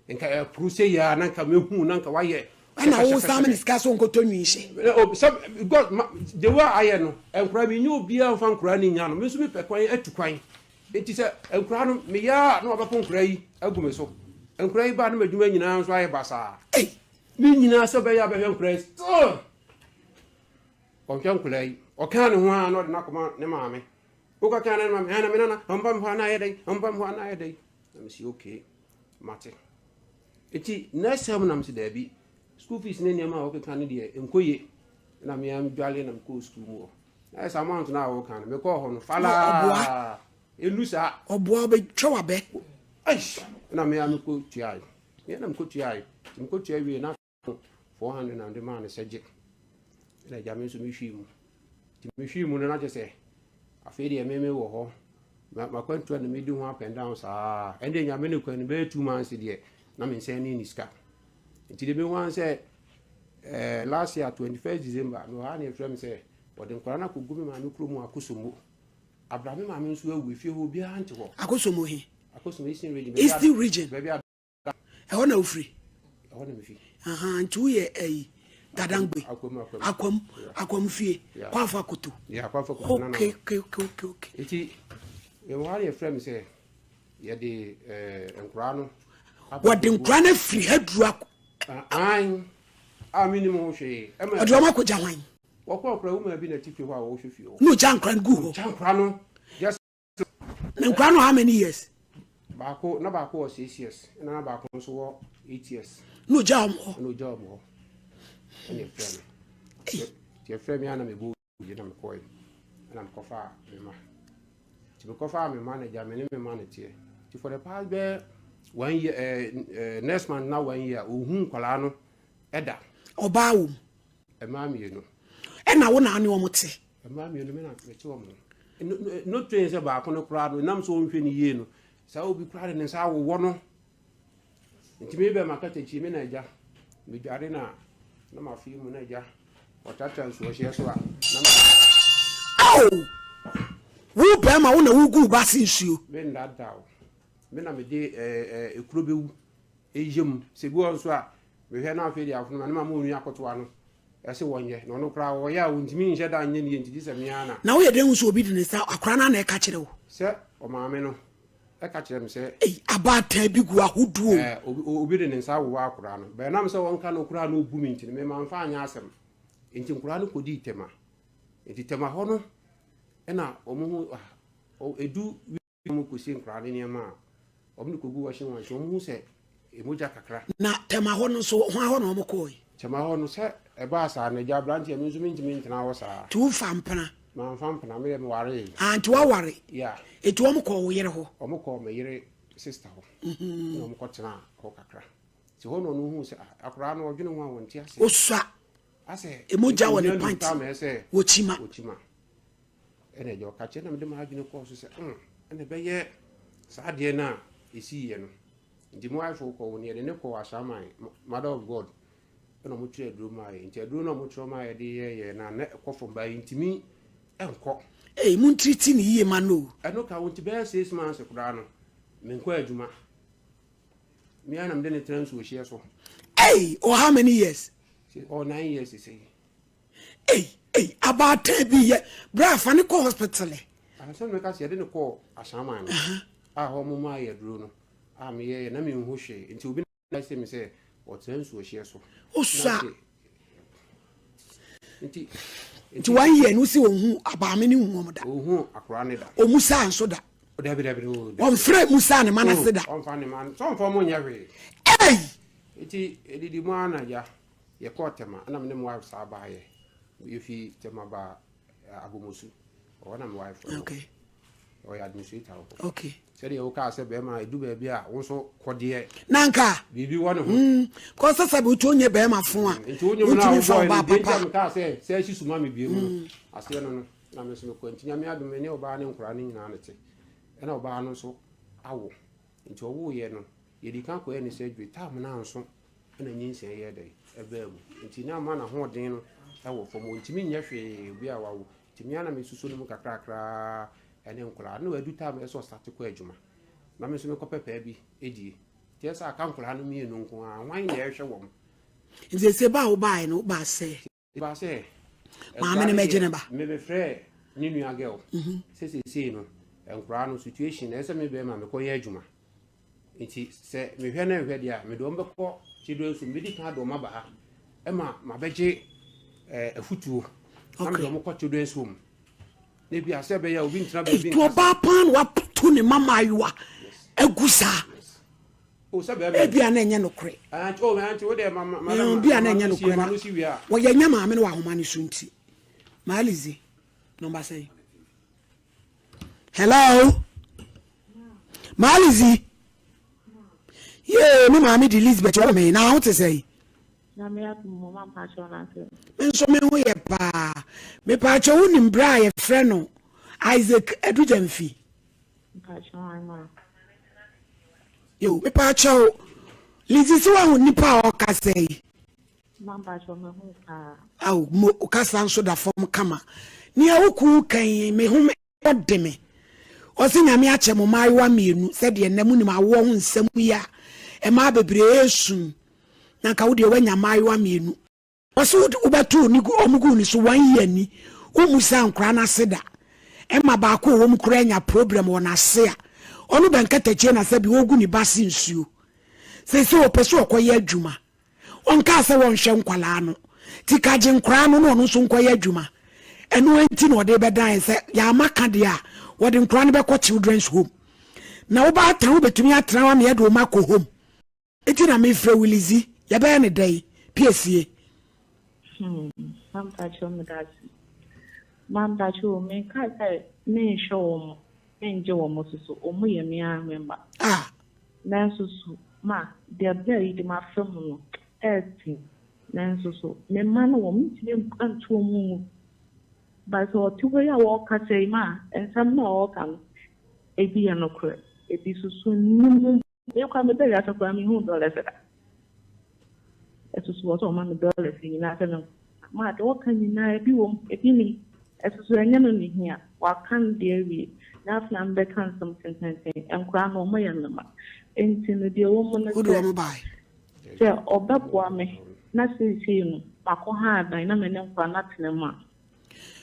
Nka ɛporo sei a na nka mehu na nka wayɛ. Ɛna wo san me ne sika so nkɔtɔ nwi nhyɛ. Sɛ God ma the way ayɛ no nkora mi nye obiara nfa nkora ne nya no me nso mepɛ kwan atu kwan eti sɛ nkora no meyɛ a na wabɛpo nkora yi agu me so nkora yi ba na m'adwuma nyinaa nso ayɛ basaa ne nyinaa sɛ bɛyɛ abɛhwɛ nkora yi still ɔnhwɛ nkora yi ɔkaa ne ho a na ɔde n'akɔma ne maame wokɔkaa ne maame ɛna me nana ɔmpa me hɔ ana ayɛ dɛn ɔmpa me hɔ ana ayɛ dɛn na mesi okay mate Enti next time na mese daabi, school fees ne nneɛma a wɔkeka no deɛ nkɔ ye. Na me ara medwale na mekɔɔ school mu hɔ. Na ayɛ sɛ amount no a wɔka no, mekɔɔ hɔ no, falaa, ɛnnu saa. Ɔboa ɔbɛtwa w'abɛ. Eish! Na me ara mekɔtuae. Me ara na mekɔtuae. Nti mekɔtua wie na 400 na mede maa no sɛ gye. Ɛna agya me nso mehwii mu. Nti mehwii mu no na kyerɛ sɛ afei deɛ me me wɔ hɔ. Makwantua na medi ho up and down saa. Ɛnde nyame ne kwan no bɛyɛ 2 months deɛ na me nsa ni ne sika. Nti deɛ mehu an sɛ eh, last year 21st December mewɔ ha na yɛfrɛ me sɛ wɔde nkwadaa no akɔgu me maame kurom Akosombo. Abra me maame nso awu efie hɔ obiara nte hɔ. Akosombo he? Akosombo Eastern Region. Eastern Region. Baabi a Ɛhɔ na wofiri? Ɛhɔ na mefi. Aha, nti woyɛ ɛyi Gadangbe. Akwam, akwam. Akwam, akwam fie. Yeah. Kwafa Koto. Yeah, Kwafa Koto. Okay, okay, okay, okay, okay. Nti, yɛwɔ ha na yɛfrɛ me sɛ yɛde eh, nkoraa no. Wɔde nkoraa no afiri ha duru akɔ. An, a menim ho hwee. Ɔde wɔn akɔgya hwan? Wɔkɔ akora womaa bi na ti fie hɔ a wɔhwɛ fie hɔ. Na ɔgya nkora no gu hɔ. Ɔgya nkora no. Just Na nkora no how many years? Baako na baako wɔ 6 years ɛna na baako nso wɔ 8 years. Na ogya wɔn hɔ. Ɛna ogya wɔn hɔ. Ɛna efrɛ mi. Nti efrɛ mi ana mi bɔ obi na mi kɔɛ ɛna mi kɔfa mi ma. Nti mi kɔfa mi ma na gya mi ne mi ma na teɛ. Nti for the past bɛɛ one year ɛɛ ɛɛ next month na one year ohun nkwadaa no ɛda. Ɔbaa wɔ mu. Mmaa mmienu. Ɛna wo na ane wɔn te. Mmaa mmienu mi na mete wɔn ho. No train sɛ baako no koraa no nam sɛ ɔnhwɛ no yie no saa obi koraa de ne nsa awowɔ no nti me bɛ ma katakyi me na agya medware na na mafe mu na agya ɔtratra nsuohyeɛ so a na me Ao! Wo bɛrima wo na wogu wo ba ase nsuo. Me nnaadaa wo. Me na mede ekuro bɛwu ɛyɛ mu sɛ bi wɔ nso a mehwɛ na afei de afono ma ne ma ma onua akotoa no ɛse wɔnyɛ na ɔno koraa ɔyɛ a ɔntumi nhyɛ da nyɛ ne yie nti gye sɛ me ara na. Na woyɛ dɛn hu sɛ obi de ne nsa akora no ana ɛka kyerɛ wo? Sɛ ɔmaame no ɛka kyerɛ me sɛ. Ei abaatan bi gu ahodoɔ o. Ɛɛ obi obi de ne nsa awowɔ akora no bɛn nam sɛ wɔnka no koraa na ɔbu me nti no me mamfa anyɛ asɛm nti nkoraa no kɔdii tɛma nti tɛma hɔ no ɛna wɔn ho ah ɛdu wɔn kɔsi nkoraa no nneɛma a wɔn de kɔgu washing machine wɔn hu sɛ mogya kakra. Na tɛma hɔ no nso hwan hɔ na wɔn kɔɔe? Tɛma hɔ no sɛ ɛbaa saa no agya aberanteɛ me nso mentumi ntena hɔ saa. Nti womfa mpena? Mamfa mpena, me deɛ mewaree. Ah, nti woaware? Yeah. Nti wɔn kɔɔ wo yere hɔ? Wɔn kɔɔ me yere sister hɔ. Ɛna wɔn kɔtenaa hɔ kakra. Nti hɔ na ɔno huu sɛ ah, akwadaa no ɔdwene ho a wɔnte aseɛ. Osua. Asɛ Emogya wɔ ne ohia pant nnipa ma ɛsɛ wɔ kyima. Wɔ kyima. Ɛna agya ɔka kyerɛ na mede m'adwene kɔɔ so sɛ mm, ɛna ɛbɛyɛ saa adeɛ no a ɛsiiɛ no. Nti mo wife kɔ wo no yɛde ne kɔɔ Asaman Mother of God ɛna ɔmo kyerɛ aduro maa yɛ. Nti aduro no a ɔmo kyerɛ maa yɛde yɛɛyɛ no a na ɛkɔ fam baa yɛntumi nkɔ. Ei mo ntiriti no yie ma no o. Ɛno ka ho nti bɛyɛ 6 months koraa no menkɔ adwuma. Me ara na mede ne tena nsuohyeɛ so. Ei ɔ how many years? Ɔ 9 years sesei. Ei ei abaatan bi yɛ bra fa ne kɔ hospital ɛ. Ansa na mɛka sɛ yɛde no kɔɔ Asaman no a hɔ ɔmo maa yɛ aduro no a meyɛeɛ na menhu hwee nti obi na ɛse me sɛ ɔtena nsuohyeɛ so. Osua. Nti nti one year no si ohun abaame ne hu wɔn da. Ohun akora ne da. Omusa nso da. Dabi dabi o. Wɔnfrɛ musa ne ma na se da. Ɔnfa ne ma sɛ ɔnfa ɔmo nyɛ hwee. Ei. Nti edidi mu ara na ya yɛkɔɔ Tema ɛna me ne me wife saa baayɛ yɛfi Tema ba Abomosu ɔhɔ na me wife wɔ. Okay. Ɔyɛ administrator wɔ hɔ. Okay. Sɛdeɛ wokaa sɛ bɛrima ɛdu baabi a wo nso kɔ deɛ. Nanka. Biribi wɔ ne ho. Kɔ sɛ sɛ wotu onye bɛrima fo a. Nti wo nwom no a wobɔɔ no deɛ nti a mekaa sɛ sɛ asi suma me bie mu no aseɛ no no na me nso mekɔ nti Nyame adom me ne ɔbaa ne nkoraa no nyinaa ne te ɛna ɔbaa no nso awo nti ɔwoeɛ no yɛdi kan kɔyɛ ne surgery time no anso ɛna nyinsɛn yɛɛ dɛn ɛbaa mu nti na ama n'ahoɔden no ɛwɔ fam ɔntumi nyɛ hwee obi a wawo nti me ara na mesusu no mu kakrakraa ɛne nkoraa na wadu time ɛsɛ ɔsate kɔ adwuma na me nso mekɔpɛ paa bi ɛdie nti ɛsɛ aka nkoraa no mmienu nko ara hwan na ɛhwɛ wɔn. Nti sɛ ba a wobaeɛ no wobaa sɛ? Mebaa sɛ. Maame no mɛgye ne ba. Mebɛfrɛɛ ne nua girl mhm. sɛ seesei no nkoraa no situation ɛsɛ me bɛrima mekɔyɛ adwuma nti sɛ mehwɛ na nhwɛ deɛ a mede wɔn bɛkɔ children's home medi kan de wɔn aba ha ɛma mabɛgye eh, afutuo na mede wɔn kɔ children's home na ebi asɛ bɛyɛ a obi ntena baabi nkasa. Ɔbaa paa na wato ne mma mmaayewa agu saa. Ebi a na ɛnyɛ nokorɛ. Ebi a na ɛnyɛ nokorɛ na wɔyɛ nya maame no wɔ ahoma no so nti. Maalizi nɔmba sɛn. Hello. Maalizi. Yee me maame di Elizabeth wɔ me na ho te sɛn. Nyame adom mo ma mpakyɛw no ase. Me nso me ho yɛ paa. Mepaakyɛw wonim bra a yɛfrɛ no Isaac Adugyamfi? Mpakyɛw ama. Yo, mepaakyɛw Lizzy sɛ wahu nipa a ɔkasa yi? Ma mpakyɛw me hu paa. Aw, mo kasa nso da fam kama. Nea wo kun kan yi me ho Ɔde me. Ɔse Nyame akyɛ mo mmaayewa mmienu sɛdeɛ nnɛ monim awoɔ ho nsɛm yi a mmaa bebree resu na nka wodeɛ woanya mmaayewa mmienu. Ɔse wobɛtoo ne gu ɔmo guu ne so one year ni wommusaa nkoraa no ase da ɛma baako a ɔwɔ mu koraa anya problem wɔ n'ase a ɔno bɛnkatakyie na sɛbi ɔregu ne ba ase nsuo. Seesei ɔpɛ sɛ ɔkɔyɛ adwuma. Ɔnkaa sɛ wɔnhwɛ nkwadaa no. Nti ka gye nkwadaa no na ɔno nso nkɔyɛ adwuma. Ɛno nti na ɔde bɛdan yɛn sɛ yɛamma ka deɛ a, wɔde nkwadaa no bɛkɔ children's home. Na wo baatan wobɛtumi atena hɔ ama yɛde wo ma akɔ home. Nti na mefrɛ wo Lizzy, yɛbɛyɛ no dɛn? Piesie. Hmm, mampakyɛw medase. Mampakyɛw o, menkaa sɛ menhwɛ wɔn, mengye wɔn nso so, wɔn yɛ me ara me mma. Ah. Nanso so, ma, deɛ berɛ yi de mafa mu no, ɛɛten. Nanso so, me mma no wɔ, mentumi nto wɔn ngu. But sɛ ɔte hɔ yi a ɔrekasa yi, ma, nsɛm no a ɔreka no, ebi yɛ nokorɛ, ebi nso so nni mu. Me koraa mebaa wiase koraa menhuu dollars da. Ɛsoso wɔ sɛ ɔma me dollars nyinaa sɛ me ma deɛ ɔka nyinaa ebi wɔ mu ebi nim. Ɛsoso ɛnyɛ no ne hia waka no deɛ awie na afei na mebɛka nsɛm tententen nkoraa no wɔn yɛ me ma nti no deɛ ɛwɔ mu no sɛ sɛ ɔbɛboa me na seesei no makɔ ha adan na me ne nkoraa no atena mu a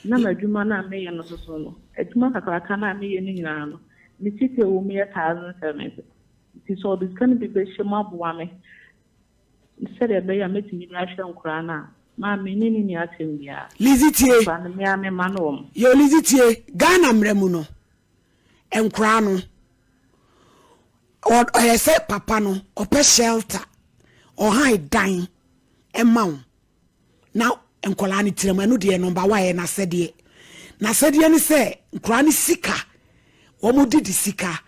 na m'adwuma no a meyɛ no soso no, adwuma kakraka no a meyɛ no nyinaa no, me sika a ɛwɔ mu yɛ 1,070. Nti sɛ ɔde sika no bi bɛhyɛ mu aboa me sɛdeɛ ɛbɛyɛ a mɛtumi de ahwɛ nkoraa no a, maa me ne no nni asɛm biara. Lizzy tie. Nkoraa no, me ara mema no wɔn. Yo Lizzy tie, Ghana mmara mu no, nkoraa no, ɔyɛ sɛ papa no, ɔpɛ shelter, ɔhan dan ma wo. na nkwadaa no tirim ɛno deɛ nɔmba wa yɛ n'asɛdeɛ n'asɛdeɛ ne sɛ nkwadaa no sika wɔn di di sika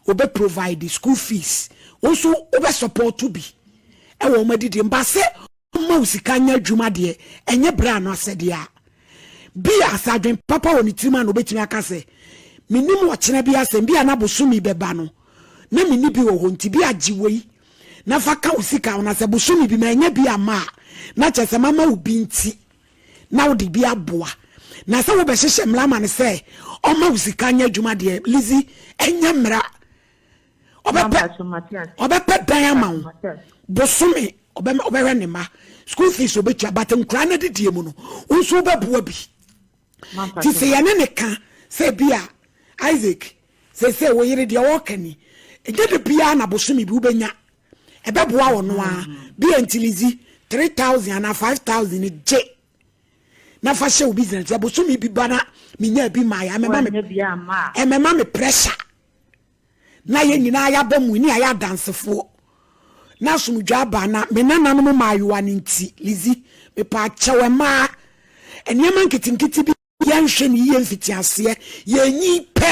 wɔbɛ provide school fees wɔn nso wɔbɛ support bi ɛwɔ wɔn adidie mba sɛ wɔn ma sika nyɛ adwuma deɛ ɛnyɛ brɛ ano asɛdeɛ a bi a sɛ adwen papa wɔ ne tirim a na obetumi aka sɛ menim ɔkyena bi asɛm bi a na bosome bɛba no na menni bi wɔ hɔ nti bi agye wei na fa ka wo sika ho na sɛ bosome bi manya bi amma a na kyerɛ sɛ mama wo bi nti na wode bi aboa na sɛ wobɛhyehyɛ mmara ama no sɛ ɔma wo sika nyɛ adwuma deɛ Lizzy ɛnyɛ mmara ɔbɛpɛ ɔbɛpɛ dan ama wo bosome ɔbɛhwɛ ne ma school fees ɔbɛtua but nkura no adidie mu no wo nso wobɛboa bi Nti sɛ yɛne ne ka sɛ bi a Isaac seesei wo yere deɛ ɔreka ni, ɛnyɛ da biara na bosome bi wobɛnya, ɛbɛboa ɔno ara bi a nti Lizzy 3000 anaa 5000 gye na fa hyɛ wo business sɛ bosome bi ba na menya bi ma yɛ ɛmɛma me pressure na yɛn nyinaa yɛabɔ mu ne yɛayɛ adansefoɔ na asomdwa aba na me nananom mmaayewa no nti Lizzy mepaakyɛw mmaa nneɛma nketenkete bi yɛnhwɛ ne yie mfitiaseɛ yɛnyi pɛ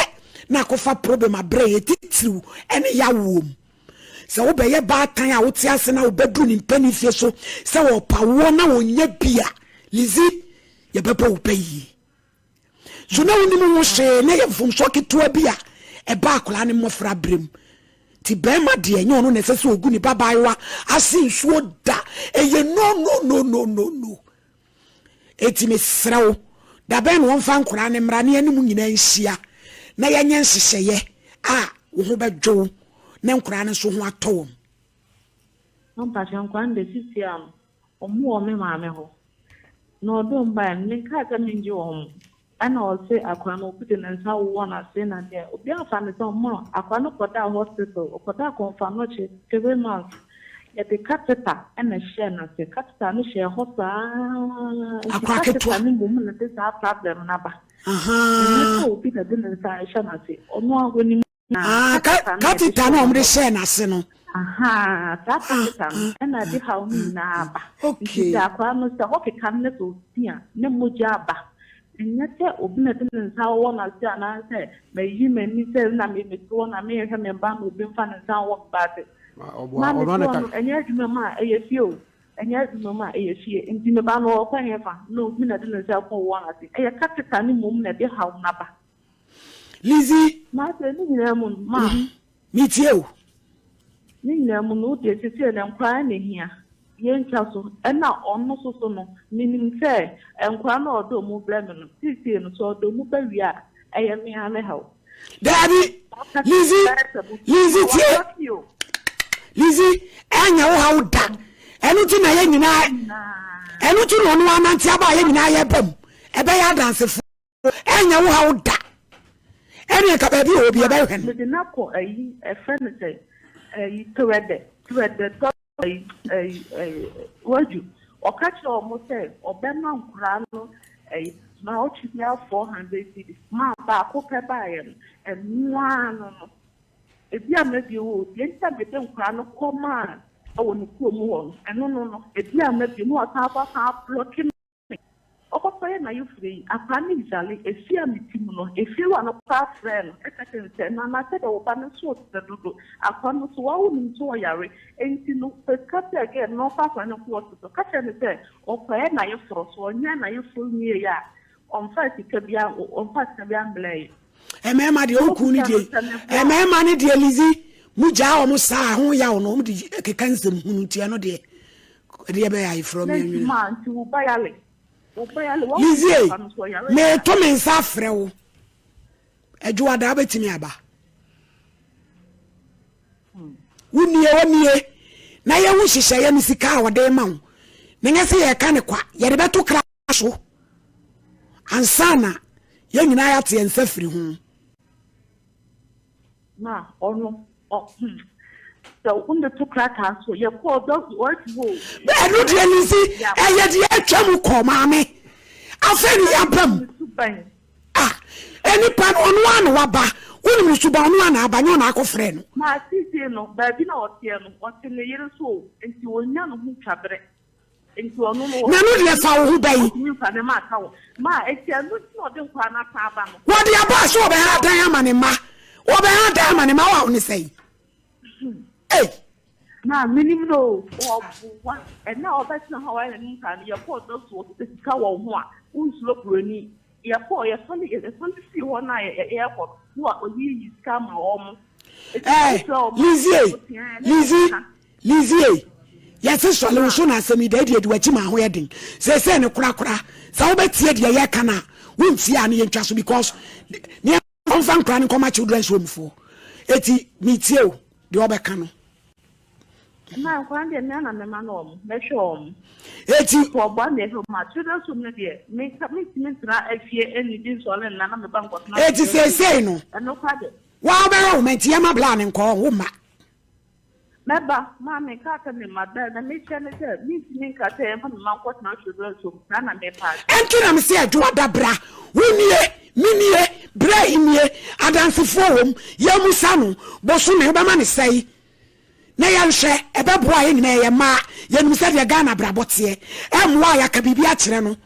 na akɔfa problem abrɛ yɛ titiriw ɛne yɛawoɔ mu sɛ wobɛyɛ baatan a wote ase na wobɛduru ne mpanin fie so sɛ wɔpawoɔ na wɔnya bi a Lizzy yɛbɛbɔ wo bɛ yie So na wonim ho hwee na yɛ mfomsoɔ ketewa bi a ɛba akwadaa no mmɔfra berɛ mu nti bɛrima deɛ ɛnyɛ ɔno na ɛsɛ sɛ ɔgu ne babaayewa ase nsuo da ɛyɛ no no no no no no eti mesrɛ wo da bɛn na wɔmfa nkwadaa no mmra ne yɛne mu nyinaa nhyia na yɛnyɛ nhyehyɛeɛ a wo ho bɛdwo wo na nkwadaa no nso ho atɔ wɔn. Mpakyɛ nkwadaa no de sisi ano. Wɔn wɔ me maame hɔ. Na ɔde wɔn baeɛ no, menkaa sɛ mengye wɔn. Ɛna ɔse akwadaa no obi de ne nsa wowɔ n'ase na deɛ obi amfa ne sɛ ɔmo akwadaa no kɔdaa hospital, ɔkɔdaa Komfo-Anokye 3 months. Yɛde catheter ɛna ɛhyɛɛ n'ase. Catheter no hyɛɛ hɔ saa nti Akwadaa ketewa. catheter no mmom na ɛde saa problem no aba. Ɛnyɛ sɛ obi na ɛde ne nsa ɛhyɛ n'ase. Ɔno a onim. Ah, catheter no a wɔde hyɛɛ n'ase no. Ahaa, saa catheter no ɛna ɛde haw no nyinaa aba. Nti sɛ akwadaa no sɛ ɔkeka no na sɛ osi a, ne mogya aba. Ɛnyɛ sɛ obi na ɛde ne nsa wɔ n'ase anaasɛ mayi m'ani sɛ na mete hɔ na mehwɛ me ba na obi mfa ne nsa nwɔ me ba ase. Ma mete hɔ no, ɛnyɛ adwuma mu a ɛyɛ fie o. Ɛnyɛ adwuma mu a ɛyɛ fie. Nti me ba no ɔkɔ hefa na obi na ɛde ne nsa kɔ wɔ n'ase. Ɛyɛ catheter no mmom na ɛde haw no aba. Lizzy. Master, ne nyinaa mu no, ma. Metie o. Ne nyinaa mu no, wodeɛ seesei no nkwadaa na ehia. Yɛntwa so. Ɛna ɔno nso so no, menim sɛ nkwadaa no a ɔde wɔn brɛ me no, seesei no, sɛ ɔde wɔn ba wie a, ɛyɛ me ara me haw. Daabi, Lizzy, Lizzy tie. Lizzy, ɛnyɛ wo haw da. Ɛno nti na yɛn nyinaa, ɛno nti na ɔno anante aba a yɛn nyinaa yɛba mu. Ɛbɛyɛ adansefo. Ɛnyɛ wo haw da. Ɛne nka baabi wɔ obi ɛbɛhwɛ no. Mede no akɔ ayi ɛfrɛ no sɛ ayi terɛdɛ terɛdɛ dɔ ayi ayi ayi wadu ɔka kyerɛ wɔn sɛ ɔbɛma nkoraa no ayi na ɔtwe bi 400 cedis maa baako pɛ baayɛ no ɛnoa no no ebi a mabie wɔ deɛ nti a mede nkoraa no kɔ maa ɛwɔ ne kurom hɔ no ɛno no no ebi a mabie no ɔsan akɔ asan ablɔke ɔkɔkɔyɛ n'ayeforo yi, akwadaa no yare, efie a mete mu no, efiewura no koraa frɛɛ no ka kyerɛɛ no sɛ, Nana, sɛdeɛ wo ba no so ɔte dodo, akwadaa no so, woa wonim sɛ ɔyare, enti no, fa sika brɛ girl no na ɔmfa akwadaa no nkɔ hospital. Ka kyerɛ no sɛ ɔkɔyɛ n'ayeforo, sɛ ɔnyɛɛ n'ayeforo nwieeɛ a, ɔmfaa sika biara, ɔmfaa sika biara mmrɛɛ yɛn. Mmarima deɛ wo kun no deɛ mmarima no deɛ Lizzy mu gyaa wɔn saa ho yaw no wɔn de keka nsɛm hunu nti ɛno deɛ ɛdeɛ bɛyɛ ayeforɔ mi anwene. Lizzy meeto me nsa afrɛ wo adwoada wobɛtumi aba wonie wonie na yɛwo nhyehyɛeɛ no sika a wɔde ma wo na nyɛ sɛ yɛka ne kwa yɛde bɛto kra so ansa na yɛn nyinaa yɛate yɛn nsa firi ho. Na ɔno ɔ hmm sɛ wode to krataa so yɛkɔɔ dɔ wɔatu hɔ o. Ɛno deɛ ne nsi ɛyɛ deɛ atwa mu kɔ maame afei ne yɛaba mu ah nipa no ɔno ara na waba wonim ne suban ɔno ara na aba nyɛ ɔna akɔfrɛ no. Na seesei no baabi na ɔteɛ no ɔte ne yere so o nti ɔnya ne ho twa berɛ. Nti ɔno no Na no deɛ fa wo ho bɛyi. Ɔntumi nfa ne mma aka wo ma eti ɛno nti na ɔde nkwadaa no asan aba no. Wɔde aba a sɛ ɔbɛha dan ama ne mma ɔbɛha dan ama ne mma wawo ne sɛn ei. Na menim no o ɔboa ɛnɛ a ɔbɛtena hɔ a wayɛ n'anim saa no yɛkɔɔ dɔ so ɔsɛ sika wɔ wo ho a wonsuro buroni yɛkɔɔ yɛsane yɛsane firi hɔ no a yɛkɔ no na ɔyiyi sika ma wɔn. Ɛɛ Lizie Lizie Lizie yɛse sɔle wo so na asɛm yi da adi adi w'akyi ma ho yɛ den seesei no korakora sɛ wobɛtie deɛ yɛka no a wontie a ne yɛntwa so because ne ɔmfa nkora no nkɔma children's home foɔ eti metie o deɛ ɔbɛka no. Mma nkora deɛ me ana mema no wɔn mɛhwɛ wɔn. Eti. Ɔboa me ɛhwɛ wɔn a children's home no deɛ me mentumi ntena afie ɛnidi nsɔle nna na meba nkɔtena. Eti seesei no. Ɛno kora deɛ. Wa wobɛhwɛ wo ma nti yɛma bla ne nkɔɔ wo mma. Mɛba, maa menkaa sɛ me mma bɛn, na mekyerɛ ne sɛ mentumi nka sɛ yɛmfa me mma nkɔtena children's home, saa na mepa akyerɛ. Ɛnti na mese Adwoada bra, wo nie, me nie, bra yi nie, adansefoɔ wom, yɛmmusa no, bosome wobɛma no sɛe? Na yɛnhwɛ, ɛbɛboa yɛn nyinaa, yɛyɛ mmaa, yɛnim sɛdeɛ Ghana abrabɔ teɛ, ɛmmoa a yɛaka biribi akyerɛ no,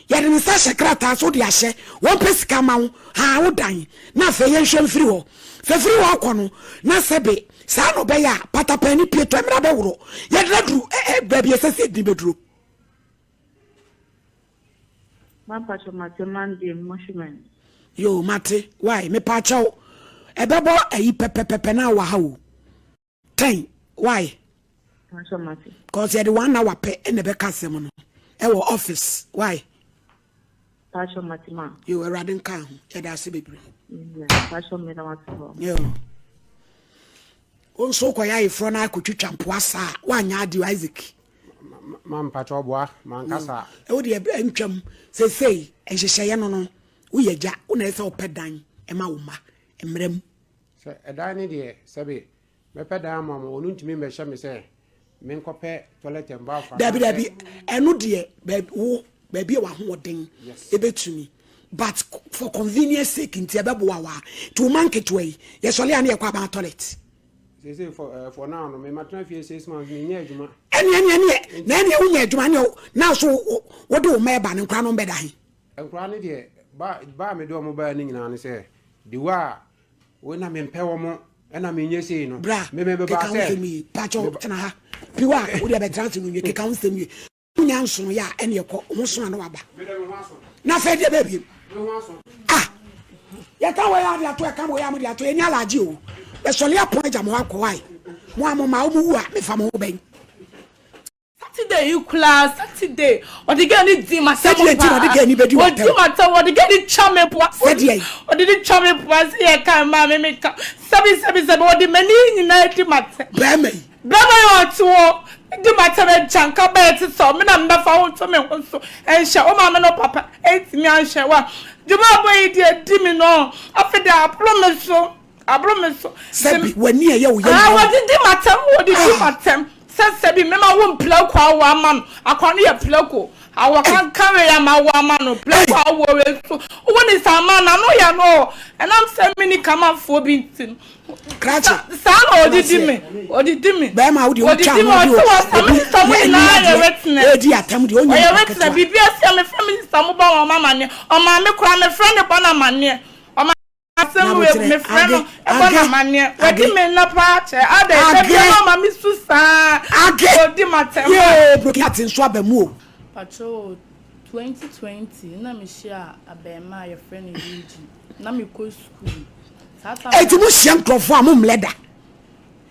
yɛde ne nsa hyɛ krataa so de ahyɛ, wɔmpɛ sika ma wo, haa wo dan, na afei yɛnhwɛ mfiri hɔ. Sɛ firi hɔ kɔ no, na sɛbe saa na ɔbɛyɛ a, patapaa ne pie tɔ mmara bɛworɔ, yɛde no aduru ɛ ɛ baabi ɛsɛ sɛ yɛde no bɛduro. Mampakyɛ mate Monday measurement. Yoo mate why mepaakyɛw ɛbɛbɔ ayi pɛpɛpɛpɛ na wɔ ha o ten why Mpakyɛ mate. Cause yɛde 1 hour pɛ ɛna ɛbɛka asɛm no ɛwɔ office why. Mpakyɛ mate ma. Yoo awurade nka ho yɛda ase bebree. Mpakyɛ meda wase hɔ. Yoo. Wo nso wokɔyɛ ayeforɔ no akɔtwitwa mpoa saa a woanyɛ adeɛ Isaac. Ma mpakyɛ ɔboa mankasa. Ɛwo deɛ ɛbrɛ ntwam seesei nhyehyɛeɛ no no woyɛ agya wo na ɛsɛ wopɛ dan ma wo mma mmerɛ mu. Sɛ ɛdan no deɛ sɛbe mɛpɛ dan ama wɔn ɔno ntumi mmɛhyɛ me sɛ menkɔpɛ toilet and bath anaasɛ. Dabi dabi ɛno deɛ baabi wo baabi a w'ahoɔden ɛbɛtumi but for convenience sake nti ɛbɛboa wo a nti wo mma nketewa yi yɛsɔle a ne yɛkɔ aban toilet. Seesei for eh, for now no me matena fie 6 months menyɛ adwuma. Ɛneɛ ɛneɛ ɛneɛ na ɛneɛ wonyɛ adwuma ɛneɛ na so wode wo mma ɛba no nkora no mbɛda he? Nkora no deɛ ba ba a mede wɔn baa no nyinaa ne sɛ de wo a wo na mempɛ wɔn ɛna menyɛ sei no. Bra me me bɛba keka wo sɛ nsɛm yie pakyɛw tena ha piwa a wodeɛ bɛtena ase no nwie keka wo nsɛm yie. Wonya nsono yɛ a ɛneɛ kɔ ho so a na waba na afei deɛ bɛɛ biem ah yɛka wei a de ato ɛka wei a mo de ato ɛni alagye o bɛsɔle apɔn agya mo akɔ wae mo a mo ma wo mo wu a mefa mo ho bɛn. Saturday yi koraa Saturday ɔde girl ni di ma tɛm paa. Sɛdeɛ nti na ɔde girl ni bɛdi w'atɛm. Ɔdi ma tɛm ɔde girl ni twa me poa. Sɛdeɛ. Ɔde ni twa me poa sɛ yɛ kan maa me me ka sɛbi sɛbi sɛbi ɔde m'ani nyinaa di ma tɛm. Bɛɛma yi. Bɛɛma yi ɔte hɔ di ma tɛm agya nka bɛyɛ te sɛ ɔme na mebɛfa wo to me ho so nhyɛ wo maame ne wo papa ntumi anhwɛ wo a dwuma abɔ yi deɛ di me no afei deɛ aboro me so. Aboro me so. Sɛbi w'ani a ɛyɛ wo ya nyinaa. Ah, wɔdidi m'atɛm, wɔdidi m'atɛm. Sɛ sɛbi mema wo mprako awo ama no, akwa no yɛ prako. Awɔ kankan wei ama wo ama no, prako awo wei so. Wo ne saa ma na no yɛ no. Ɛnam sɛ mini kamafoɔ bi nti no. Krakye. Saa na ɔdidi me, ɔdidi me. Bɛrima wo deɛ wotwa ho de obi yɛ ani adeɛ edi atɛm deɛ ɔnyɛ nipa ketewa. Ɔyɛ witness, biribi asi a mefrɛ me sista mo bɔ wɔn amaneɛ. Ɔmaame koraa mefrɛ ne bɔ no amaneɛ. Ɔma Asɛm wei mefrɛ no bɔ no amanneɛ. Wadi me nna paa kyɛ. Adɛn, da biara na ɔma me su saa. Ɔdi m'atɛm a. Yee broken heart nso aba mu o. Patrɔ o, 2020 na me hyia abɛɛmaa a yɛfrɛ no Eugene, na me kɔ sukuu. Saa time Enti mo hyia nkorɔfoɔ a mo mmlɛ da?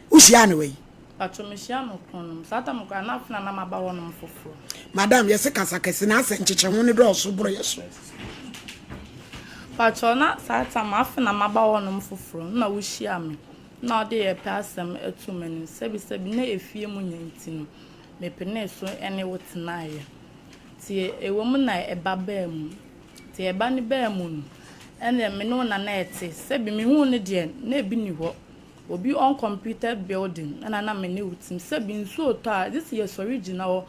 Wo hyiaa no wɛn? Patrɔ me hyia no kron nom. Saa time koraa na afei na na maba hɔ nom foforɔ. Madam yɛse kasa kɛse na asɛ nkyekyɛho no dɔɔso boro yɛ so. Patrɔ na saa time afei na maba hɔ nom foforɔ na wo hyia me na ɔde yɛ pɛ asɛm too m'anim sɛbi sɛbi na efie mu nya nti no me penee so ne wo tenaeɛ. Nti ɛwɔ mu na ɛba baa mu. Nti ɛba no baa mu no ɛneɛ me ne wo na na ɛte sɛbi me huu no deɛ na ebi nni hɔ. Obi uncompleted building na na me ne wo tim sɛ bi nsuo retɔ a gye sɛ yɛsɔre gyina hɔ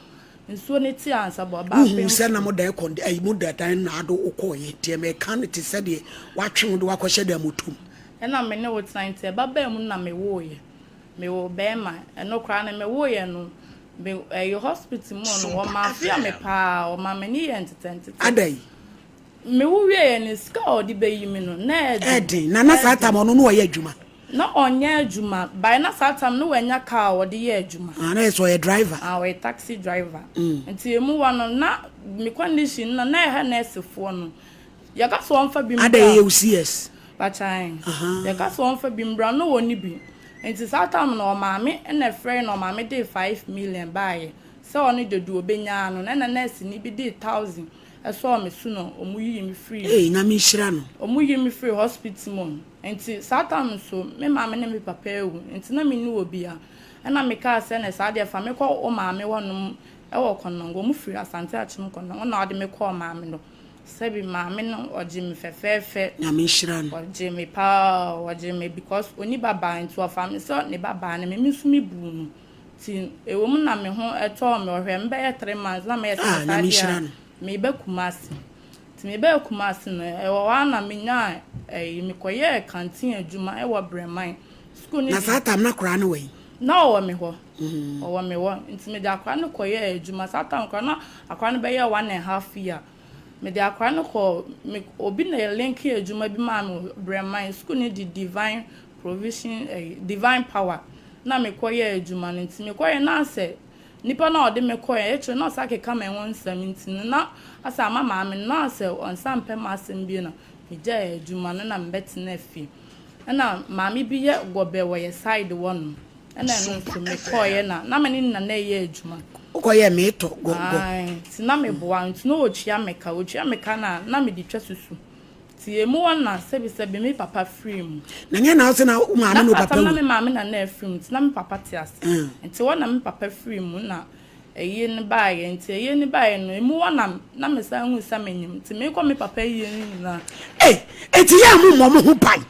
nsuo no te ansa bɔ ɔbaa Wohuu sɛ na moda ɛkɔn ayi moda dan no ado wokɔeɛ nti meka no te sɛ deɛ watwe wo de wakɔhyɛ dan mu tom. Ɛna me ne wo tena nti ɛba baa mu no na mewooeɛ mewoo bɛɛma ɛno koraa no mewooeɛ no me ɛyi hospital mu no wɔmaa fia me paa wɔmaa m'ani yɛɛ ntetɛntetɛ. Adɛn? Me wo wieɛ no sika a ɔde bɛyi me no na ɛɛden. Ɛɛden, na na saa tam ɔno no ɔyɛ adwuma. Na ɔnyɛ adwuma, by na saa tam no wanya car a ɔde yɛ adwuma. Ah, na yɛ sɛ ɔyɛ driver. Ah, ɔyɛ taxi driver. Nti emu wa no na me condition no na ɛha nurse foɔ no. Yɛka sɛ ɔmfa bi mbra. Adɛn yɛyɛ wo CS? Bakyan. Yɛka sɛ ɔmfa bi mbra no ɔnni bi. Nti saa tam no ɔmaame na ɛfrɛɛ na ɔmaame dee 5 million baayɛ sɛ ɔno deɛ deɛ ɔbɛnya no na ɛna nurse ni bi dee 1000 ɛsɔɔ me so na ɔmo yii me firii. Ei Nyame nhyira no. Ɔmo yii me firii hospital mu nti saa time nso me maame ne me papa awu nti na me nni obia ɛna me kaa sɛ nɛ saa deɛ fa me kɔ wo maame hɔ nom ɛwɔ Kɔnɔngo ɔmo firi Asante Akyem Kɔnɔngo ɛna ɔde me kɔɔ maame no sɛbi maame no ɔgye me fɛfɛɛfɛ. Nyame nhyira no. Ɔgye me paa ɔgye me because ɔni ba baa nti ɔfa me sɛ ne ba baa ne me me nso me buu no. Nti ɛwɔ mu na me ho tɔɔ me ɔhwɛ me bɛyɛ 3 months na mɛyɛ sɛ Ah, saa Nyame deɛ nhyira a no. meba Kumasi. Nti mebɛɛ Kumasi no ɛwɔ hɔ ara na menyaa ɛyi mekɔyɛɛ canteen adwuma ɛwɔ Brɛman. Sukuu no Na de saa tam na akwaraa no wɔ he? Na ɔwɔ me hɔ. Ɔwɔ me hɔ. Nti mede akwaraa no kɔyɛɛ adwuma. Saa tam koraa na akwaraa no bɛyɛ 1½ year. Mede akwaraa no kɔɔ me obi na linki adwuma bi maa me wɔ Brɛman. Sukuu no de Divine Provision ɛyi Divine Power na mekɔyɛɛ adwuma no. Nti mekɔyɛ na asɛ nipa no a ɔde me kɔɛ akyire na ɔsan keka me ho nsɛm nti no na asɛ ama maame no na asɛ ɔnsan mpɛ m'asɛm bio na megyae adwuma no na mebɛtenaa fie. Ɛna maame bi yɛ gɔbɛ wɔ yɛ side hɔ nom ɛna ɛno nso mekɔeɛ na na me ne ne nana ɛyɛ adwuma. Wokɔyɛɛ meetɔ gɔ gɔ? Ae, nti na meboa nti na ɔtua me ka, ɔtua me ka na na mede twa susu. Nti emu hɔ na sɛbisɛbi me papa firii mu. Na nyɛ na wose na wo maame Na ne wo saa papa tam na wu? me maame na na afiri mu nti na me papa te ase. Nti hɔ na me papa firii mu na. Ayie no baeɛ. Nti ayie no baeɛ no, emu hɔ na na mesan hui sɛ menyem. Nti meekɔ me papa ayie no nyinaa. Ei, enti yɛ a mommɔ mo ho ban.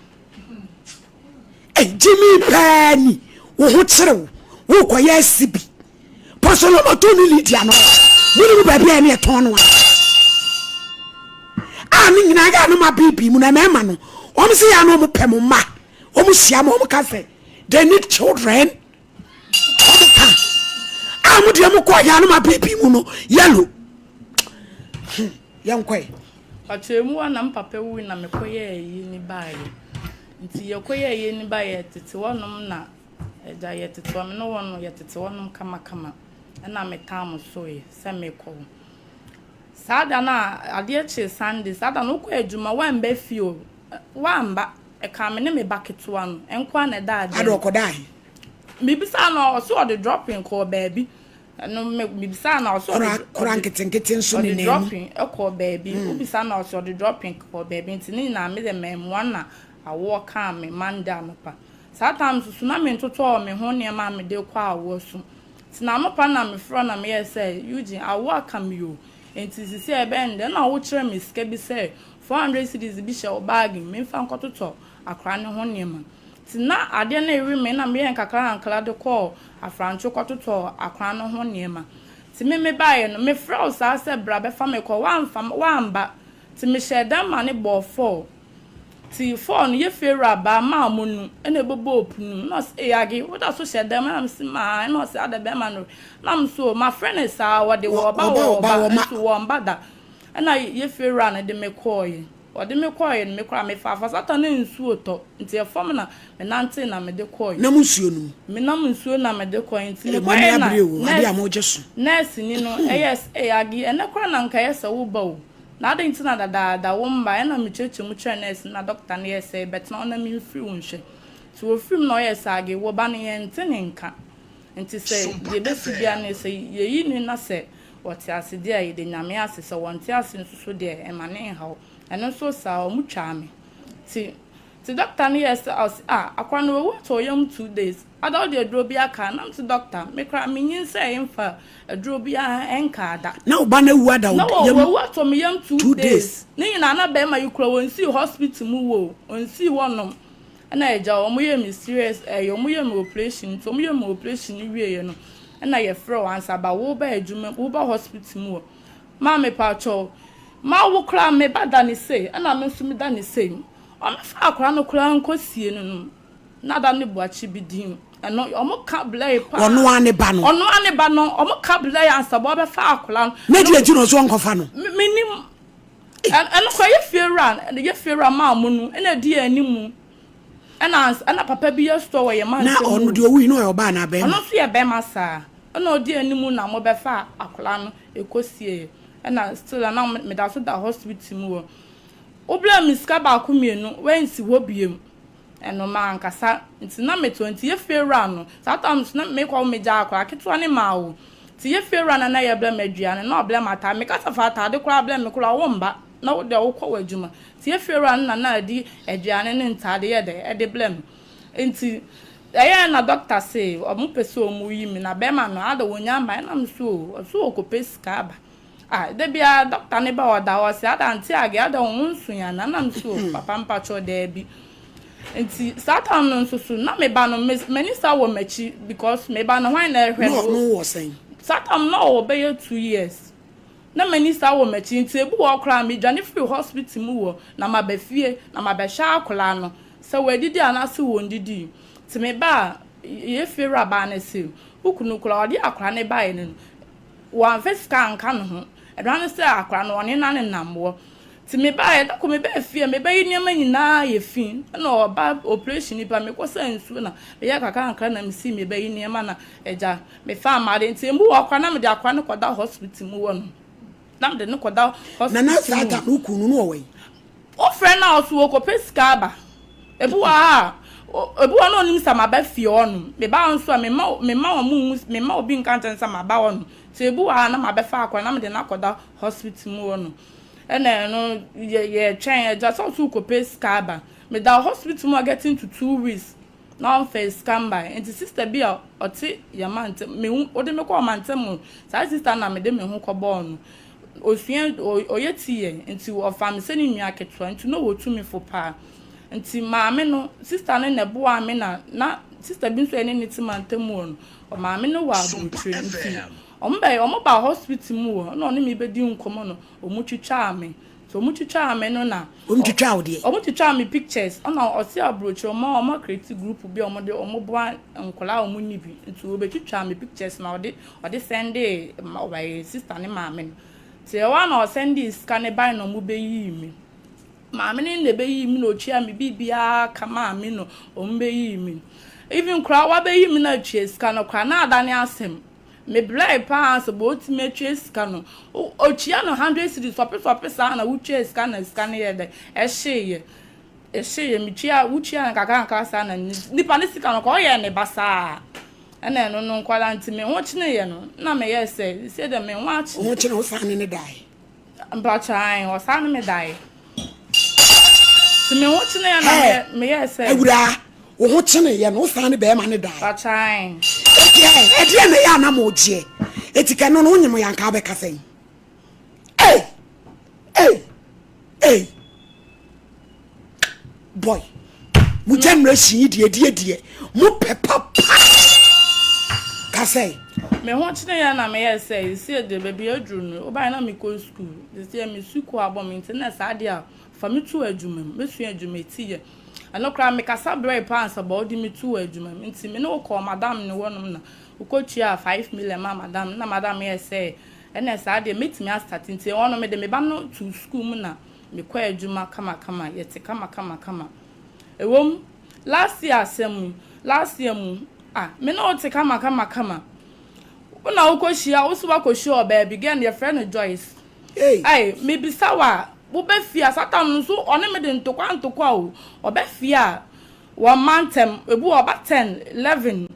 Ei, gyimii paa ni, wo ho kyere wo, worekɔyɛ asi bi. Pɔsɔlɔmɔto ne Lydia no, monim baabi a ɛne ɛtɔn no a. A ne nyinaa yɛ a no ma beebi mu na mmarima no, wɔn se yɛ a no wɔn pɛ mo mma, wɔn hyia mo, wɔn ka sɛ they need children. Wɔn ka a mo deɛ mo kɔ yɛ a no ma beebi mu no yellow. Hmm, yɛn kɔɛ. Ɔkyerɛ mu a na me papa wui na mekɔyɛɛ ayi ne baeɛ. Nti yɛkɔyɛɛ ayi ne baeɛ yɛtete hɔnom na agya yɛtete hɔ me ne wɔn no yɛtete hɔnom kamakama ɛna me tam soeɛ sɛ mekɔ hɔ. Saa da no a adeɛ kyee Sunday saa da no wokɔ adwuma woamba fie o woamba ɛkaa me ne me ba ketewa no nkoa na ɛda adeɛ. Ada ɔkɔdaa he? Mebisaa no ɔse ɔde dropping kɔɔ baabi. Ɛno me mebisaa no a ɔse ɔde Kora nketenkete nso ɔde nenam mu. dropping kɔɔ baabi. Wobisa no a ɔse ɔde dropping kɔɔ baabi nti ne nyinaa me deɛ mammua na awoɔ kaa me Monday anɔpa. Saa time nso so na mentotɔɔ me ho nneɛma a mede rekɔ awoɔ so. Nti na anɔpa na mefrɛ na meyɛɛ sɛ Eugene awoɔ aka me o nti sisi a ɛbɛyɛ ne dɛn na wokyerɛ me sika bi sɛ 400 cedis bi hyɛ wo bag mu memfa nkɔtotɔ akwadaa no ho nneɛma. Nti na adeɛ no rewe me na meyɛɛ nkakrankakra de kɔɔ Afrantwo kɔtotɔɔ akwan no ho nneɛma. Nti me mebaeɛ no, mefrɛɛ wo saa sɛ bra bɛfa me kɔ, woamfa me, woamba. Nti mehyɛɛ dan ma no bɔɔ fɔɔ. Nti fɔɔ no, yɛ fiewura baa maa mo nu, ɛna ɛbɛbɔɔ pono mu. Na ɔse, ei Age, woda so hyɛ dan mu? Ɛna mese, maa. Ɛna ɔse, adɛ bɛrima no? Na mese, o, mafrɛ no saa, ɔde wɔɔba, wɔɔba, nso wɔmba da. Ɛna yɛ fiewura no de me kɔɔeɛ. Ɔde me kɔeɛ no, me koraa mefaa fasata na nsuo retɔ, nti ɛfam na menantee na mede kɔeɛ. Nam nsuo no mu? Menam nsuo na mede kɔeɛ, nti Ee, mo ani mekɔeɛ na abere o, adeɛ a nurse, mogye so. nɛɛseni no yɛɛ sɛ, Ee Aggie, ɛnnɛ koraa na anka ɛyɛ sɛ woba o, na adɛn nti na dadaada womma? Ɛnna mekyerɛkyerɛɛ mu kyerɛɛ nɛɛse no na dɔkota no yɛɛ sɛ, Bɛtena hɔ na memfiri wo nhwɛ. Nti wɔfiri mu na ɔyɛɛ sɛ, Aggie, wo ba no yɛnte ne nka, nti sɛ deɛ ɛbɛsi biara no sɛ yɛyi no na sɛ Wɔte ase deɛ a, yɛda Nyame ase, sɛ wɔnte ase nso so deɛ, ɛma ne nhaw. Ɛno nso saa, wɔn twaa me. Nti, nti doctor no yɛɛ sɛ, ɔse ah, akora no wawu atɔ ɔyam 2 days, ada wode aduro bi aka a? Na mese doctor, me koraa me nyinsɛn mfa aduro biara nkaa da. Na wo ba no awu ada wo Na yam wawu atɔ me yam 2 2 days. days. Ne nyinaa na bɛɛma yi koraa ɔnsii hospital mu wɔ o, ɔnsii hɔ nom. Ɛna agya wɔn yɛɛ me serious ɛyɛ wɔn yɛɛ me operation nti wɔn yɛɛ me operation no wieɛ no ɛna yɛfrɛ wɔn ansa ba wo ba adwuma wo ba hospital mu wɔ maa me pakyɛw ma wo koraa me ba da ne sei ɛna me nso me da ne sei wɔn fa akora no koraa nkɔ sie no no na da ne buakye bi din ɛno wɔn ka blɛɛ paa ɔno ara ne ba no ɔno ara ne ba no wɔn ka blɛɛ ansa ba ɔbɛfa akora no na di akyi na ɔso ɔnkɔfa no me nim Ɛno koraa yɛ fiewura yɛ fiewura maa mo no ɛna ɛdi yɛn anim ɛna ɛna papa bi yɛ store wɔ yɛn mantam Na ɔno deɛ owui no ɔyɛ ɔbaa anaa bɛrima? Ɔno nso yɛ bɛrima saa ɛna ɔdi anim na mo bɛfa akwadaa no ɛkɔ sie ɛna still na meda so da hospital mu wɔ wobrɛ me sika baako mmienu wɛnsi hɔ biem. Ɛno mankasa nti na metɔ nti yɛ fie wura no saa time nso na mekɔ megya akwadaa ketewa no maa wo nti yɛ fie wura no na yɛ brɛ me aduane na ɔbrɛ me ataade meka sɛ fa ataade koraa brɛ me koraa wo mba na wo deɛ wokɔ w'adwuma nti yɛ fie wura no na na ɛde aduane ne ntaade yɛ dɛ ɛde brɛ me nti ɛyɛ na doctor se ɔmo pɛ sɛ ɔmo yi me na bɛrima no ada wɔnya mba ɛna me so ɔso ɔkɔpɛ sika aba. Ah da biara doctor no ba ɔda hɔ ɔse ada auntie Aggie ada wo ho nso yi ana na me so papa mpakyɛw daabi nti saa time no nso so na me ba no m'ani sa wɔ m'akyi because me ba no hwan na ɛhwɛ no no wɔ sɛn saa time no ɔwɔ bɛyɛ 2 years na m'ani sa wɔ m'akyi nti ebi wɔ koraa me dwane firi hospital mu wɔ na ma ba fie na ma bɛhwɛ akwadaa no sɛ wɔadidi anaasɛ wɔn didi nti me ba a yɛ fie wura baa no se wo kunu koraa ɔde akwadaa no baeɛ no Wɔamfa sika anka ne ho. Ɛno ara ne sɛ akwadaa no ɔne no anenam wɔ. Nti mebaeɛ, da koro mebaa fie a mebɛyi nneɛma nyinaa ayɛ fi. Ɛna ɔba operation nipa mekɔsaa nsuo na meyɛɛ kakra kakra na mesii mebɛyi nneɛma na agya mefaa m'ade. Nti emu wɔ hɔ koraa na mede akwadaa no kɔda hospital mu hɔ nom. Na mede no kɔda hospital Nana saa mu. ta no wo kunu no na ɔwɔ he? Wofrɛ no a ɔso ɔkɔpɛ sika aba. Ebi wɔ ha a, ebi wɔ hɔ na onim sɛ maba fie hɔnom. Meba hɔ nso a, memma memma wɔn nhu, memma obi nka nkyerɛ no sɛ maba hɔnom. Nti ebi wɔ ha a na mabɛfa akwadaa na mede no akɔda hospital mu hɔnom. Ɛna ɛno yɛ yɛtwɛn agya sɛ ɔso rekɔpɛ sika aba. Meda hospital mu a getting to 2 weeks. Na ɔmfaa sika mbae. Ntsi sister bi a ɔtse hɛn mantam, mehu, wɔdze me kɔɔ mantam mu, saa sister no na mede me ho kɔbɔɔ no. Osua, ɔyɛ tiyɛ, ntsi ɔfaa me sɛ no nua ketsewa, ntsi na ɔwɔ tumi fo paa. Ntsi maame no, sister no na ɛboaa me na na sister bi nso a yɛne no tse mantam mu hɔ no, ɔmaame no wɔ aburokyire ntsi ɔmo bɛ, ɔmo baa hospital mu hɔ na ɔne me bedi nkɔmbɔ no, ɔmo twitwaa me. Nti ɔmo twitwaa me no na. Ɔmo twitwaa wo deɛ? Ɔmo twitwaa me pictures ɛna ɔse aburokyire ɔmo ɔmo acreate group bi a ɔmo de ɔmo boa nkɔlaa a ɔmo nni bi nti ɔbɛtwitwaa me pictures na ɔde ɔde sɛndee ɔyɛ sister ne maame no nti ɛhɔ ara na ɔsɛndee sika no bae na ɔmo bɛyii me. Maame no na ɛbɛyii me na ɔtuaa me biribiara ka maa me na ɔmo bɛyii me. Even koraa wabɛyi me na atua sika no koraa na adane asɛm. Me brɛe paa sɛ botumi atua sika no. Otua no hundred cedis sɔpe sɔpe saa na wotua sika na sika no yɛ dɛ ɛhyeeɛ. Ɛhyeeɛ metua wotua no kakra kakra saa na nipa ne sika no kɔ ɔyɛ ne basaa. Ɛna ɛno no nkwadaa nti me ho kyeneeɛ no na meyɛɛ sɛ sɛ deɛ me ho akyene. Wo ho kyene wo saa ne ne daeɛ? Mpakyɛ ae, ɔsaa ne me daeɛ. Nti me ho kyeneeɛ na meyɛɛ sɛ. Awuraa, wo ho kyeneeɛ no, wo saa ne bɛrima ne daeɛ. Mpakyɛ ae. Eti ɛ, ɛdeɛ na ɛyɛ a na mo gyeɛ. Eti kɛ no no, wonyem yɛ anka wobɛka sɛn? Ei! Ei! Ei! Boy, mo generation yi deɛ deɛ deɛ, mo pɛ papa. Ka sɛn? Me ho kyeneeɛ na meyɛɛ sɛ, seesei deɛ baabi aduru no, wobaeɛ na mekɔ sukuu. Seesei me sukuu abɔ me nti na saa adeɛ a fa me to adwuma mu, mɛsua adwuma ti yɛ. Ɛno koraa mekasa brɛe paa ansa ba wode me too adwuma mu. Nti me ne wo kɔɔ madam no hɔnom na wokɔtuaa 5 million maa madam no na madam yɛɛ sɛ ɛnna saa deɛ mɛtumi astarte. Nti ɛhɔ no mede me ba no too sukuu mu na mekɔ adwuma kamakama, yɛte kamakamakama. Ɛwom, last year asɛm yi, last year mu, ah, me ne wo te kamakamakama. Wo na wokɔhyia, wo so woakɔhyia ɔbaa bi, girl no yɛfrɛ no Joyce. Ei, mebisa wo a, wobɛ fie a, saa tam no nso ɔne me de ntokwa ntokwa o, ɔbɛ fie a, wɔmma ntɛm, ebi wɔ ɔba 10, 11,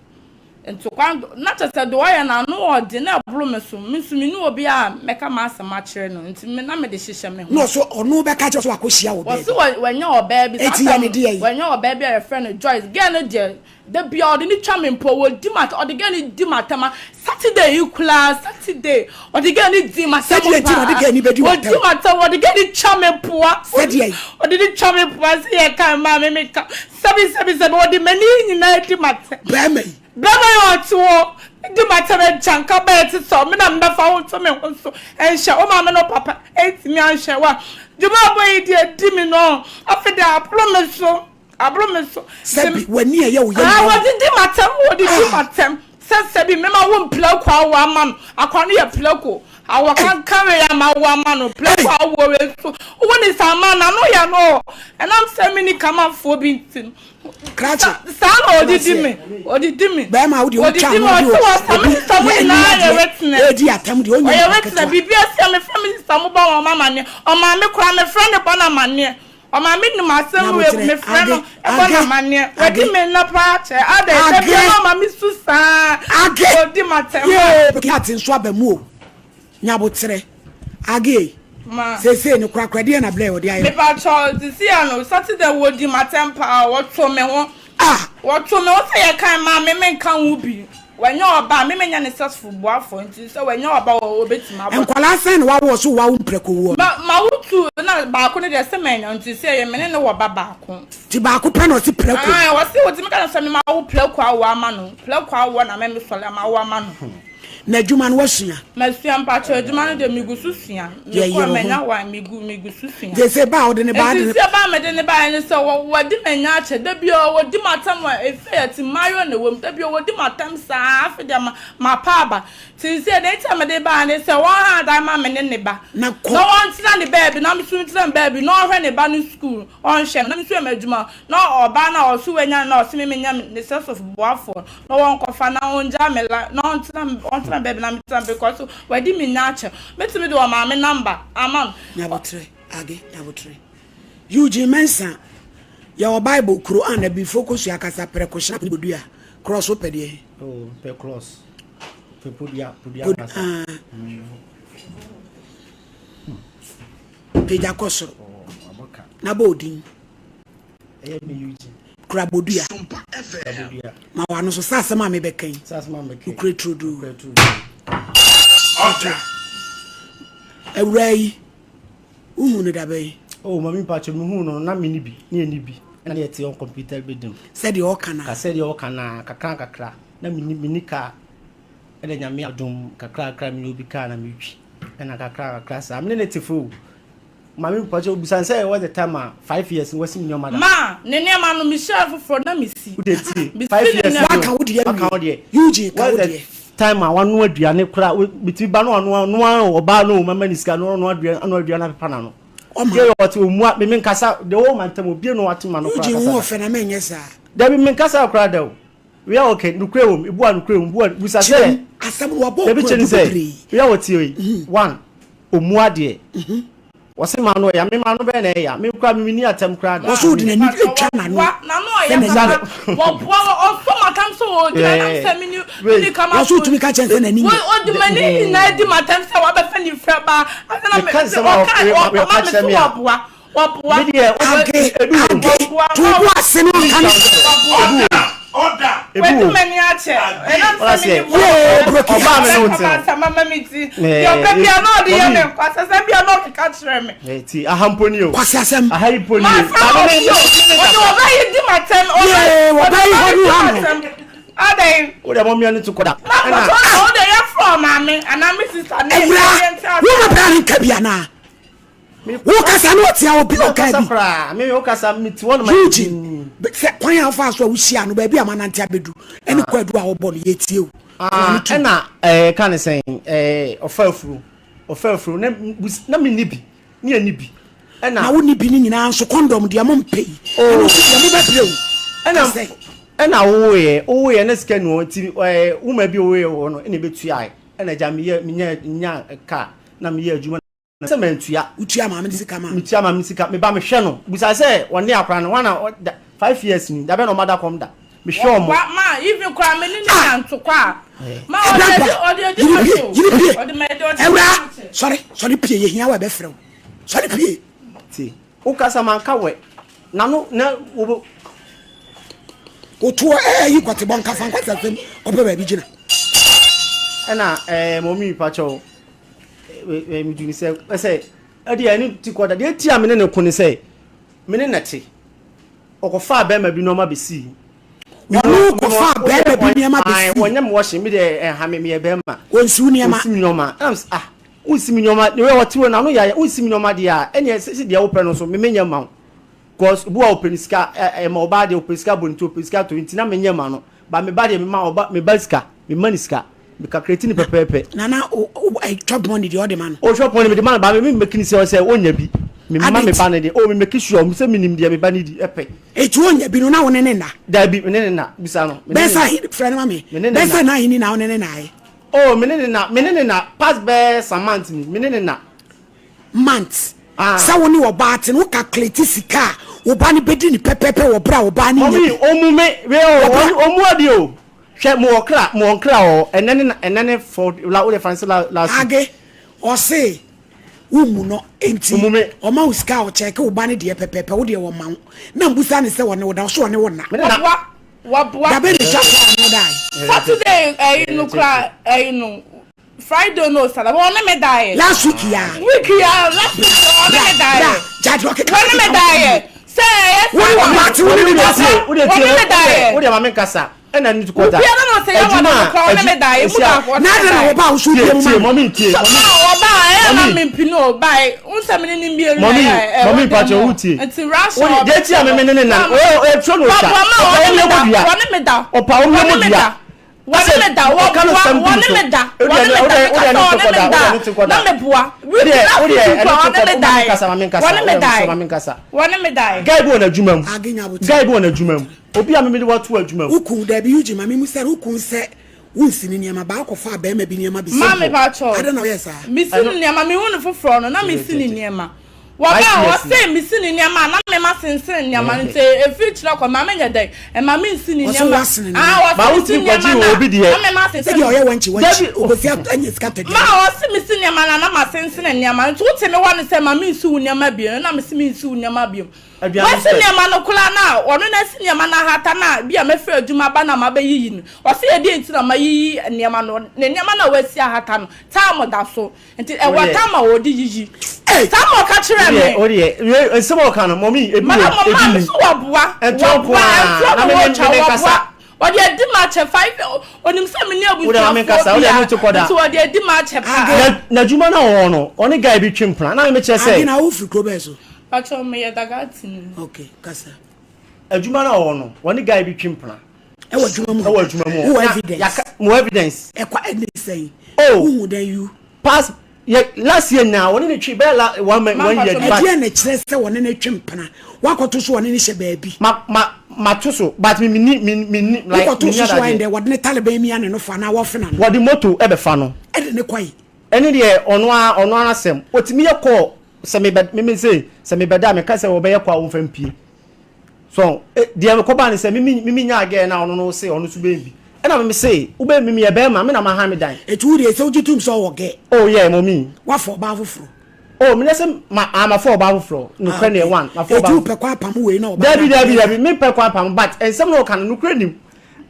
ntokwa, na kyerɛ sɛ deɛ ɔyɛ no ano ɔden na ɛboro me so, me nso menni obi a mɛka m'asɛm akyerɛ no, nti me na mede hyehyɛ me ho. Na ɔso ɔno bɛka kyerɛ sɛ wakɔhyia wo baabi. Ɔse wanya ɔbaa bi, saa tam no, wanya ɔbaa bi a yɛfrɛ no Joyce, girl no deɛ, Da biara ɔde no twa me mpo, wɔdi m'atɛm, ɔde girl no di m'atɛm a, Saturday yi koraa, Saturday, ɔde girl no di m'atɛm Sɛdeɛ nti na ɔde girl no bɛdi w'atɛm? Ɔdi m'atɛm, ɔde girl no twa me poa. Sɛdeɛ? Ɔde no twa me poa, sɛ yɛ ka mmaa me meka, sɛbi sɛbi sɛbi, ɔde m'ani nyinaa di m'atɛm. Bɛrima yi? Bɛrima yi ɔte hɔ, di m'atɛm, agyanka bɛyɛ te sɛ me na mebɛfa wo to me ho so, ɛnhyɛ wo maame ne wo papa ɛntumi anhwɛ wo a, dwuma a ɔbɔ yi deɛ di me no, afei deɛ aboro me so. Aboro me so. Sɛbi w'ani a ɛyɛ wo yam Ah, wɔdidi m'atɛm, wɔdidi m'atɛm. Sɛ sɛbi mema wo mprako awo ama no. Akwa no yɛ prako. Awɔ kankan wei ama wo ama no. Prako awoɔ wei nso. Wo ne saa ma n'ano yɛ no. Ɛnam sɛ menni kamafoɔ bi nti no. Krakye. Saa na ɔdidi me. Ɔdidi me. Bɛrima wo deɛ wotwa Ɔdidi me. ano Ɔse wɔ sa de me sista mo obi nyinaa yɛ witness. ɛdi atɛm deɛ ɔnyɛ Ɔyɛ nipa witness. ketewa. Biribi asi a mefrɛ me sista mo bɔ wɔn amaneɛ. Ɔmaame koraa mefrɛ no bɔ no amaneɛ. Ɔmaame nim asɛm wei Nyaboterɛ, mefrɛ no Age, bɔ no Age, amaneɛ. Wadi Age. me nna paa kyɛ. Adɛn da Age. biara na ɔma me su saa. Age. Ɔdi m'atɛm a. Yee, cat nso aba mu o. Nyaboterɛ, Age ei. Ma. Seesei no korakora deɛn na blɛ ɔde ayɛ wo? Mepakyɛw, sisi ano, Saturday wɔdi m'atɛm paa, wɔto me ho. Ah! Wɔto me ho sɛ yɛkan maa me menka ho bi. Wanya ɔba a, me menya ne sɛsfo boafoɔ nti sɛ wanya ɔba a ɔbɛtumi abɔ. Nkwadaa sɛn na wawo ɔso wawo mprako woɔ no? Ma mawo tu na baako no deɛ sɛ manya nti sɛ ɛyɛ me ne no wɔ ba baako. Nti baako pɛ na ɔse prako? Ae ɔse ɔtumi ka no sɛ me mawo prako awo ama no, prako awoɔ na me mesɔre mawo ama no. Na adwuma no wasua? Masua mpakyɛw adwuma no deɛ megu so sua. Yɛ Mekɔ a yere manya ho. one megu megu so sua. Nti sɛ ba a wode ne ba Nti de. sɛ ba a mede ne baeɛ ne sɛ wɔ wɔde manya akyɛ da biara wɔdi m'atɛm wɔ efe yɛ te mmaayewa na ɛwɔ mu da biara wɔdi m'atɛm saa afe deɛ ma mapa aba nti sɛ deɛ nti a mede baeɛ ne sɛ wɔn ha dan ma me ne ne ba Na kɔ. na wɔntena ne baabi na me nso ntena me baabi na ɔnhwɛ ne ba no sukuu ɔnhwɛ no na me nso yɛ m'adwuma na ɔbaa no a ɔso wanya no na ɔse me menya ne sɛso boafoɔ na wɔnkɔfa na ɔngyaa me la na ɔntena ɔntena me baabi na metena because wadi me nya akyɛ mɛtumi de ɔmaame number ama no. Nyabotrɛ, Age, Nyabotrɛ. Eugene Mensah, Yɛwɔ Bible kuro a na bifo kosua kasa prɛko hyɛ ne bodua cross wopɛ deɛ? Oh, pɛ cross. Pɛ podua, podua kasa. Ah. Pagya kɔ soro. Oh, Na bɔ odin. Ɛyɛ me Eugene. Kura bodua. Ma w'ano so sɛ asɛm a mebɛka yi. Nokorɛ turodoo. Awuraa yi, wohu no da bɛn? Oh, mami mpakyɛ mehu no na menni bi, ne yɛnni bi. Ɛna yɛte on computer bɛdim. Sɛdeɛ ɔka no. Ka sɛdeɛ ɔka no kakra kakra. Na menni menni kaa. Ɛna nyame adom kakra kakra menya obi kaa na metwi. Ɛna kakra kakra saa. Mene ne te fo. Maame mpakyɛ obisa no sɛ what's the time a 5 years no wasi me nneɛma da. Ma ne nneɛma no mehyia foforɔ na mesi. Wo deɛ tie Mesi 5 ne years nneɛma. Waka wo deɛ Waka wo awie. deɛ. Eugene ka wo What's the deɛ. time a wanoa aduane koraa metumi ba no anoa noa ɔbaa no o mama ne sika no ɔnoa aduane anoa aduane apepa n'ano. Ɔma. Deɛ ɔte omua me menkasa deɛ ɔwɔ mantam obie no ate ma no koraa Eugene kasa ho da. ɔfɛ na menyɛ saa. Dabi menkasa koraa da o. Wia okay nukure wom ebu a nukure wom bu a busa sɛ. Kyerɛ mu asɛm no wabɔ Dabi okura kyerɛ du ne sɛ bebree. wia wɔte yi one omua deɛ. Wɔse maa no ɛya me maa no bɛyɛ na ɛya me koraa me menni atɛm koraa da. Wɔse wode n'ani atwa n'ano sɛ n'ani nyɛ. Wɔboa ɔsɔ m'atam sɛ ɔgyina nam sɛ meni meni kama Wɔse wotumi ka kyerɛ no sɛ n'ani nyɛ. Ɔde m'ani nyinaa di m'atam sɛ wabɛfa ne fira baa ase na me Meka nsɛm a ɔka ɔka ɔma me kyerɛ so me a wɔboa wɔboa me deɛ Age ebi wɔ mu. age to wo bo ase na ɔnka no. Ebi Ebi Wadi wɔ mu. m'ani akyɛ. Ɛnam Ɔla sɛ sɛ mene Yee broken ɔbaa me ne wo heart. te no. Ɔba mama me ti. Deɛ ɔpɛ bia na ɔde yɛ me nkwasasɛm bia na ɔkeka kyerɛ me. Eh, ti aha mpo ni o. Kwasi asɛm. Aha yi mpo ni o. Masa Maame me ɔfi o. Ɔde ɔba yi di m'atɛm. Yee Ɔde wɔba yi ɔba hɔ yi no di ha no. m'atɛm. Adɛn? Wo deɛ mɔmia no to kɔda. Ma kɔtɔ na wo deɛ yɛfrɛ ɔmaame anaa me sista ne Awura yɛn nte wo asɛm. ma bra ne nka bi anaa? Wo kasa no ɔtea obi na ɔka bi. Eugene, sɛ kwan a wofaa so a wohyia no baabi a manante abɛdu ɛne kwadu a wɔbɔ no yɛtie o. Ɛna ɛɛ ka ne sɛn ɛɛ ɔfa afuro ɔfa afuro na na mi ni bi ne yɛ ni bi ɛna. Na wo ni bi ne nyinaa nso kɔndɔm deɛ mo mpɛ yi ɛno nso deɛ mo bɛbrɛ o. Ɛna ɛna wowoyɛ wowoyɛ ne sika nu ti ɛɛ wuma bi wowoyɛ wɔ no ɛna ebetua ɛna gya mi yɛ mi nya nya kaa na mi yɛ adwuma. Sɛ mantua. Wotua maame no sika ma no. Metua maame no sika. Me ba mehwɛ no. Bisa sɛ ɔne akora no hwan na ɔda five years ni da bɛn na ɔma da kɔm da. Mehwɛ ɔmo. Wa ma even koraa me ne ne nya ntokwa a. Ma ɔde Ɛbrɛ adi ɔde adi yiri ma pie kyɛ o. yiri pie. Ɔde ma ɛde ɔde Ɛwura ma kyɛ. sɔre sɔre pie yɛhia wo ɛbɛfrɛ wo sɔre pie. Ti wo kasa manka wɛ na no na wo. Wotoɔ ɛɛ yi kɔte bɔ nkafa nkwasasɛm kɔpɛ baabi gyina. Ɛna ɛɛ mɔmi pakyɛw. Medu ne sɛ ɛsɛ ɛdeɛ ɛne ti kɔ da deɛ ti a me ne ne ko ne sɛ me ne nɛte ɔkɔfaa bɛrima bi nneɛma bɛsii ɔno kɔfaa bɛrima bi nneɛma bɛsii wɔnyɛ me wɔhye me deɛ ɛha me meyɛ bɛrima wɔnsiw nneɛma wɔnsi me nneɛma ɛnam sɛ ah wonsi me nneɛma ne wei ɔte wɔ n'ano yɛ wonsi me nneɛma deɛ a ɛneɛ sɛ deɛ wopɛ no nso me menyɛ ma wo cause obi wa ɔpɛ ne sika ɛma ɔbaa deɛ ɔpɛ sika bɔ ne ti ɔpɛ sika to nti na menyɛ ma no ba me ba deɛ mema ɔba me ba sika mema ne sika Me calculate no pɛpɛɛpɛ. Nana o o eh, chop money deɛ ɔde ma no. O chop money me de ma no ba me me make ne sɛ sɛ onya bi. Me ma me ba ne de. O me make sure me sɛ me nim deɛ me ba ne di ɛpɛ. Eti onya bi no na wo ne ne nna. Dabi me ne ne nna bisa no. Bɛsa ahi frɛ no ma me. Bɛsa na ahini na wo ne ne nna ayɛ. O me ne ne nna me ne ne nna past bɛɛ some months ni me ne ne nna. Months. Ah. Sɛ wo ne ɔbaa te no wo calculate sika a wo ba no bɛdi ne pɛpɛɛpɛ wɔ berɛ a ɔbaa no nya bi. Mɔmi omu me we o omu adi o. Hwɛ mo wɔ kra mo wɔ nkra wɔ ɛnɛ ne ɛnɛ ne fɔ la wode fancy la last week. Age ɔse wo mmu no enti ɔma wo sika a ɔkyɛke wo ba no deɛ pɛpɛpɛ wo deɛ wɔma wo na mbusa no sɛ ɔne wo da ɔse ɔne wo nna. Waboa waboa. Dabɛn na ɛtwa so a ɔne wo dae. Saturday ɛyi no kora ɛyi no Friday no Saturday wɔne me daeɛ. Last week ya. Week ya last week wɔne me daeɛ. Bra gya deɛ ɔkeka wɔne me daeɛ sɛ ɛyɛ saa. Wɔne wɔn ate wɔne me daeɛ. Wɔne me daeɛ. Wo deɛ ma me nkasa ɛna ne kɔda. Obiara na ɔsɛ yɛ wɔn na kora wɔne me daeɛ mu baako wɔne me daeɛ. Na na wɔba a wosu bie mu ma. Mɔmi tie mɔmi. Ɔba a ɛyɛ na mi mpini o ba yi nsɛm ne ne mmienu na ɛyɛ mɔmi mpakyɛ wo tie. Nti rush ɔbɛ. Deɛ ti a mɛmɛ ne ne nan o eturo na otwa. Ɔpa wɔne me da wɔne me da. Ɔpa wɔne me da. Wɔne me da, wɔboa, wɔne me da, wɔne me da, meka sɛ wɔne me da a, na meboa. Week last week koraa wɔne me dae, wɔne me dae, wɔne me dae. Guy bi wɔ n'adwuma mu, guy bi wɔ n'adwuma mu, obi a meme de wato adwuma mu. Wokun dabi Eugene ma memu sɛ wokun sɛ wonsi ne nneɛma baa kɔfa bɛrima bi nneɛma bi Maame pakyɛw, adɛn na woyɛ saa? Mesi ne nneɛma, mehu no foforɔ no na mesi ne nneɛma. Wɔba a ɔse mesi ne nneɛma a na me ma sensene nneɛma no nti ɛfiri kyerɛ kɔ ma menyɛ dɛn ɛma me nsi ne nneɛma ah ɔse mesi nneɛma no a na me ma sensene Sɛdeɛ ɔyɛ wankyi wankyi ɔkɔsi anya sika tɔ aduane. Ma ɔse mesi nneɛma no a na ma sensene nneɛma no nti wote me hɔ no sɛ ma mensi wo nneɛma bio no na mese mensi wo nneɛma bio Wasi nneɛma no koraa no a ɔno na asi nneɛma no ahata no a bi a mɛfiri adwuma aba na mabɛyiyi no ɔse ɛdeɛn nti na mayiyi nneɛma no ne nneɛma no a wasi ahata no time da so Nti ɛwɔ tam a wɔde yiyi. Saa ma ɔka kyerɛɛ me. O deɛ, nsɛm a ɔka no, mɔmi, ebi wɔ, ebi ni. So wɔboa, wɔboa, ɛntorɔ na wɔtwa, wɔboa. Ɔde adi ma akyɛ fa, onim sɛ me ne abusuafoɔ bia, nti ɔde adi ma akyɛ paa. N'adwuma no a ɔwɔ no, ɔne guy bi twe mpena, na me kyerɛ sɛ. Ade na wofiri kuro bɛn so? Pacho, meyɛ Dagatini. Okay, kasa. Adwuma no a ɔwɔ no, ɔne guy bi twe mpena. Ɛwɔ adwuma mu. Ɛwɔ adwuma mu. Wowɔ evidence. Yaka, mo evidence. Ɛkwa ɛne sɛn? Oh. Wohu dɛn you? Past yɛ last year nyinaa wɔne ne twe bɛyɛ la one month one year. But ɛdeɛ na kyerɛ sɛ wɔne ne twe mpena. Wakɔto so wɔne ne hyɛ baabi. Ma ma ma to so but mi mi ni mi mi ni like mi ni adadeɛ. Wokɔto so so ayɛ dɛ wɔde ne taliban mi ane no fa na wɔfena no. Wɔde moto ɛbɛfa no. Ɛde ne kɔe. Ɛne deɛ ɔno ara ɔno ara asɛm otumi yɛ kɔɔ sɛ me bɛ me me se sɛ me bɛda me ka sɛ wɔbɛyɛ kɔ a wɔmfa mpie. So eh, deɛ mekɔbaa ne sɛ mimi mimi nyaa gɛɛ na ɔno no se ɔno nso bɛn bi ɛna mimi se wobɛn mimi yɛ bɛrima me na ma ha me dan. Eti wo deɛ sɛ wogye tom sɛ ɔwɔ gɛ. Oh yeah mɔmi. Wafa ɔbaa foforɔ. Oh menyɛ sɛ ma ah mafa ɔbaa foforɔ nokorɛ neɛ one mafa ɔbaa. Eti wopɛ kɔ apam wei na ɔbaa. Dabi dabi dabi me pɛ kɔ apam but nsɛm na ɔka no nokorɛ nim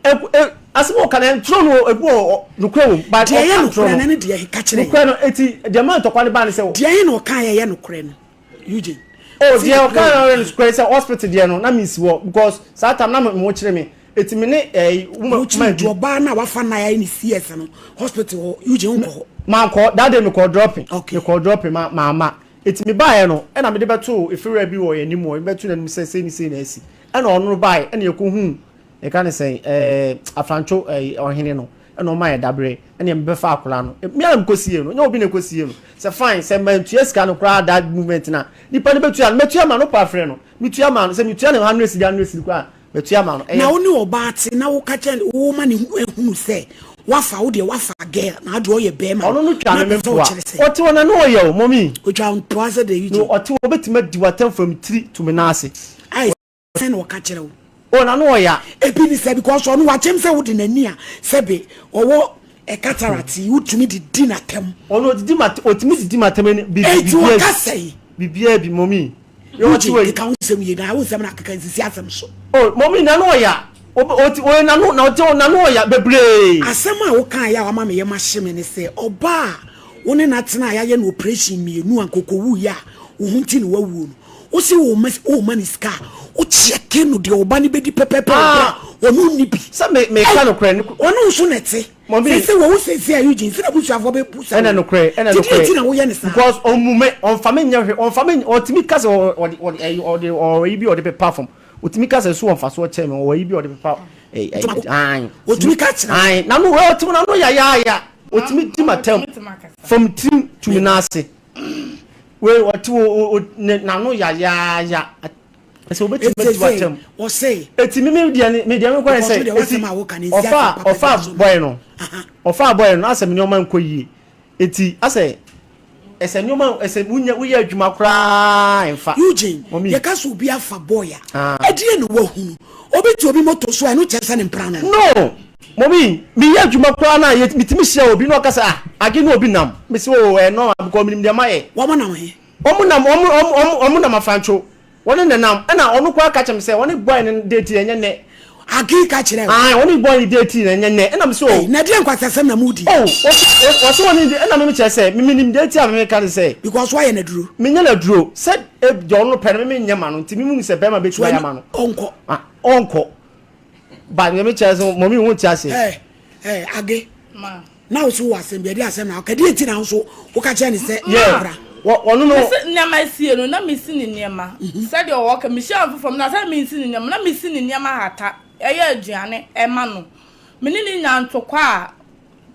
asɛm ɔka no ntoro no ebi wɔ nokorɛ wɔ mu but ɔka ntoro no. Deɛ ɛyɛ nokorɛ no ne deɛ ka kyerɛ. Nokorɛ no eti deɛ maa ntɔkwa no baa ne sɛ. Deɛ ɛyɛ na ɔka yɛ nokorɛ no. Eugene. Oh deɛ ɔka na ɔyɛ no sukura sɛ hospital deɛ no na mi si hɔ because saa time na mo kyerɛ mi eti mi ne ɛɛ woman woman bi. Ɔbaa na wafa na ayɛ ne CS no hospital hɔ Eugene nkɔ hɔ. Maa nkɔ that day mi kɔ dropping. Okay. Mi kɔ dropping ma maa ma eti mi baayɛ no ɛna mi de bɛ to efiriwura bi wɔ yɛn anim hɔ mi bɛ to n'anim sɛ sei ne sei na esi ɛna ɔno baayɛ ɛna yɛ kɔ hu yɛka ne sɛn ɛɛ afrantwo ɛɛ ɔhene no ɛna ɔma yɛ dabrɛ ɛna yɛ bɛfa akwadaa no mi a mekɔ sie no nyɛ obi na ɛkɔ sie no sɛ fine sɛ mantua sika no koraa that movement na nipa no bɛtua no mɛtua ma no pa frɛ no metua ma no sɛ metua no hundred cedi hundred cedi koraa mɛtua ma no ɛyɛ. Na wo ne ɔbaa te na woka kyerɛ no wo ma ne hunu sɛ wafa wo deɛ wafa girl na adeɛ ɔyɛ bɛrima ɔno no twa me mpoa ɔte hɔ na ne ɔyɛ o mɔmi ɔtwa mpoa sɛ deɛ no ɔte hɔ ɔbɛtumi adi w'atɛm from tiri to me nan ase. Ayɛ Sɛn na ɔka kyerɛ wo? Oh n'ano ɔya. Ebi ne sɛ because ɔno wakyɛm sɛ wode n'ani a sɛbe ɔwɔ cataract yi wotumi de di n'atɛm. Ɔno odidi ma otumi didi m'atɛm ani bi Eti ɔka sɛn? Biribiara bi mɔmi. Wogye keka wo nsɛm yie na wo nsɛm na akeka nsisi asɛm so. Oh mɔmi n'ano ɔya ɔti ɔyɛ n'ano na ɔte n'ano ɔya bebree. Asɛm a wokaeɛ a wama me yam ahye me ne sɛ ɔbaa a wo ne no atena a yɛayɛ no operation mmienu a nkokɔwuiɛ a wo ho nti na wawuo no Wo se wo ma wo ma ne sika a, wo kyɛke no deɛ ɔba no bɛdi pɛpɛpɛ wɔ berɛ a ɔno nni bi. Sɛ me me ka nokorɛ no. Ɔno nso na ɛte. Mɔmi. Sese wɔ wo sese a Eugene sɛ n'abusuafoɔ bɛ bu sa. Ɛna nokorɛ ɛna nokorɛ. Ti deɛ ti na woyɛ ne saa. Because ɔmu me ɔnfa me nyɛ hwɛ ɔnfa me ɔtumi ka sɛ ɔde ɔde ɛyi ɔde ɔyi bi ɔde pepa fam ɔtumi ka sɛ so ɔnfa so ɔkyɛ me ɔyi bi ɔde pepa ɛyi ɛyi ayi. Ɔtumi ka kyerɛ. Ayi nanu ɔtumi nanu yayaaya ɔtumi di ma tɛm from tirim tumi n'ase. Wei ɔte o o ne n'ano yayaaya ɛsɛ obetumi ati w'atɛm. Ɔsɛ. Eti mi mi deɛ mi deɛ mi kɔ yɛ sɛ eti ɔfa ɔfa bɔyɛ no ɔfa bɔyɛ no asɛ mi nneɛma nkɔ yie eti asɛ ɛsɛ nneɛma ɛsɛ wunya woyɛ adwuma koraa nfa. Eugene yɛ ka so obi afa bɔyɛ a ɛdeɛ na wahunu obi te obi moto so a ɛno kyerɛ sɛ ne mpra no. No. Mummy, meyɛ adwuma koraa na yɛ metumi hyia obi na ɔka sɛ ah age ne obi nam. Mese oh ɛyɛ normal because menim deɛ mayɛ. Wɔn nam he? Wɔn nam wɔn wɔn wɔn nam afrantwo. Wɔne ne nam ɛna ɔno koraa ka kyerɛ me sɛ wɔne boy no date ɛnyɛ nnɛ. Age ka kyerɛ wo? Ae wɔne boy no date na ɛnyɛ nnɛ ɛna mese oh. Ei na ɛdeɛn nkwasiasɛm na modi? Oh wɔse wɔse wɔne no ɛna me mekyerɛ sɛ me menim deɛ nti a me meka ne sɛ. Because woayɛ no aduro? Menyɛ no aduro sɛ deɛ ɔno pɛ no me menyɛ ma no nti me munu sɛ bɛrima bɛtumi ayɛ ama no. Ɔnkɔ. Ah ɔnkɔ. Ba nyɛ me kyerɛ sɛ mɔmi wo nte ase. Ɛ ɛ age. Ma. Na wo so wɔ asɛm bi ɛde asɛm na ɔka deɛ nti na nso woka kyerɛ ne sɛ yeah. bra. Wɔ ɔno no. Mesi nneɛma esie no na mesi ne nneɛma mhm. sɛdeɛ ɔwɔ ka mehyia no foforɔ na sɛ mensi ne nneɛma na mesi ne nneɛma hata ɛyɛ aduane ɛma no me ne ne nya ntokwa a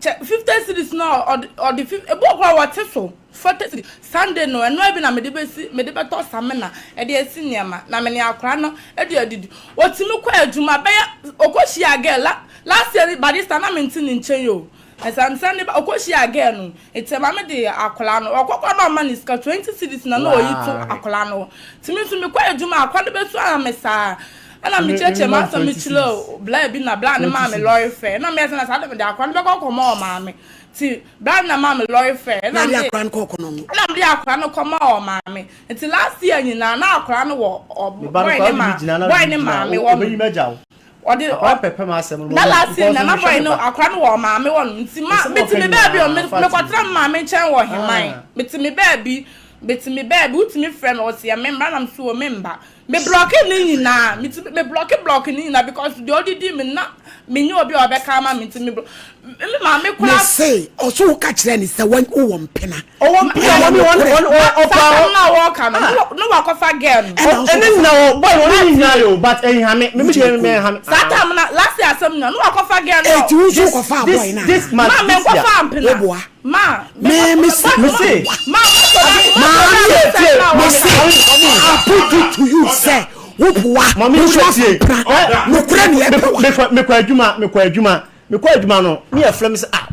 Kyɛ 50 cedis no a ɔde ɔde fif ebi wɔ koraa wɔte so 40 cedis Sunday no ɛnoa bi na mede bɛsi mede bɛtɔ samina ɛde asi nneɛma na mene akora no ɛde adidi otumi kɔ adwuma bɛyɛ ɔkɔ hyia girl la last year by this time na mente ne nkyɛn o. Ɛsane ne ba ɔkɔhyiaa girl no nti ɛma me de akwadaa no ɔkɔ kɔ na ɔma no sika 20 cedis na na ɔyi to akwadaa no hɔ nti me nso mekɔ adwuma akwadaa no bɛsu ara me saa ɛna mekyerɛkyerɛ m'asɛm mekyerɛ bla bi na bla ne maa me lɔre fɛ ɛna meyɛ sɛ na saa de mede akwadaa no bɛkɔ kɔma ɔmaame nti bla no na maa me lɔre fɛ ɛna mede ɛna mede akwadaa no kɔma ɔmaame nti last year nyinaa na akwadaa no wɔ boy ne ma boy ne maame wɔ no. Ɔde Akwadaa pɛpɛ m'asɛm no na last year because nana mehwɛ boy me no ba. akwadaa no wɔ ɔmaame hɔ nom nti ma Nsɛm a mete ɔka me baabi o nyinaa me fact mekɔtena ni. me maame nkyɛn wɔ Heman Ah. mete me baabi mete me baabi wotumi frɛ me ɔse me mmra na mese o memba me blɔke ne nyinaa mete me blɔke blɔke ne nyinaa because deɛ ɔde di me na menye obi a ɔbɛka ama me nti me blo me maame koraa Mese ɔso woka kyerɛ ne sɛ wowɔ mpena. Ɔwɔ mpena Ɛyɛ wɔne wɔne nokorɛ. wɔne Ma ɔpa saa asɛm hɔ. no a wɔreka no Ah. ne wa ne wakɔfa girl no. Ɛna nso Ɛne kɔfa. nyina wɔ boy wɔne Last nyina year yɛ o but ɛnha me me me Wogye deɛ me ko. ɛnha me. saa Ah. time na last year asɛm nyina ne wakɔfa girl no Eti wo nso This wokɔfaa this boy no this anaa? month Ma this year. menkɔfa mpena Woboa. ma Me me se Me se. ma moto na Ade. moto na Maame Tie asɛm tie. na me wɔka. se Mami I put it to you sɛ woboa mami wo nso wo afa tie. mpena. Ɛ Nokorɛ ne ɛpɛ wa. mekɔ mekɔ adwuma mekɔ adwuma mekɔ adwuma no ne yɛ frɛ me sɛ ah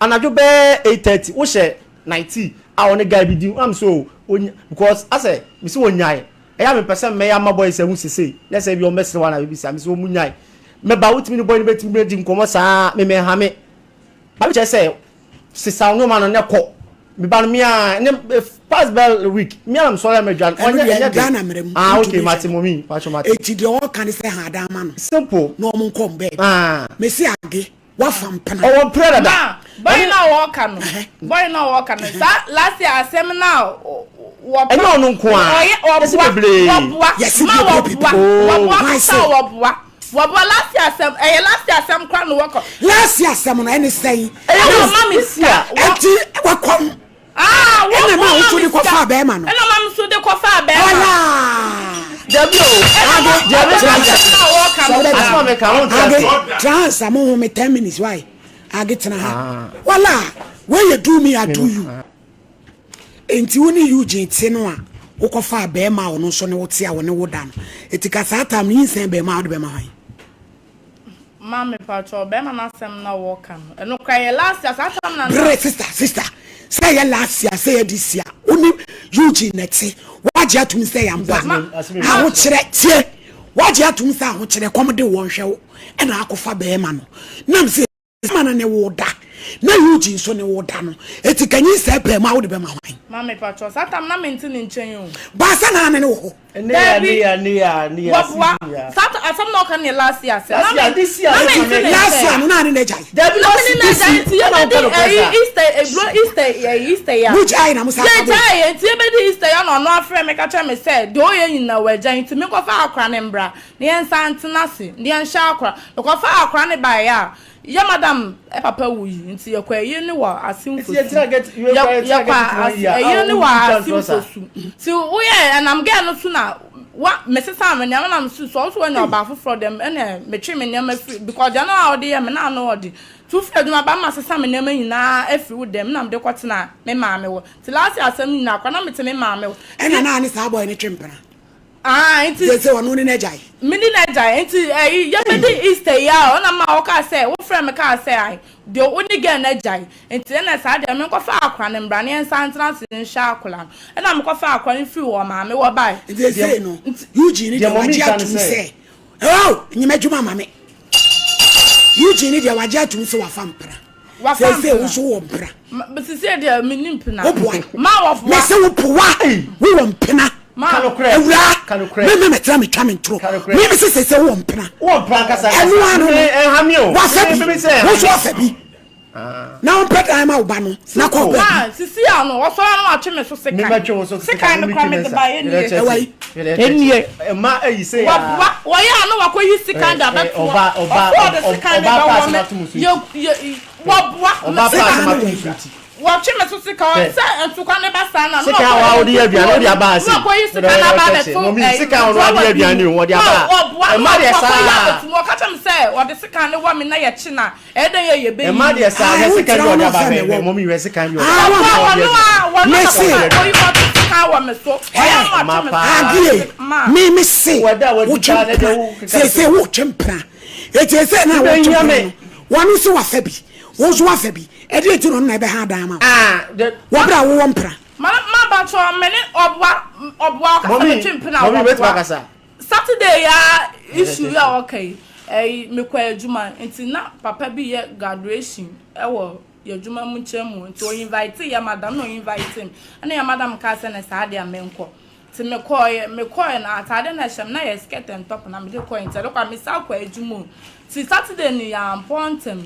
anadwo bɛɛ 8:30 wohyɛ 90 a ɔne guy bi di am so onya because asɛ mesi wɔnyae ɛyɛ a mepɛ sɛ mmɛyɛ ama boys ahu sesei na sɛ bi ɔmmɛsere wa na biribi saa mesi wɔn nyae mɛba wotumi ne boy no bɛtumi bɛdi nkɔmmɔ saa memɛha me ba kyerɛ sɛ sesa nneɛma no ne kɔ meba no mea ne past bell week mea na mesɔre a madwa Ɛno ɔnyɛ deɛ ɛnyɛ de Ghana mmerɛ mu ah okay wontumi mate nhwɛ no. mɔmi patro mate Eti deɛ ɔka ne sɛ ha adan ma no simple na ɔmo nkɔ mbɛɛ. ah Mese age wafa mpena. ɔwɔ mpira dada Ma boy na wɔka no boy na wɔka no saa last year asɛm na wɔpa ɛnyɛ ɔno nko a ɔyɛ ɛsi ɔboa bebree wɔboa Yɛsi ma bebree wɔboa bebree. wɔboa Why kasa say? wɔboa wɔboa last year asɛm ɛyɛ last year asɛm kora na wɔkɔ Last year asɛm no ɛne sɛn? ɛna ɛyɛ ɔma me this sika year wɔ Eti wakɔm ah wɔ ɛna ma ɔma woso me de sika kɔfaa bɛrima no. ɛna ɔma me so de kɔfa bɛrima Ɔlaa. dabi o ɛna ma Age deɛ ɔbɛma tena meka asɛm na wɔka no sɛ asɛm a koraa meka wo nte Age ase tena ansa mo ho me 10 minutes why? Age tena ha. ah Wala wei yɛ do me I me do no you. ah Enti wo ne Eugene te no a wokɔfaa bɛrima a ɔno nso ne wo te a ɔne wo da no. Eti ka saa time no nyinsɛn bɛrima a wode bɛma hwan? Ma me patrɔ bɛrima n'asɛm na wɔka no ɛno koraa yɛ last year saa time na na Brɛ sister sister sɛ ɛyɛ last year sɛ ɛyɛ this year wo ne Eugene na ɛte wagye atum sɛ ɛyɛ ampa ma ma ahokyerɛ tie wagye atum sɛ ahokyerɛ kɔm de wɔn hwɛ wo ɛna akɔfa bɛrima no nam sɛ bɛrima no ne wo da na Eugene nso ne wo da no eti ka nyinsɛn pɛɛ mu a wode bɛma hwan? Ma me patrɔ saa time na mente ne nkyɛn o. Baasa na ane ne wɔ hɔ. ɛne ya ne Dabi ya ne ya ne ya wɔboa season ya saa asɛm na ɔka ne last year asɛm na last year me this year na ne mente kame ne Last nkyɛn year no na ane na agyae. dabi na me last ne this n'agya year nti ɛna yɛbɛdi woka no korɛ ɛyi saa Easter eburo Easter ɛyi Easter yi a Wogyae na mo san ka bom. yɛgyae yɛ nti yɛbɛdi Easter yi a na ɔno afrɛ me ka kyerɛ me sɛ deɛ ɔyɛ nyinaa wagyae nti menkɔfa akora ne mbra na yɛnsan ntena ase na yɛnhyɛ akora mekɔfa akora ne baeɛ a yɛ madam papa wu yi nti yɛkɔ ayie ne wɔ ase nti mfosu yɛtena get yɛ yɛ kora yɛtena yɛkɔ get tena ase yie a a ayie ne wɔn wɔ twa ase ntorɔ saa mfosu nti woyɛ ɛnam gɛɛ no so na wa mesesa me nneɛma na mesu so ɔso wanya ɔbaa foforɔ dɛm ɛna metwe me nneɛma firi because deɛ no a ɔde yɛ me na ano ɔde tu firi adwuma ba ma sesa me nneɛma nyinaa afiri wo dɛm na mede kɔtena me maame wɔ nti last year asɛm nyinaa kora na mete me maame wɔ Ɛna nti na ane saa boy no twe mpena. Ah, nti. Sɛ sɛ ɔno ne n'agyae. Me ne n'agyae nti ɛyi yɛbɛdi Easter yi a ɔna ma ɔkaa sɛ wofrɛ me kaa sɛ ae deɛ wo ne girl no agyae nti ɛna saa deɛ menkɔfa akora no mbra na yɛnsan ntena ase nhwɛ akora no ɛna mekɔfa akora no firi wɔ maame wɔ bae. Nti seesei no Eugene Deɛ deɛ mɔmi wagye ka ne atum sɛ. sɛ oh nyɛ m'adwuma ma me Eugene deɛ wagye atum sɛ wafa mpena. Wafa Seesei wo mpena. nso wowɔ mpena. Seesei deɛ menni mpena. Woboa. Ma wɔboa. Mese wo poa. Wowɔ mpena. Ma. Ka nokorɛ. Awuraa. Ka nokorɛ. Me me mɛtena metwa me ntoro. Ka nokorɛ. Me mese seesei wowɔ mpena. Wowɔ mpena ankasa ankasa. Ɛno ano no. Me ɛnha me o. Wafa Me bi. me sɛ ɛnha Wo nso me. wafa bi. Na wompɛ dan ma wo ba no. Na kɔ Simple. baabi. Ma sisi a no ɔsɔre a na watwe me so Me sekan. mɛtwe wo so sekan. Sekan Me no me kora twi me mede nsa. baeɛ Mede nie. kyɛ Ɛwɔ ti. yi. Mede kyɛ ti. Ɛnie. Mma ayi sɛ Wɔboa. yaa. Wɔyɛ a na wakɔyi sekan de Ɛ ɛ abɛtoɔ. ɔba ɔba Ɔsɛ ɔde sekan no ɔba pa bɛwɔ asɛm me. ato mu so Yɛ nti. yɛ wɔboa. Ɔba pa Sekan asɛm no ato wɔ mu yi. so nti. Wɔtwe me so sika Hwɛ. sɛ ntokwa ne ba saa na na Sika a ɔkɔyi wɔde yɛ aduane wode aba ha na sei. ɔkɔyi Mede sika no aba ɔkyɛ abɛto mɔmi ɛyi sika a ɔno ade drawer yɛ bi aduane mu o wɔde na aba ha. ɔboa na Ɛma deɛ ɔkɔyi saa. abɛto mu ɔka kyerɛ me sɛ ɔde sika no wɔ me na yɛkye na ɛyɛ dɛn yɛ yɛbɛyi Ɛma deɛ saa Ah, hwɛ sika bi wonkyerɛ a ɔde wo aba sɛ hwɛ hwɛ mewɔ. mɔmi hwɛ sika bi a ɔde Ah, aba Ɔboa hwɛ wɔno ɔde a wɔno na Mese. ɔka ɔyi ɔde sika wɔ me so ɔyɛ Hey, na Ɛma ɔtwe me so paa. Agie, ma me me se Wɔda a wadi wotwe paa na deɛ mpena wo keka seesei sɛ wotwe mpena eti ese na wotwe Wobɛhia mpena me. no wɔn nso wafa bi. Wo nso woafa bi. Ɛdeɛn nti na ɔno na ɛbɛha adan ama wo? Wɔ berɛ a wowɔ mpena. Ma ma bakyɛ me ne ɔboa ɔboa ɔkasa Mɔmi, metwe mpena mɔmi bɛtumi ɔboa. akasa. Saturday ya issue yi a ɔka yi ɛyi mekɔ adwuma nti na papa bi yɛ graduation ɛwɔ yɛ adwuma mu nkyɛn mu nti o invite yɛ madam na o invite me ɛna yɛ madam kaa sɛ ne saa deɛ menkɔ nti mekɔɔyɛ mekɔɔyɛ na ataade na ɛhyɛ me na yɛ skirt and top na mede kɔɛ nti ɛde kɔ a mesa kɔ adwuma o nti Saturday no yɛampɔ ntɛm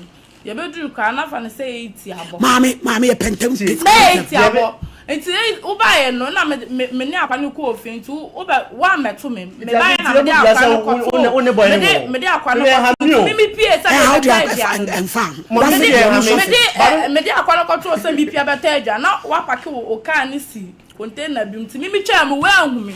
Yɛbɛduru koraa na fa no sɛ 80 abɔ. Maame, maame yɛ pɛntɛm Bɛyɛ 80 abɔ. Nti wobaeɛ no na me me me ne akwa no kɔɔ fie nti wobɛ woammɛto me. Mebaeɛ na mede akwa no kɔtoo mede mede akwa no kɔtoo nti me me pie sɛ mebɛtɔ aduane no. Mede mede mede akwa no kɔtoo sɛ mepie abɛtɔ aduane na woapake wo kaa no si container bi mu nti me metwaa mu woanhu me.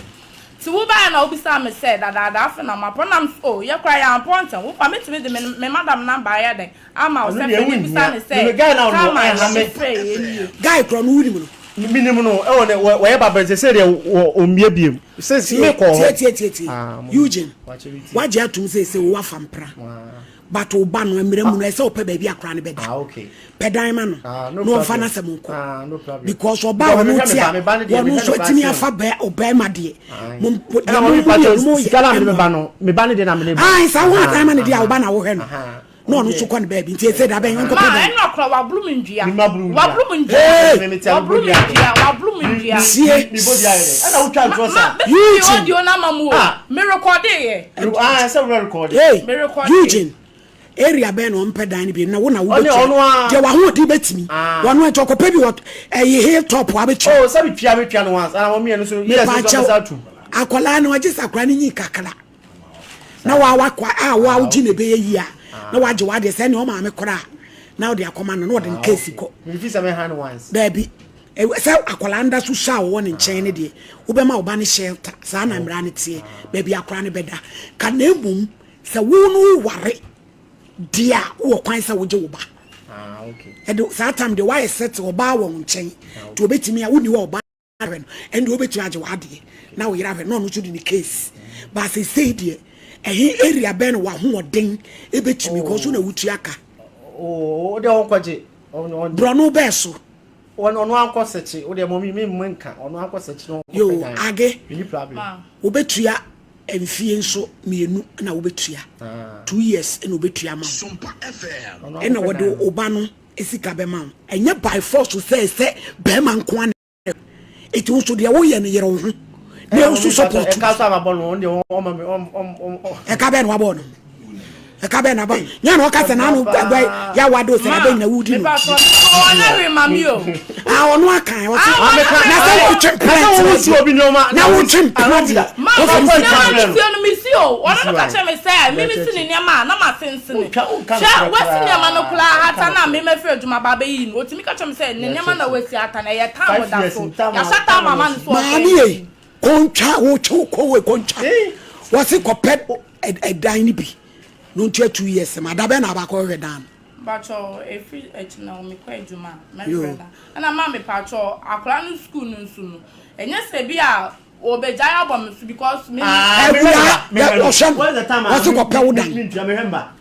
Nti wobaeɛ na wobisaa me sɛ dadaada afe na moapɔn na mese oh yɛ koraa yɛampɔn ntɛm wo pa mɛtumi de me me madam number ayɛ dɛn ama wo Ɛno sɛ deɛ frɛ ɛho no bisa nhia. no Me me sɛ guy no a time ɔno a ɛha me. yɛde frɛɛ yɛ nie. Guy korɔ no wonim no? Menim no ɛwɔ ne wɔ wɔyɛ ba bɛn sɛ deɛ wɔ ɔmmie biem sɛ Tie me kɔɔ hɔ. tie tie tie Ah, mo Eugene wakyɛ me tie. wagye atom sɛ sɛ wo wafa mpra but wo ba no mmerɛ mu no ɛsɛ wopɛ baabi akora no bɛda Ah, okay. pɛ dan ma no Ah, no na ɔmfa problem. n'asɛm nkɔ Ah, no problem. because ɔba Because a ɔno mehwɛ me te ba, a me ba no deɛ wɔno mehwɛ nso no koraa atumi sen afa bɛ ɔbɛrima deɛ Aye. mo mo- Ɛna deɛ mɔmi mo pakyɛ mmienu mo yɛ sika na mede me ɛmmoa ba no, me ba no deɛ na mede ba. ae saa wo Aha, adan ma no deɛ a wo aha, ba na wohwɛ no aha. na Ɔno ɔno nso deɛ. kɔ ne baabi nti ɛsɛ da bɛn ɔnkɔpɛ Ma dan ɛna kora waboro me ndua Me ma buru ndua. waboro me ndua Hey! Me me tia me waboro bɔ me dua do. ndua waboro me Me ndua. me sie me bɔ dua yɛ dɛ. Ɛna wotwa Ma ntorɔ ma saa. bɛsi mi Eugene audio no ama mu o Ah. me recorde yɛ Ah, ɛsɛ wura record. Hey, me recorde. Eugene Area bɛn na ɔmpɛ dan no bi na wo na Ɔne wobɛtua ɔno a. deɛ w'ahoɔden bɛtumi Ah. wɔno nti ɔkɔpɛ bi wɔ ɛyi hill top abɛtua Oh, sɛ metua metua no once ana wɔn mmienu so years nso mepaakyɛw ɔbɛsa atum. akwadaa no ɔgye sɛ akwadaa no nyi kakra na wa wakɔ a wa Ah, wogye na okay. ɛbɛyɛ yie a na Ah, wagye w'adeɛ sɛ ɛne ɔmaame koraa na wode akɔma no na ɔde no ah, keesi okay. kɔ Mefi sɛ mɛha no once. daabi sɛ akwadaa no da so hyɛ a wɔwɔ ne nkyɛn no deɛ wobɛma wo ba no shelter saa na Ah, mmara okay. no teɛ Ah. baabi akwadaa no bɛda ka na mmom Sɛ wo no wo ware deɛ a wowɔ kwan sɛ wogye wo ba. Ah, okay. Ɛde saa time deɛ wayɛ set ɔbaa wɔ wo nkyɛn Ah, nti okay. obetumi a wonni hɔ ɔbaa ahwɛ no ɛnde obetumi agye w'adeɛ na wo yere ahwɛ na ɔno nso de ne case. Ba seesei deɛ ɛhe area bɛn na w'ahoɔden ebetumi kɔ so na Oh, wotua ka. oh, oh, deɛ ɔnkɔgye. Ɔn ɔn Borɔno bɛɛ so. ɔn ɔno ankɔ sɛkye. Wo deɛ mɔmi mi mu nka. Ɔno ankɔ sɛkye na ɔnkɔpɛ Yo, dan. age Mini problem. Ma. wobɛtua mfie nso mmienu na wobɛtua 2 years na wobɛtua ama wo ɛna wɔde wo ba no sika bɛma wo ɛnyɛ by force sɛ sɛ bɛrima nko ara ɛti wo nso deɛ woyɛ no yere wo ho na ɛwo nso support ɛka so ababɔ no ɔno deɛ ɔma me ɛka bɛn na wabɔ no ɛka bɛn na bɔ nyɛ na ɔka sɛ n'ano agba yawa do sɛ n'abɛ nyina wudi no ah ɔno aka ɔte na sɛ wotwe mpena nti na wotwe mpena deɛ ɔfɔ ne sika no no mi si o ɔno no ka kyerɛ mi sɛ mi mi si ne nneɛma a na ma sensene hwɛ wasi nneɛma no koraa hata na mi mɛfiri adwuma ba abɛyi no otumi ka kyerɛ mi sɛ ne nneɛma na wasi hata na ɛyɛ tam da so yɛahyɛ tam ama no so ɔfɛ maame yɛ kɔntwa wotwe kɔwe kɔntwa wɔsi kɔpɛ ɛdan no bi no ntua 2 years ma da bɛn na abakɔ hwehwɛ dan no. Mpakyɛw ɛfiri akyi na mekɔ adwuma a mɛfrɛ da ɛna ma mepakyɛw akwadaa no school no nso no ɛnyɛ sɛ bi a ɔbɛgyae abɔ me so because me. Awura ɔhwɛ no wɔsi kɔpɛ wo dan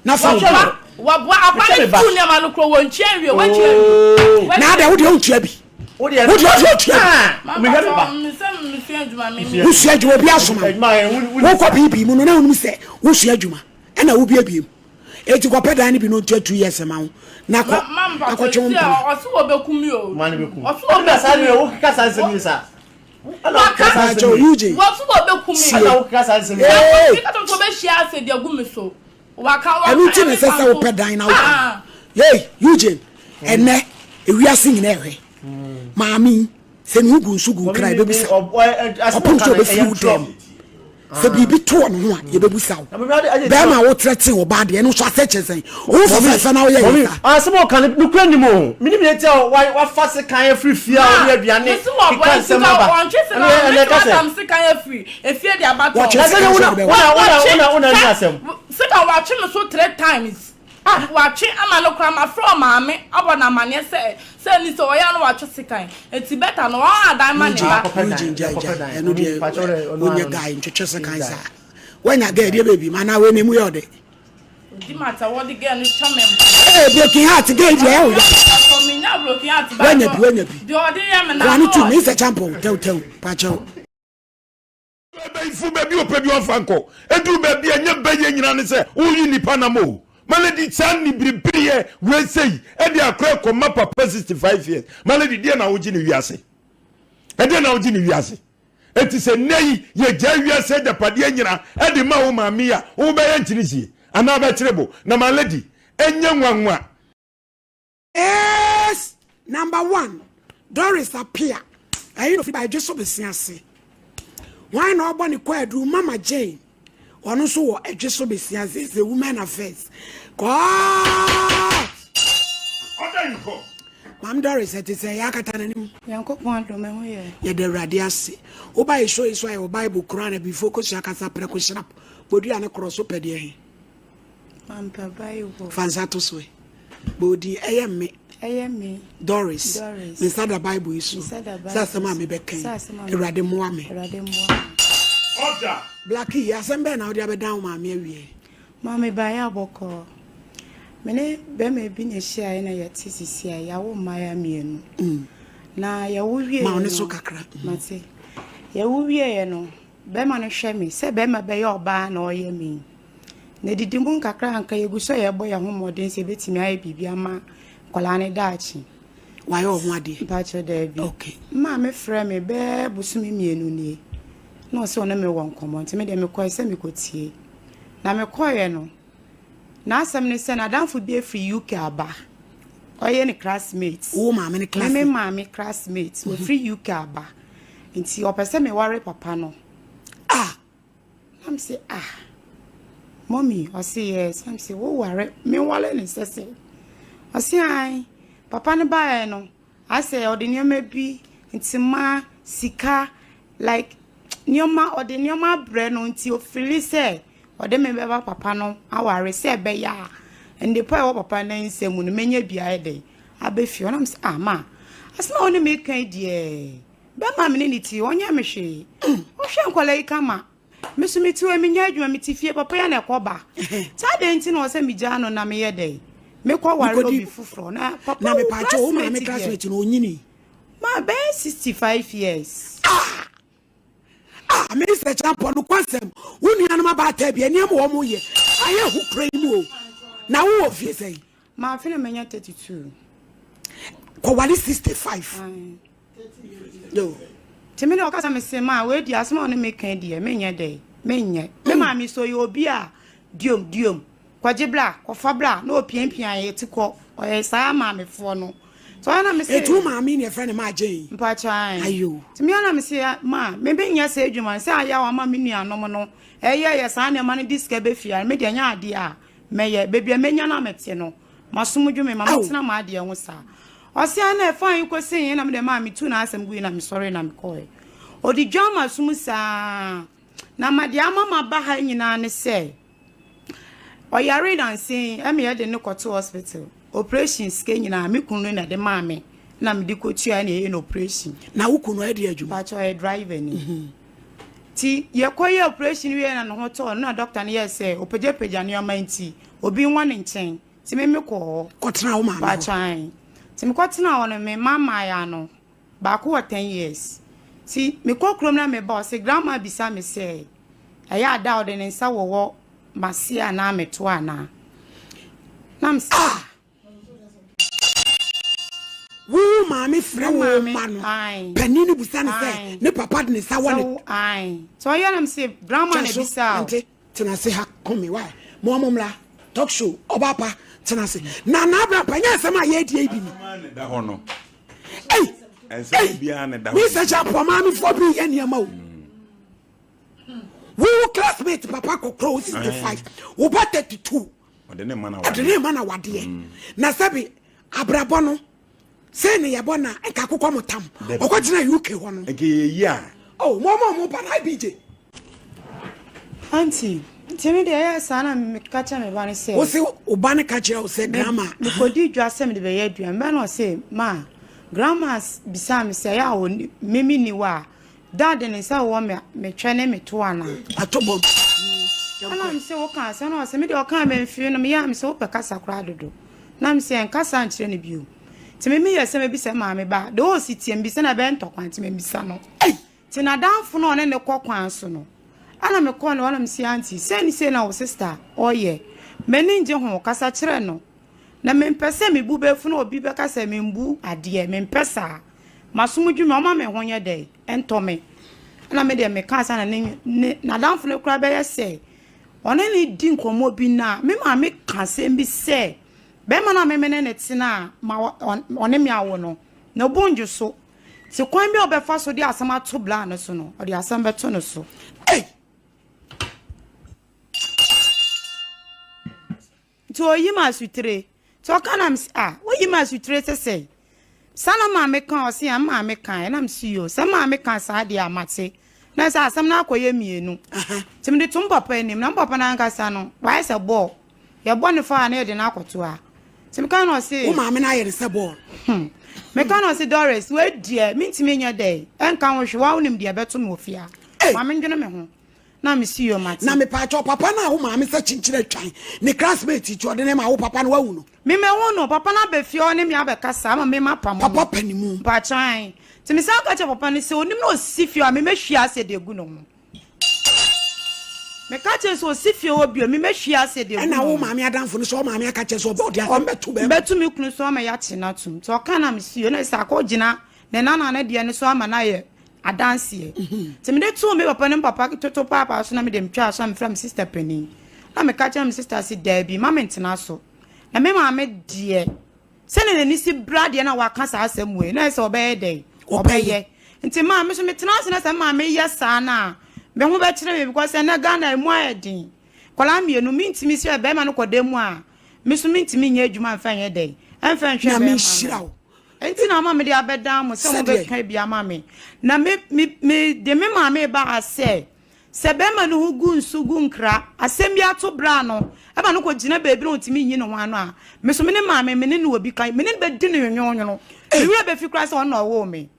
na fa wo ba. Wɔboa akwadaa no school nneɛma no koro wɔntua nwie wɔntua nwie. Na adɛ wo deɛ wontua bi. Wo deɛ wo deɛ wontua bi. Wosua adwuma obi asoma wo wokɔ biibii mu no na wonim sɛ wosua adwuma ɛna wobiebie mu eti kɔpɛ dan no bi no ntua 2 years ma wo na kɔ na kɔtwe wo mpena. Ɔse wɔbɛku mi o. Ɔse wɔbɛku mi. Wokeka saa nsɛm yi saa. Waka Eugene. Wɔse wɔbɛku mi. Sie. Wokeka saa nsɛm yi. Ee. Wɔbɛhyia ase de agu mi so. Waka waka. Ɛno nti na ɛsɛ sɛ wopɛ dan na wopɛ. Yei Eugene ɛnɛ ewiase nyinaa ɛhwɛ maame yi sɛ ne ho gu nsu gu nkra yɛbɛbusa ɔpem sɛ ɔbɛfiri wo dɛm sɛ biribi to ɔno ho a yɛbɛbusa wo bɛrima a wotrɛte wɔ baa deɛ ɛno nso asɛ kyɛ sɛn wo fɛfɛɛfɛ na woyɛ yɛ saa. Asɛm a ɔka no nokura nim o menim deɛ nti a wafa sekan afiri fie a ɔde aduane keka nsɛm aba ɛno ɛnɛ ka sɛ Efie de aba tɔ. Wɔtwe sika nso de bɛwɔ. Wona wona ni asɛm. Sika wɔatwe me so three times. Ah wɔatwe ama no koraa mafrɛ ɔmaame abɔ no amaneɛ sɛ sɛ ni sɛ ɔyɛ a na wɔatwe sekan nti better no wɔn adan ma ne ba. Eugene gyae gyae ɛno deɛ wonyɛ guy ntwetwe sekan saa wanya girl deɛ baabi ma na wei na emu yɛ ɔdɛ. Di mata wɔde girl no twa me mpa. Ee broken heart girl deɛ ɛwɔ ya. Menya broken heart ba. Wanya bi wanya bi. Deɛ ɔde yɛ me na. Wani tu mi sɛ champon tɛw tɛw pakyɛw. Bɛyifo baabi ɔpɛ bi ɔmfa nkɔ. Ɛduru baabi a ɛnyɛ bɛyɛ nyinaa ne sɛ woyi nnipa nam o. My lady saa nibiribiriyɛ wei sei ɛde akora kɔma papa 65 years. My lady deɛ na wogye ne wiase? Ɛdeɛ na wogye ne wiase? Enti sɛ nnɛ yi yɛgyae wiase agyapadeɛ nyina de ma wo maame yi a, wobɛyɛ nkyinisie anaa bɛkyere bo? Na my lady, ɛnyɛ nwanwa. Ees number one Doris Appiah ɛyi na ofi ba Adweso Besia ase. Hwan na ɔbɔ ne kwaadu Mama Jane ɔno nso wɔ Adweso Besia ase is a women affairs. Court. Order in court. Maame Doris ɛte sɛ yɛ akata n'anim. Nyankopɔn adom ɛho yɛ. Yɛda Awurade ase. Woba yɛ show yi so a yɛwɔ Bible Quran abifo kosua kasa prɛko hyerap bodua ne korɔ so pɛ deɛ he. Mampa Bible. Fa nsa to so ɛ. Bɔ odin ɛyɛ me. Ɛyɛ me. Doris. Doris. Me nsa da Bible yi so. Me nsa da Bible Sɛ asɛm a mebɛka yi. Sɛ asɛm a Awurade mmoa me. Awurade mmoa me. Order. Blackie, asɛm bɛn na wode abɛdan wo maame awie? Maame baeɛ a bɔkɔɔ. Me ne bɛrima bi na ɛhyiaeɛ na yɛte sisi a yɛawo mmaeɛ mmienu. Na yɛwo wieɛ Ma wo no. ne so kakra. Mate. Yɛwo wieɛ no, bɛrima no hwɛ me sɛ bɛrima bɛyɛ ɔbaa na ɔyɛ me yi. Na ɛdidi mu nkakra anka yɛgu so a yɛbɔ yɛn ho mmɔden sɛ yɛbɛtumi ayɛ biribi ama nkwadaa no daakye. Wayɛ wo ho adeɛ? Mpakyɛ daabi. Okay. Maame frɛ me bɛɛ bosome mmienu nie. Na ɔsɛ ɔne me wɔ nkɔmmɔ nti me deɛ mekɔe sɛ mekɔtie. Na mekɔeɛ no, n'asɛm ne sɛ n'adamfo bi afiri UK aba. Ɔyɛ ne classmate. Wo maame ne classmate? Me maame classmate. Ɔfiri UK aba. Nti ɔpɛ sɛ meware papa no. Ah! Na me se ah mommy ɔse yes na me se wo ware me ware ne sɛ sɛ ɔse ae papa no baeɛ no asɛ ɔde nneɛma bi ntoma sika like nneɛma ɔde nneɛma abrɛ no nti ofili sɛ ɔde me bɛba papa no aware sɛ ɛbɛyɛ a ndepa ɛwɔ papa no nsam no menya bi ayɛ dɛn abɛfie ɔnam sɛ ah ma asɛm a wo ne me kan deɛ Bɛrima a me ne no te yi, ɔnyɛ me hwee. Ɔhwɛ nkwadaa yi kama. Me nso mete hɔ yi, menyɛ adwuma, mete fie, papa yi na ɛkɔ ba. Saa adɛn nti na ɔsɛ megyaa no na meyɛ dɛn? Mekɔware obi foforɔ. Na papa na wo mepaakyɛ wo maame classmate deɛ. classmate no onyini. Ma bɛyɛ 65 years. Ah! Ah, Minister Champɔ no kwasɛm wo nuanom abaatan bi nneɛma wɔn yɛ ayɛ hu kura yi mu o. Na wowɔ fie sɛn? Ma afe na manya 32. Kɔware 65. Yo. Nti me deɛ ɔkasa me se ma wei deɛ asɛm a ɔne me ka deɛ menyɛ dɛ menyɛ. Me maame so ɔyɛ obi a diom diom kɔgye bla kɔfa bla na ɔpiapia yɛ ti kɔ ɔyɛ saa maamefoɔ no. Nti ɔyɛ na me se. Etu maame ne ɛfrɛ ne maa Jane. Mpakyɛ ae. Ayo. Nti me na me se ma me menyɛ saa adwuma no sɛ ayɛ a wama me nuanom no ɛyɛ yɛ saa nneɛma no de sika bɛfie a me deɛ nyɛ adeɛ a mɛyɛ. Baabi a mɛnya no a mete no M'asom dwo me ma metena m'adeɛ ho saa. Ɔse a na ɛfa he kɔsi he na mede maa metuu n'asɛm gui na mesɔree na mekɔɔɛ. Ɔde dwaa m'asom saa. Na ma deɛ ama maba ha nyinaa ne sɛ ɔyaree nansa yi ɛma yɛde no kɔtoo hospital. Operation sika nyinaa me kunu no na ɛde maa me na mede kɔtua na ɛyɛ no operation. Na wo kunu ɔyɛ deɛ adwuma? Mpakyɛ ɔyɛ driver ni. Nti yɛkɔyɛɛ operation wieɛ na ne ho tɔɔ no na doctor no yɛɛ sɛ ɔpagyapagya nneɛma nti obi nwɔ ne nkyɛn nti me me kɔɔ hɔ. Kɔtena wo maame hɔ? Mpakyɛ ae. Nti me kɔtena hɔ no me mma mmaeɛ no baako wɔ ten years nti me kɔ kurom na me ba ɔse grandma bisa me sɛ ɛyɛ ada a ɔde ne nsa wɔwɔ m'ase anaa me to anaa na me sɛ Ah! Wo maame frɛ wo mma no panin no bisa no sɛ ne papa de ne nsa wɔ ne. Sɛ ɔyɛ nam sɛ grandma na bisa o. Nte tena ase ha kɔmi wa mo ɔmo mmra talk show ɔba pa tena ase na na abira pa nyɛ asɛm a yɛredi yi bi ni. Ei ei mi sɛ kyɛ apɔ maame fo bi yɛ nneɛma o. Wo classmate papa kɔkɔrɔ 65 wo ba 32. Ɔde ne ma na wadeɛ. Ɔde ne ma na wadeɛ. Mm. Na sɛbi abrabɔ no sɛ ne yɛbɔ na nka akokɔ mo tam. Ɔkɔ gyina UK hɔ no. Nka yɛ yi a. Oh, mo mo mo ba na IBJ. Auntie, nti me deɛ ɛyɛ saa na meka kyerɛ me ba no sɛ. Wo se wo ba no ka kyerɛ wo sɛ grandma. Mekɔdi dwa sɛ mede bɛyɛ aduane. Bɛ na ɔse ma grandma bisaa me sɛ ɛyɛ a wɔ me menni hɔ a Dad de ne nsa wɔ me me twɛ ne me to anaa? Ato bom. Ɛna me se woka asɛm na ɔse me deɛ ɔkaa mamfiri no meyɛ a me se wopɛ kasa koraa dodo na me se ɛnkasa nkyerɛ no bio nti me meyɛ sɛ mɛbisa maame ba de ɔsi tie mbisa na ɛbɛyɛ ntɔkwa nti mambisa no nti nadamfo no ɔne ne kɔ kwan so no ɛna mekɔɔ ne hɔ na me se auntie sei ne sei na wo sister ɔyɛ m'ani ngye ho kasa kyerɛ no na mempɛ sɛ me bu bɛfu na obi bɛka sɛ membu adeɛ mempɛ saa masom dwuma ɔma me ho nyɛ dɛn ɛntɔ me. Ɛna me deɛ mekaa saa na ne ne n'adamfo no koraa bɛyɛ sɛ ɔne ne di nkɔmmɔ bi na me maame ka asɛm bi sɛ bɛrima no a me me ne ne tena a ma ɔne me awo no ne bo ndwo so nti kwan bi a ɔbɛfa so de asɛm ato bla no so no ɔde asɛm bɛto no so. Hey! Nti oyi me asotire. Nti ɔka na mese ah woyi me asotire sɛ sɛn? Saa na maame ka ɔse ah maame ka ɛna mese yoo sɛ maame ka saa deɛ a mate na sɛ asɛm no akɔyɛ mmienu nti mede to mpapa anim na mpapa no ankasa no wayɛ sɛ bɔɔl yɛbɔ ne fa a na yɛde no akɔto a nti meka na ɔse wo maame no ayɛ ne sɛ bɔɔl hmm meka na ɔse Doris wei deɛ mentumi nyɛ dɛ ɛnka ho hwee wa wonim deɛ ɛbɛto me wɔ fie a ma mendwene me ho Na me si yo mate. Na mepaakyɛw papa no a wo maame sɛ kyenkyere atwan ne classmate nti ɔde ne ma wo papa no wahu no. Me mahu no, papa no aba fie ɔne me abɛkasa ama me mapamo no. Papa pɛ ne mu. Mpaakyɛw ae. Nti me san ka kyerɛ papa no sɛ onim na osi fie hɔ a me mɛhwie acid agu ne ho. Me ka kyerɛ no sɛ osi fie hɔ bio me mɛhwie acid agu ne Ɛna ho. wo maame adamfo no sɛ ɔmaame aka kyerɛ sɛ ɔbɛ ɔde asɛm bɛto bɛɛma. Bɛto me kunu so ama yɛakye no atom. Nti ɔka na me si yo na sɛ akɔ gyina ne nana no deɛ no so ama no ayɛ adanseɛ. Nti mede too me papa ne me papa toto paapaa so na mede metwaa so a mefrɛ me sister panin. Na meka kyerɛ me sister se daabi ma mentena so. Na me maame deɛ sɛdeɛ n'ani si bra deɛ na waka saa asɛm wei na ɛsɛ ɔbɛyɛ dɛn? Ɔbɛyɛ. Nti maa me so metena ase na sɛ me maame yɛ saa no a me ho bɛkyerɛ me because ɛnɛ Ghana emu ayɛ den. Nkwadaa mmienu mentumi sɛ bɛrima no kɔda mu a me so mentumi nyɛ adwuma mfa nyɛ dɛn? Ɛmfa nhwɛ bɛrima no. Enti na ama mede abɛdan mo sɛ mobɛka bi ama me. Na me, me, mede me maame reba ha sɛ, sɛ barima no ho gu nsu gu nkra, asɛm bi ato bra no, ɛma no kɔgyina baabi na ɔntumi nyi ne ho ano a, me nso me ne maame, me ne no wɔ bi ka, me ne no bɛdi no nwonwonwono. Me werɛ bɛfi koraa sɛ ɔno na ɔwoo me.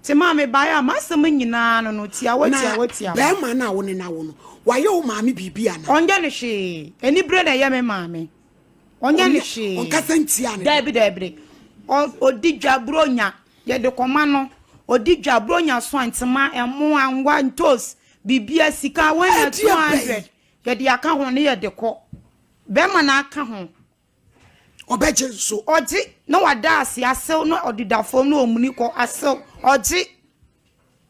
Nti maame baeɛ a, m'asɛm nyinaa no no, tiawa, Na tiawa, tiawa. barima no a wo ne no awo no, wayɛ wo maame biribi anaa? Ɔnyɛ no hwee. Anibere na ɛyɛ me maame. Ɔnyɛ no hwee. Ɔnkasa ntia ne. Dabi dabi. Ɔdi dwa buronya. Yɛde kɔma no. Ɔdi dwa buronya so a ntoma, ɛmo, angwa, ntos, bibia, sika wɔnya 200. Yɛde aka ho ne yɛde kɔ. Bɛrima na aka ho. Ɔbɛgye nso. Ɔgye na wada ase asew na ɔdeda fam na ɔmuni kɔ asew. Ɔgye.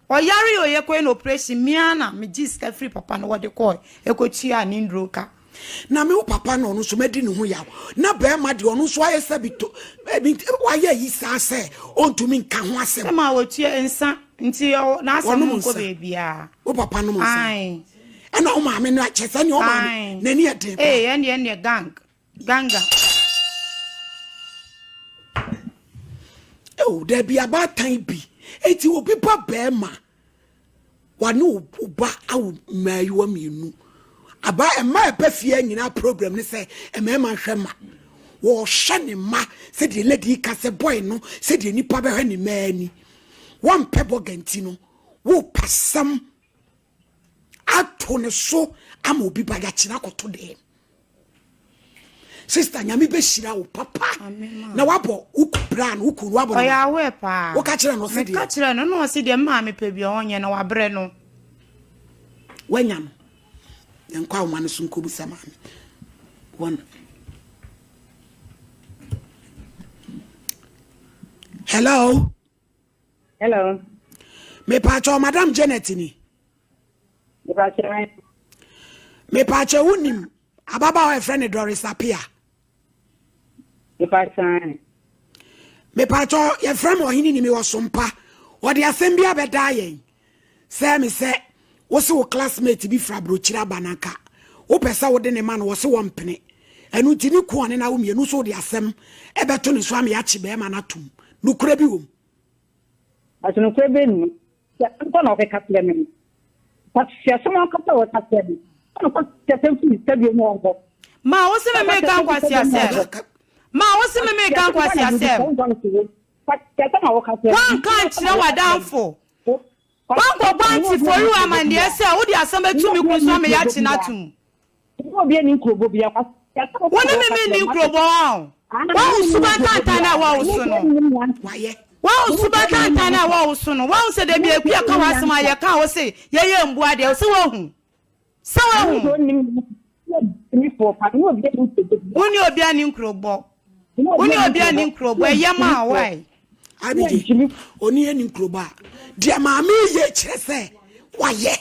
Ɔyare o yɛkɔyɛ no operation me ara na megye sika firi papa no hɔ de kɔɔ ɛkɔtuaa ne nnuro ka. Na me wo papa na ɔno nso madi ne ho yaw na bɛrima deɛ ɔno nso ayɛ sɛ bi to wayɛ ayi saa sɛ ɔntumi nka ho asɛm. Sɛ ma wɔtua nsa nti n'asɛm nkɔ baabiara. Wo papa nom nsa. Ɛna wo maame no akyɛ sɛ nea ɔmaame n'ani yɛ den paa. Ee ɛndeɛ ɛndeɛ gang. Ganga. Oh, dabi abaatan bi. Eti obi ba bɛrima. Wane wo ba awo mmaayewa mmienu. Aba mma ɛba fie nyinaa program ne sɛ mmarima nhwɛ ma. Wɔhwɛ ne mma sɛdeɛ lady ka sɛ boy no sɛdeɛ nipa bɛhwɛ ne mma ani. Wɔmpɛ bɔga nti no wopasɛm ato ne so ama obi ba yɛakyerɛ akɔto dɛm sista nyame bɛhyira wo papa na wabɔ wo bra no wo kunu wabɔ ɔyɛ awɛ paa woka kyerɛ no ɔse deɛ meka kyerɛ no na ɔse deɛ mmaa mepɛ bi ɔnyɛ na wabrɛ no wanya no yɛnkɔ ahoma no so nkɔbusa maame wɔn hello Hello. Mepaakyɛw Madam Janet ni. Mepaakyɛw. Mepaakyɛw wonim ababaawa yɛfrɛ no Doris Apia. Mepaakyɛw. Mepaakyɛw yɛfrɛ me ɔhene ni mewɔ sompa. Wɔde asɛm bi abɛdaa yɛn sɛ me sɛ wo se wo classmate bi fira aburokyiri aba na nka wopɛ sɛ wode ne ma no wɔ se wɔmpene ɛno nti ne ku ɔne na wo mmienu so wode asɛm ɛbɛto ne so ama yɛakye bɛrima no atom nokorɛ bi wɔ mu Ɔse nokorɛ bɛ nni. Sɛ nkɔ na ɔkeka kyerɛ me no. Nkwaseasɛm ankasa a ɔka kyerɛ me. Ɛna nkwaseasɛm firi ne tadua mu ɔnkɔ. Ma wo se me meka nkwaseasɛm. Ma wo se me meka nkwaseasɛm. Woanka ankyerɛ w'adamfo. Woankɔbɔ Auntie Foriwa amanneɛ sɛ wode asɛm atu me kunu so ama yɛakye no atom. Wo ne me menni nkurobɔ ɔn. Woahu suban tantan no a ɛwɔ wo so no? Woahu suban tantan no a ɛwɔ wo so no? Woahu sɛ da bi Akua ka w'asɛm a yɛka a wo se yɛyɛ mbu adeɛ, wo se woahu? Sɛ woahu? Wo ne obiara nni nkurobɔ. Wo ne obiara nni nkurobɔ, ɛyɛ ma wo why? Abigye, oni yɛ ni nkurobɔ a, deɛ maame yɛ kyerɛ sɛ wayɛ.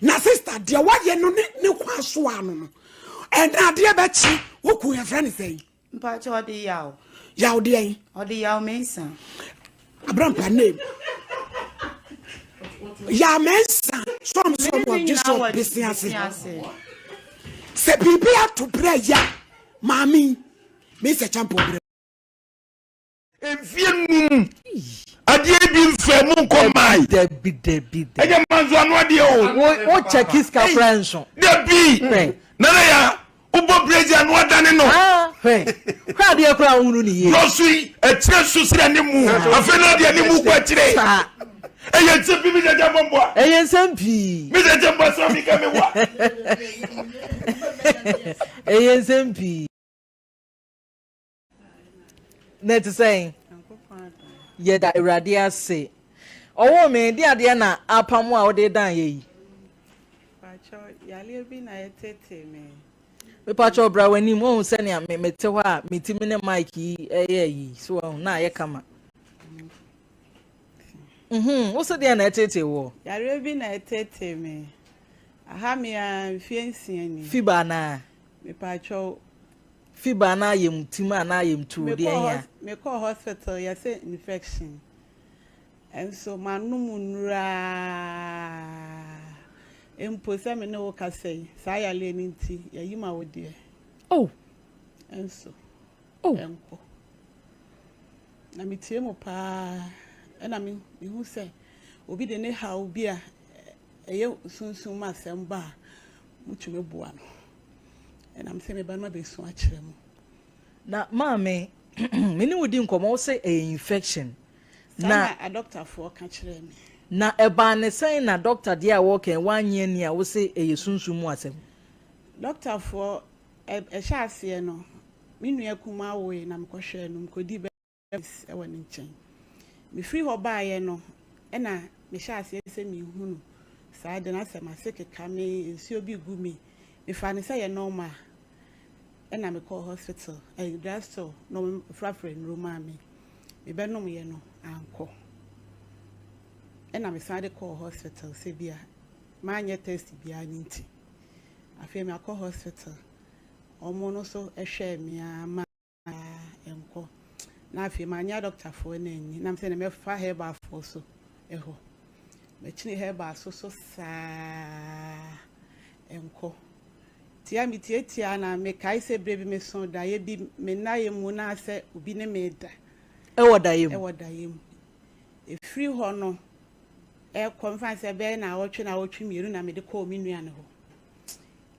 Na sista, deɛ wayɛ no ne ne kwan so ano no, ɛna adeɛ bɛkye, woku yɛfrɛ ne sɛn? Mpakyɛ ɔde yaw. Yaw deɛn? Ɔde yaw mensa. Abrampa name. Yaw mensa. Sɔm sɔm wɔ gye sɔ besi ase. Sɛ biribi ato brɛ ya maame mensa champo brɛ. Mfie num adeɛ bi nfɛ mu nkɔ maayi. Dabi dabi dabi. Ɛnyɛ manzo ano adeɛ o. Wo wo kyɛki sika kura nso. Dabi. Nana ya wobɔ brezi ano adane no. Ah hwɛ hwɛ adeɛ kura ohunu ne yie. Brɔso yi akyire so srɛ ne mu afei na adeɛ ne mu kɔ akyire. Saa. Ɛyɛ nsɛm pii mi sɛ kyɛ bɔ. Ɛyɛ nsɛm pii. Mi sɛ kyɛ bɔ sɛ mi kɛ mi wa. Ɛyɛ nsɛm pii. Na ɛte sɛn? Yɛda Awurade ase. Ɔwoo me, de adeɛ na apam a wode dan yɛ yi. Mepakyɛw bra w'anim, wohu sɛnea me mete hɔ a metumi ne mic yi ɛyɛ yi, so wahu na ayɛ kama. Mhm, wo se deɛ na ɛtetee woɔ? Yareɛ bi na ɛtetee me. Aha me ara mfie nsia ni. Fiba anaa? Mepakyɛw. Fiba anaa ayamtim anaa ayamtuo deɛ ɛhe a? Mekɔɔ hospital yɛse infection nso manom nnuru aa mpo sɛ me ne wo kasa yi saa yareɛ no nti yɛayi ma wo deɛ oh. nso oh. ɛnkɔ na metie mu paa ɛna mehu sɛ obi de ne haw bi a ɛyɛ sunsum mu asɛm ba a motumi boa no Ɛnam sɛ me ba no abɛsu akyerɛ mo. Na maame, me ne wo di nkɔmmɔ, wo se ɛyɛ infection. Saa na adɔktafoɔ ka kyerɛɛ me. Na ɛbaa ne sɛn na dɔkta deɛ a wɔreka yi woannye anni a wo se ɛyɛ sunsum mu asɛm? Dɔktafoɔ, ɛhyɛ aseɛ no, me nua kumaa woe na mekɔhwɛɛ no, mekɔdii bɛ. wɔ ne nkyɛn. Mefiri hɔ baeɛ no na mehyɛɛ aseɛ sɛ mehunu saa ade no, asɛ m'ase keka me, nsuo bi gu me. Mefaa no sɛ ɛyɛ normal ɛna mekɔɔ hospital, ɛɛ drug store na wɔfrafra nnuro maa me. Mebɛnomeɛ no ankɔ. Ɛna mesan de kɔɔ hospital sɛ bi a manyɛ test biara no nti. Afei makɔ hospital, wɔn no nso hwɛɛ me ara ma. Nkɔ. Na afei manyɛ adɔktafoɔ no anni. Na mesɛ na mɛfa herbalfoɔ so hɔ. Makyini herbal so so saa nkɔ. Tia metiatia na mekae sɛ berɛ bi meso daeɛ bi me nnaeɛ mu na sɛ obi ne me da. Ɛwɔ daeɛ mu? Ɛwɔ daeɛ mu. Ɛfiri hɔ no ɛkɔ mfa sɛ bɛyɛ naawɔtwe naawɔtwe mmienu na mede kɔɔ me nua no hɔ.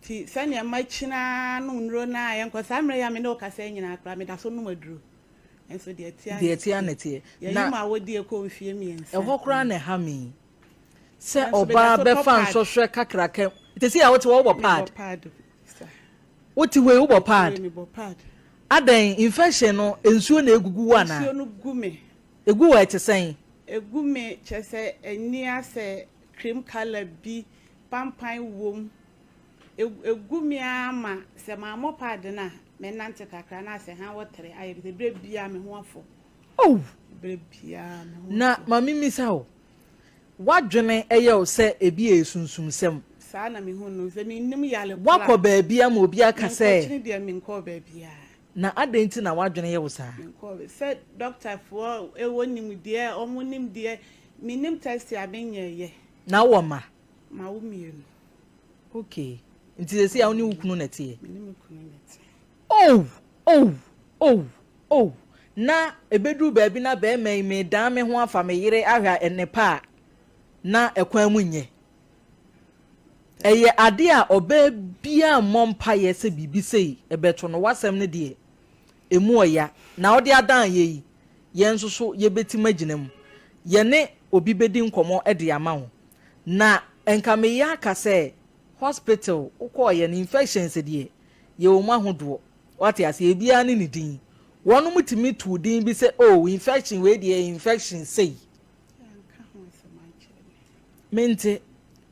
Nti sɛnea makyin ara nom nnuro no ara yɛnkɔ. Saa mmerɛ yi a me ne wo kasa yi nyinaa koraa meda so nom aduro. Nso deɛ ɛteɛ ara Deɛ ɛteɛ ara na ɛteɛ. Yɛyi Na ma awodie kɔ mfeɛ mmiɛnsa. ɛhɔ koraa na ɛha me yi. Sɛ Nanso meda ɔbaa so tɔ bɛfa pad. nsɔhwɛ kakraka mu. Te sɛ a wote hɔ wobɔ pad. Mebɔ pad sa. Wote hɔ yi wobɔ Mete hɔ pad. yi mebɔ pad. Adɛn infection no nsuo na ɛgugu wo anaa? Nsuo no gu me. Ɛgu wo a ɛte sɛn? Ɛgu me kyerɛ sɛ ani asɛ cream colour bi Pampan wom. Egu me ara ma sɛ mammɔ paade no a, mɛnante kakra na asɛ hann wɔ tere ayɛ me sɛ berɛ biara me ho afɔ. Oh! Berɛ biara me ho afɔ. Na ma memmisa wo, w'adwene yɛ wo sɛ ebi yɛ sunsumsɛm? Saa na mehu no, sɛ mennim yare korɔ a. Woakɔ baabi ama obi aka sɛ. Menkɔkyini deɛ menkɔɔ baabiara. Na adɛn nti na w'adwene yɛ wo saa? Menkɔɔ sɛ dɔktafoɔ wɔ nimdeɛ, wɔn nimdeɛ, mennim test a menyɛeɛ. Na wowɔ mma? Mawo mmienu. Okay. Nti sɛsi a wo ne wo kunu na ɛteɛ? Me ne me kunu na ɛte. Oh! Oh! Oh! Oh! Na ɛbɛduru baabi na bɛrima yi medan me ho afa me yere ahwɛ a nnepa a na ɛkwan mu nyɛ. Ɛyɛ adeɛ a ɔbaa biara mmɔ mpaeɛ sɛ biribi sei ɛbɛto no. W'asɛm no deɛ ɛmu ɔya. Na wode adan yɛ yi, yɛn nso so yɛbɛtim agyina mu. Yɛne obi bɛdi nkɔmmɔ de ama wo. Na nka meyɛ aka sɛ Hospital wokɔɔyɛ no infections deɛ yɛwɔ mu ahodoɔ wate aseɛ ebiara ne ne din wɔnom tumi too din bi sɛ oh infection wei deɛ ɛyɛ infection sei. Mente.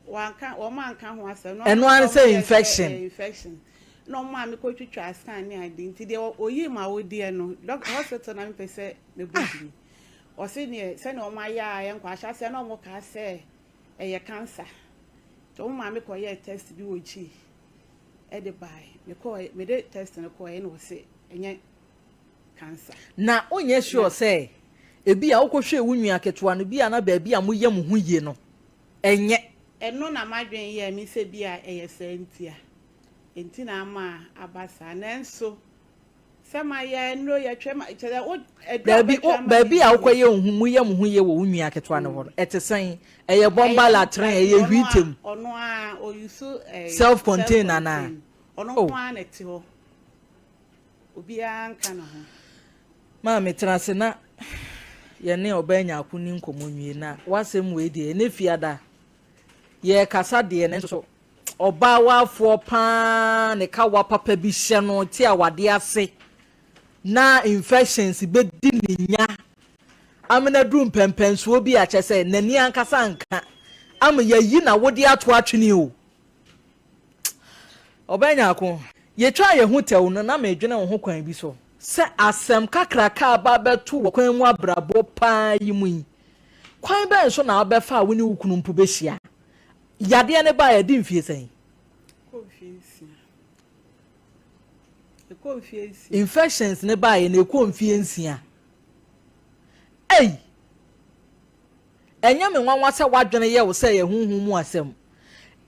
Wanka wɔn anka ho asɛm. Ɛno ara ne sɛ infection. Infection. Na wɔn a mekɔtwitwa scan ne ade nti deɛ oyii ma wodeɛ no dɔk hospital na mepɛ sɛ mebɔ ah. din. Ɔse neɛ sɛnea wɔn ayɛ a yɛnkɔ ahyɛaseɛ na wɔn kaa sɛ ɛyɛ cancer. Nti wɔn maame kɔyɛɛ test bi wɔ gyi ɛde bae. Mekɔɔ mede test no kɔɛ na ɔse ɛnyɛ cancer. Na wonyɛ sure sɛ ebia wokɔhwɛɛ wo nua ketewa no bi a na baabi a moyɛ mo ho yie no ɛnyɛ. Ɛno na m'adwene yɛɛ me sɛ bi a ɛyɛ saa nti a enti na ama aba saa. Nanso sɛ mayɛ nnuro yɛtwam kyerɛ sɛ wo aduro a Baabi wo wobɛtwa ama baabi me a deɛ. wokɔyɛ wo ho moyɛ mo ho yie wɔ wo nua ketewa no hɔ no ɛte sɛn? Ɛyɛ bɔmba Ɛyɛ latrin ɛyɛ ɔno a hwiitem? ɔno a ɔyusu ɛɛ Self self contained anaa? contained ɔno Oh. nko ara na ɛte hɔ. Obiara nka ne ho. Maame, tena ase na yɛne ɔbaa Nyarko nni nkɔmmɔ nwie na w'asɛm wei deɛ ɛnɛ fiada yɛrekasa deɛ nanso so ɔbaa waafoɔ paa ne kawa papa bi hyɛ no te awadeɛ ase na infections bɛdi ne nya amena duru mpɛmpɛnsoɔ bi a kyɛ sɛ n'ani ankasa nka ama yɛyi na wode ato atwene o. Ɔbaa Nyarko, yɛtwaa yɛn ho tɛw no na meredwene wo ho kwan bi so. Sɛ asɛm kakraka aba abɛto wɔ kwan mu abrabɔ paa yi mu yi, kwan bɛn so na wobɛfa a wo ne wo kunu mpo bɛhyia? Yadeɛ no baeɛ ɛde mfie sɛn? Ɛkɔ mfie nsia. Ɛkɔ mfie nsia. Infections no baeɛ no ɛkɔ mfie nsia. Ei! Ɛnyɛ me nwanwa sɛ w'adwene yɛ wo sɛ ɛyɛ honhom mu asɛm.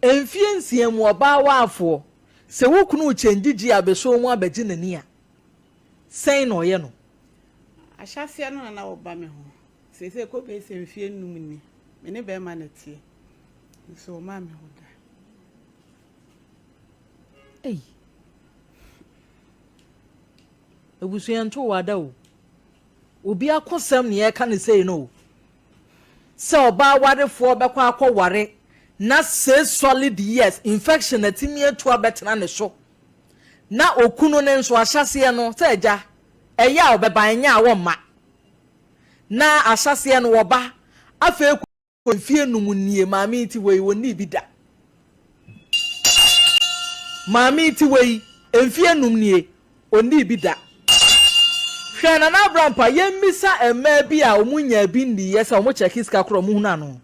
Mfeɛ nsia mu ɔbaa waafoɔ, sɛ wo kunu rekyɛngye gyi abɛsɔ mu abɛgye n'ani a, sɛn na ɔyɛ no? Ahyɛaseɛ no na na ɔba me ho. Seesei ɛkɔ bɛyɛ sɛ mfeɛ nnum ni, me ne bɛrima na ɛteɛ, nso ɔmmaa me hɔ da. Ei! Abusua nto wo ada o. Obi akosɛm na yɛreka no sei no o. Sɛ ɔbaa warefoɔ bɛkɔ akɔware na six solid years infection atumi atu abɛtena ne so na okunu no nso ahyɛseɛ no sɛ agya ɛyɛ a ɔbɛba ɛnyɛ a wɔmma na ahyɛseɛ no wɔba afei Mfeɛ num nie maame yi te hɔ yi ɔnnii bi da. Maame yi te hɔ yi mfeɛ num nie ɔnnii bi da. Hwɛ Nana Abrampa yɛmmisa mmaa bi a wɔn nyaa bi nniiɛ sɛ wɔn kyɛke sika korɔ wɔn hunu ano.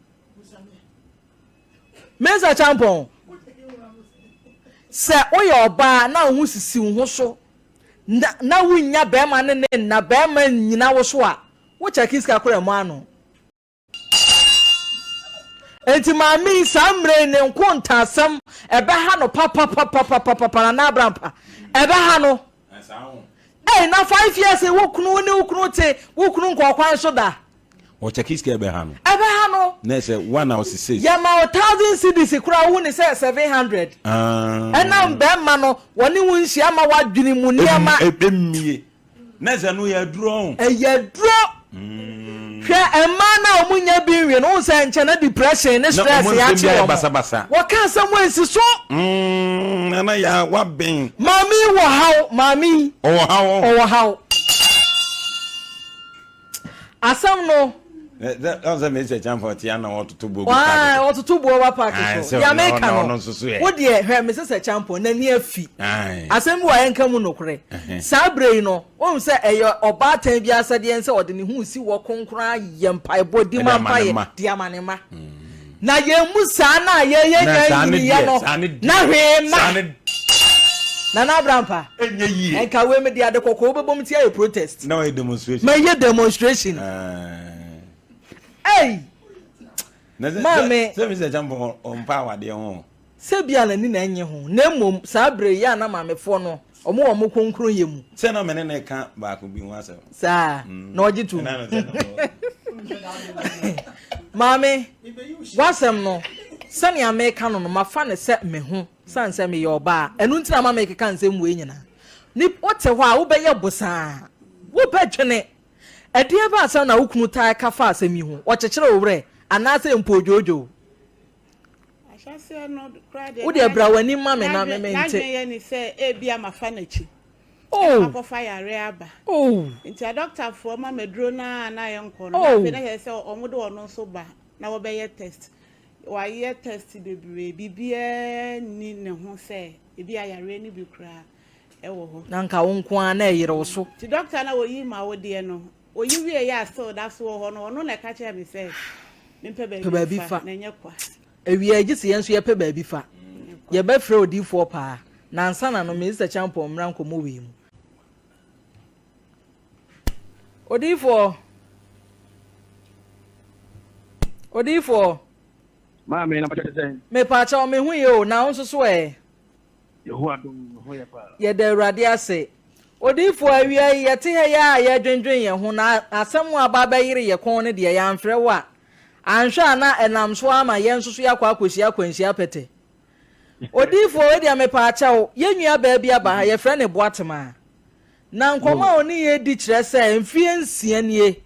Mensa Champɔn sɛ woyɛ ɔbaa na wo ho sisi wo ho so na na wonnya bɛrima ne ne nna bɛrima nnyina wo so a wo kyɛke sika korɔ ɛmɔ ano. Enti maame yi saa mmerɛ yi ne nkontaasɛm ɛbɛha no papapapapapa Nana Abrampa ɛbɛha no. Ei na five years wo kunu ne wo kunu te wo kunu nkɔ kwan so da. Ɔkyɛke sika ɛbɛha no. Ɛbɛha no. Na ɛsɛ one hour six. Yɛma wo thousand cedis koraa wohu ne sɛ 700. Ɛnam bɛrima no wɔne wo nhyia ma w'adwene mu nneɛma. Ɛmmie. Na sɛ no yɛ aduro ɔn. Ɛyɛ aduro. Mm. Hwɛ mmaa no a wɔn nya bi nwe no, wɔn sɛ nkyɛn na depression ne stress yɛ akye wɔn. Basabasa. Wɔka asɛm wɔn nsi so. Mm, nana ya wabɛn. Maame yi wɔ haw, maame yi. Ɔwɔ haw. Ɔwɔ haw. Asɛm no. Ɔn sɛ mesi kyɛnfɔ ɔte ana ɔtoto buo gu paaki so. Ɔtoto buo wa paaki so. Deɛ meka no, wo deɛ hwɛ mesi sɛ kyampɔn n'ani afi. Asɛm bi wɔ a yɛnka mu nokorɛ. Saa berɛ yi no, wohu sɛ ɛyɛ ɔbaatan bi asɛdeɛ sɛ ɔde ne ho si wɔ kronkron ayɛ mpaebɔ di ma mpaeɛ de ama ne mma. Na yɛn mu saa na yɛyɛ nya nyiniyɛ no na hwee mma. Nana Abrampa, nka wei mede ade kɔkɔɔ wobɛbɔ me ti ayɛ protest. Na ɔyɛ demonstration. Mɛyɛ demonstration. Ei! Maame. Sɛ mi sɛ kyɛnfɔ ɔmpa awadeɛ ho. Sɛ bi a n'ani na ɛnye ho na mmom saa berɛ yi a na maamefoɔ no wɔn wɔ wɔn kronkronyɛ mu. Sɛ na me ne no ka baako bi ho asɛm. Saa na ɔgye tom. Maame, w'asɛm no sɛnea meka no no mafa no sɛ me ho sane sɛ meyɛ ɔbaa ɛno nti na ma mekeka nsɛm wei nyinaa. Ni wote hɔ a wobɛyɛ bosaa wobɛdwene ɛdeɛ ba asɛm na wo kunu taa ka fa asɛm yi ho ɔkyekyere wo werɛ anaasɛ mpo odwoodwoo. Ahyɛaseɛ no koraa deɛ. Wo deɛ bra w'anim ma me na me mente. N'adwene yɛ ne sɛ ebia mafa n'akyi. Oh. Makɔfa yareɛ aba. Oh. Nti adɔktafoɔ ma me aduro no ara na yɛnkɔ no. Oh. Afei na kyerɛ sɛ wɔn de ɔno nso ba na wɔbɛyɛ test. Wɔayɛ test bebree, biribiara nni ne ho sɛ ebia yareɛ no bi koraa wɔ hɔ. Na nka wo nko ara na ɛyere wo so. Nti dɔkta no a ɔyii m'awodeɛ no, ɔyi wieeɛ a still da so wɔ hɔ no, ɔno na ɛka kyerɛɛ me sɛ mempɛ Pɛ baabi baabi mfa fa. na ɛnyɛ kwa. Awia yi, gye sɛ yɛn nso yɛpɛ baabi fa. Yɛbɛfrɛ odiyifoɔ paa. Na ansa na no, Minister Champon mmra nkɔmmɔ wei mu. Odiyifoɔ! Odiyifoɔ! Maame, na mpakyɛ te sɛn? Mepakyɛw, me ho ye o, na wo nso so ɛ? Yehowa dom, me ho yɛ paa. Yɛda Awurade ase. Odiyifoɔ, awia yi, yɛte ha yi ara a yɛredwendwen yɛn ho, na asɛm a aba abɛyere yɛn kɔn no deɛ, yɛamfrɛ wo a, anhwɛ a na ɛnam so ara ma yɛn nso so yɛakɔ akɔhyia akwanhyia pɛtɛ. Odiyifoɔ, wei deɛ mepaakyɛw, yɛn nua baa bi aba ha, yɛfrɛ no Boatemaa. Na nkɔmmɔ a ɔne yɛn redi kyerɛ sɛ mfeɛ nsia nie,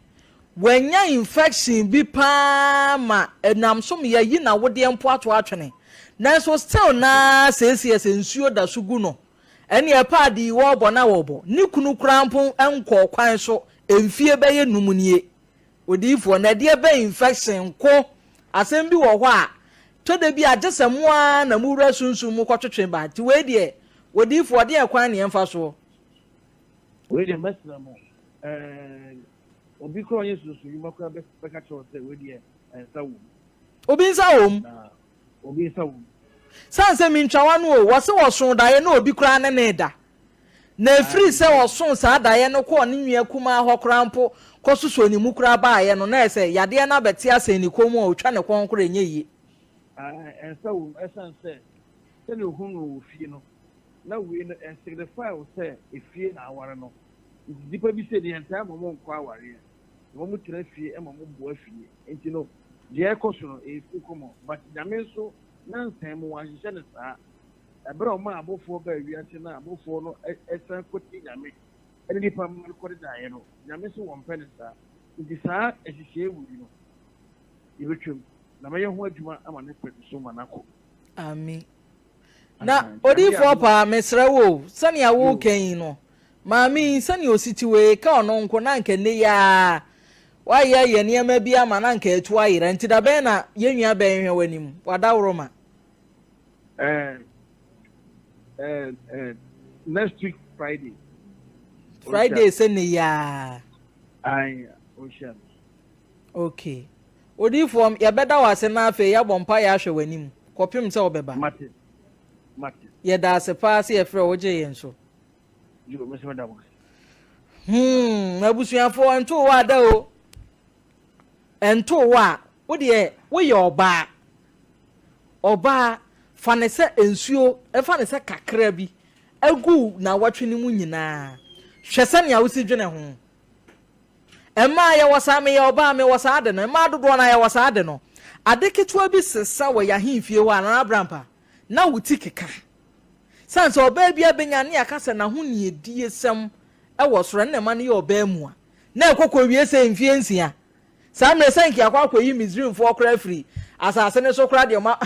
wanya infection bi paa ma ɛnam so ma yɛayi n'awodeɛ mpo ato atwene. Nanso still na seesei sɛ nsuo da so gu no. Ɛnneɛ paadi yi wɔrebɔ na wɔrebɔ. Ne kunu koraa mpo nkɔɔ kwan so mfie bɛyɛ num nie. Odiyifoɔ, na ɛdeɛ bɛn infection nko? Asɛm bi wɔ hɔ a, tɔ da bi a gye sɛ mo ara na mowura sunsum mu kɔtwetwe ba. Nti wei deɛ, odiyifoɔ, deɛn kwan na yɛmfa soɔ? Wei deɛ mɛsrɛ mo, ɛɛ, obi koraa a ɔnyɛ sunsum nnwuma koraa bɛka kyerɛ wo sɛ wei deɛ nsa wɔ mu. Obi nsa wɔ mu. Na obi nsa wɔ mu. Sane sɛ mentwa w'ano o, wɔse wɔsoo daeɛ na obi koraa ne no reda. Na ɛfiri sɛ ɔsoo saa daeɛ no kɔɔ ne nua kumaa hɔ koraa mpo kɔsosɔɔ ne mu koraa baeɛ no, na ayɛ sɛ yadeɛ no abɛte asɛn ne kɔn mu a ɔtwa ne kɔn koraa ɛnyɛ yie. Ɛnsa wɔ mu, ɛsiane sɛ sɛdeɛ ɔhunu no wɔ fie no, na wei no ɛsignify wo sɛ efie na aware no. Nti nnipa bi sei no yɛntaa ma wɔn nkɔ awareɛ, na wɔn tena fie ma wɔn boa fie. Nti no deɛ ɛrekɔ so no ɛyɛ fie kɔmɔ, but Nyame nso nyansa mu wanhyehyɛ no saa. Ɛberɛ a ɔmaa abɔfoɔ baa wiase na abɔfoɔ no san kɔtie Nyame ne nnipa mma no kɔdedaeɛ no, Nyame se wɔmpɛ no saa. Nti saa nhyehyɛeɛ wei no, yɛbɛtwam, na mɛyɛ ho adwuma ama no apɛ me so ma no akɔ. Amen. Na odiyifoɔ paa, mesrɛ wo o, sɛnea woreka yi no, maame yi, sɛnea ɔsi te wei, ka ɔno nko na anka nnɛ yi ara wayɛ yɛ nneɛma bi ama na anka atu ayera. Nti da bɛn na yɛn nua bɛn hwɛ w'anim? Wadaworoma. Eh, eh, eh, next week Friday. Friday sɛ ne yaa. Ayi, ɔnhyia mi. Okay. Odiifoɔ, yɛbɛda wo ase na afei yɛabɔ mpa yɛ ahwɛ w'anim kɔpem sɛ wobɛba. Mate. Mate. Yɛda ase paa sɛ yɛfrɛ wo gyee yɛn so. Yo, me nso meda mo ase. Hmm, abusuafoɔ, ɛntoo wo ada o. Ɛntoo wo a, wo deɛ woyɛ ɔbaa. Ɔbaa, fa no sɛ nsuo, fa no sɛ kakra bi agu nnawɔtwe no mu nyinaa. Hwɛ sɛnea wosi dwene ho. Mmaa yɛwɔ saa, meyɛ ɔbaa, mewɔ saa ade no. Mmaa dodoɔ no ara yɛwɔ saa ade no. Ade ketewa bi sesa wɔ yɛn ahemfie hɔ a, Nana Abrampa, na wo ti keka. Sane sɛ ɔbaa bi abɛnya ne yɛaka sɛ n'ahoniediesɛm wɔ soro, ɛno na ɛma no yɛ ɔbaa mua. Na ɛkɔ kɔwie sɛ mfeɛ nsia. Saa mmerɛ sɛ nka yɛakɔ akɔyi Misrimfoɔ koraa afiri asase no so koraa deɛ ɔma.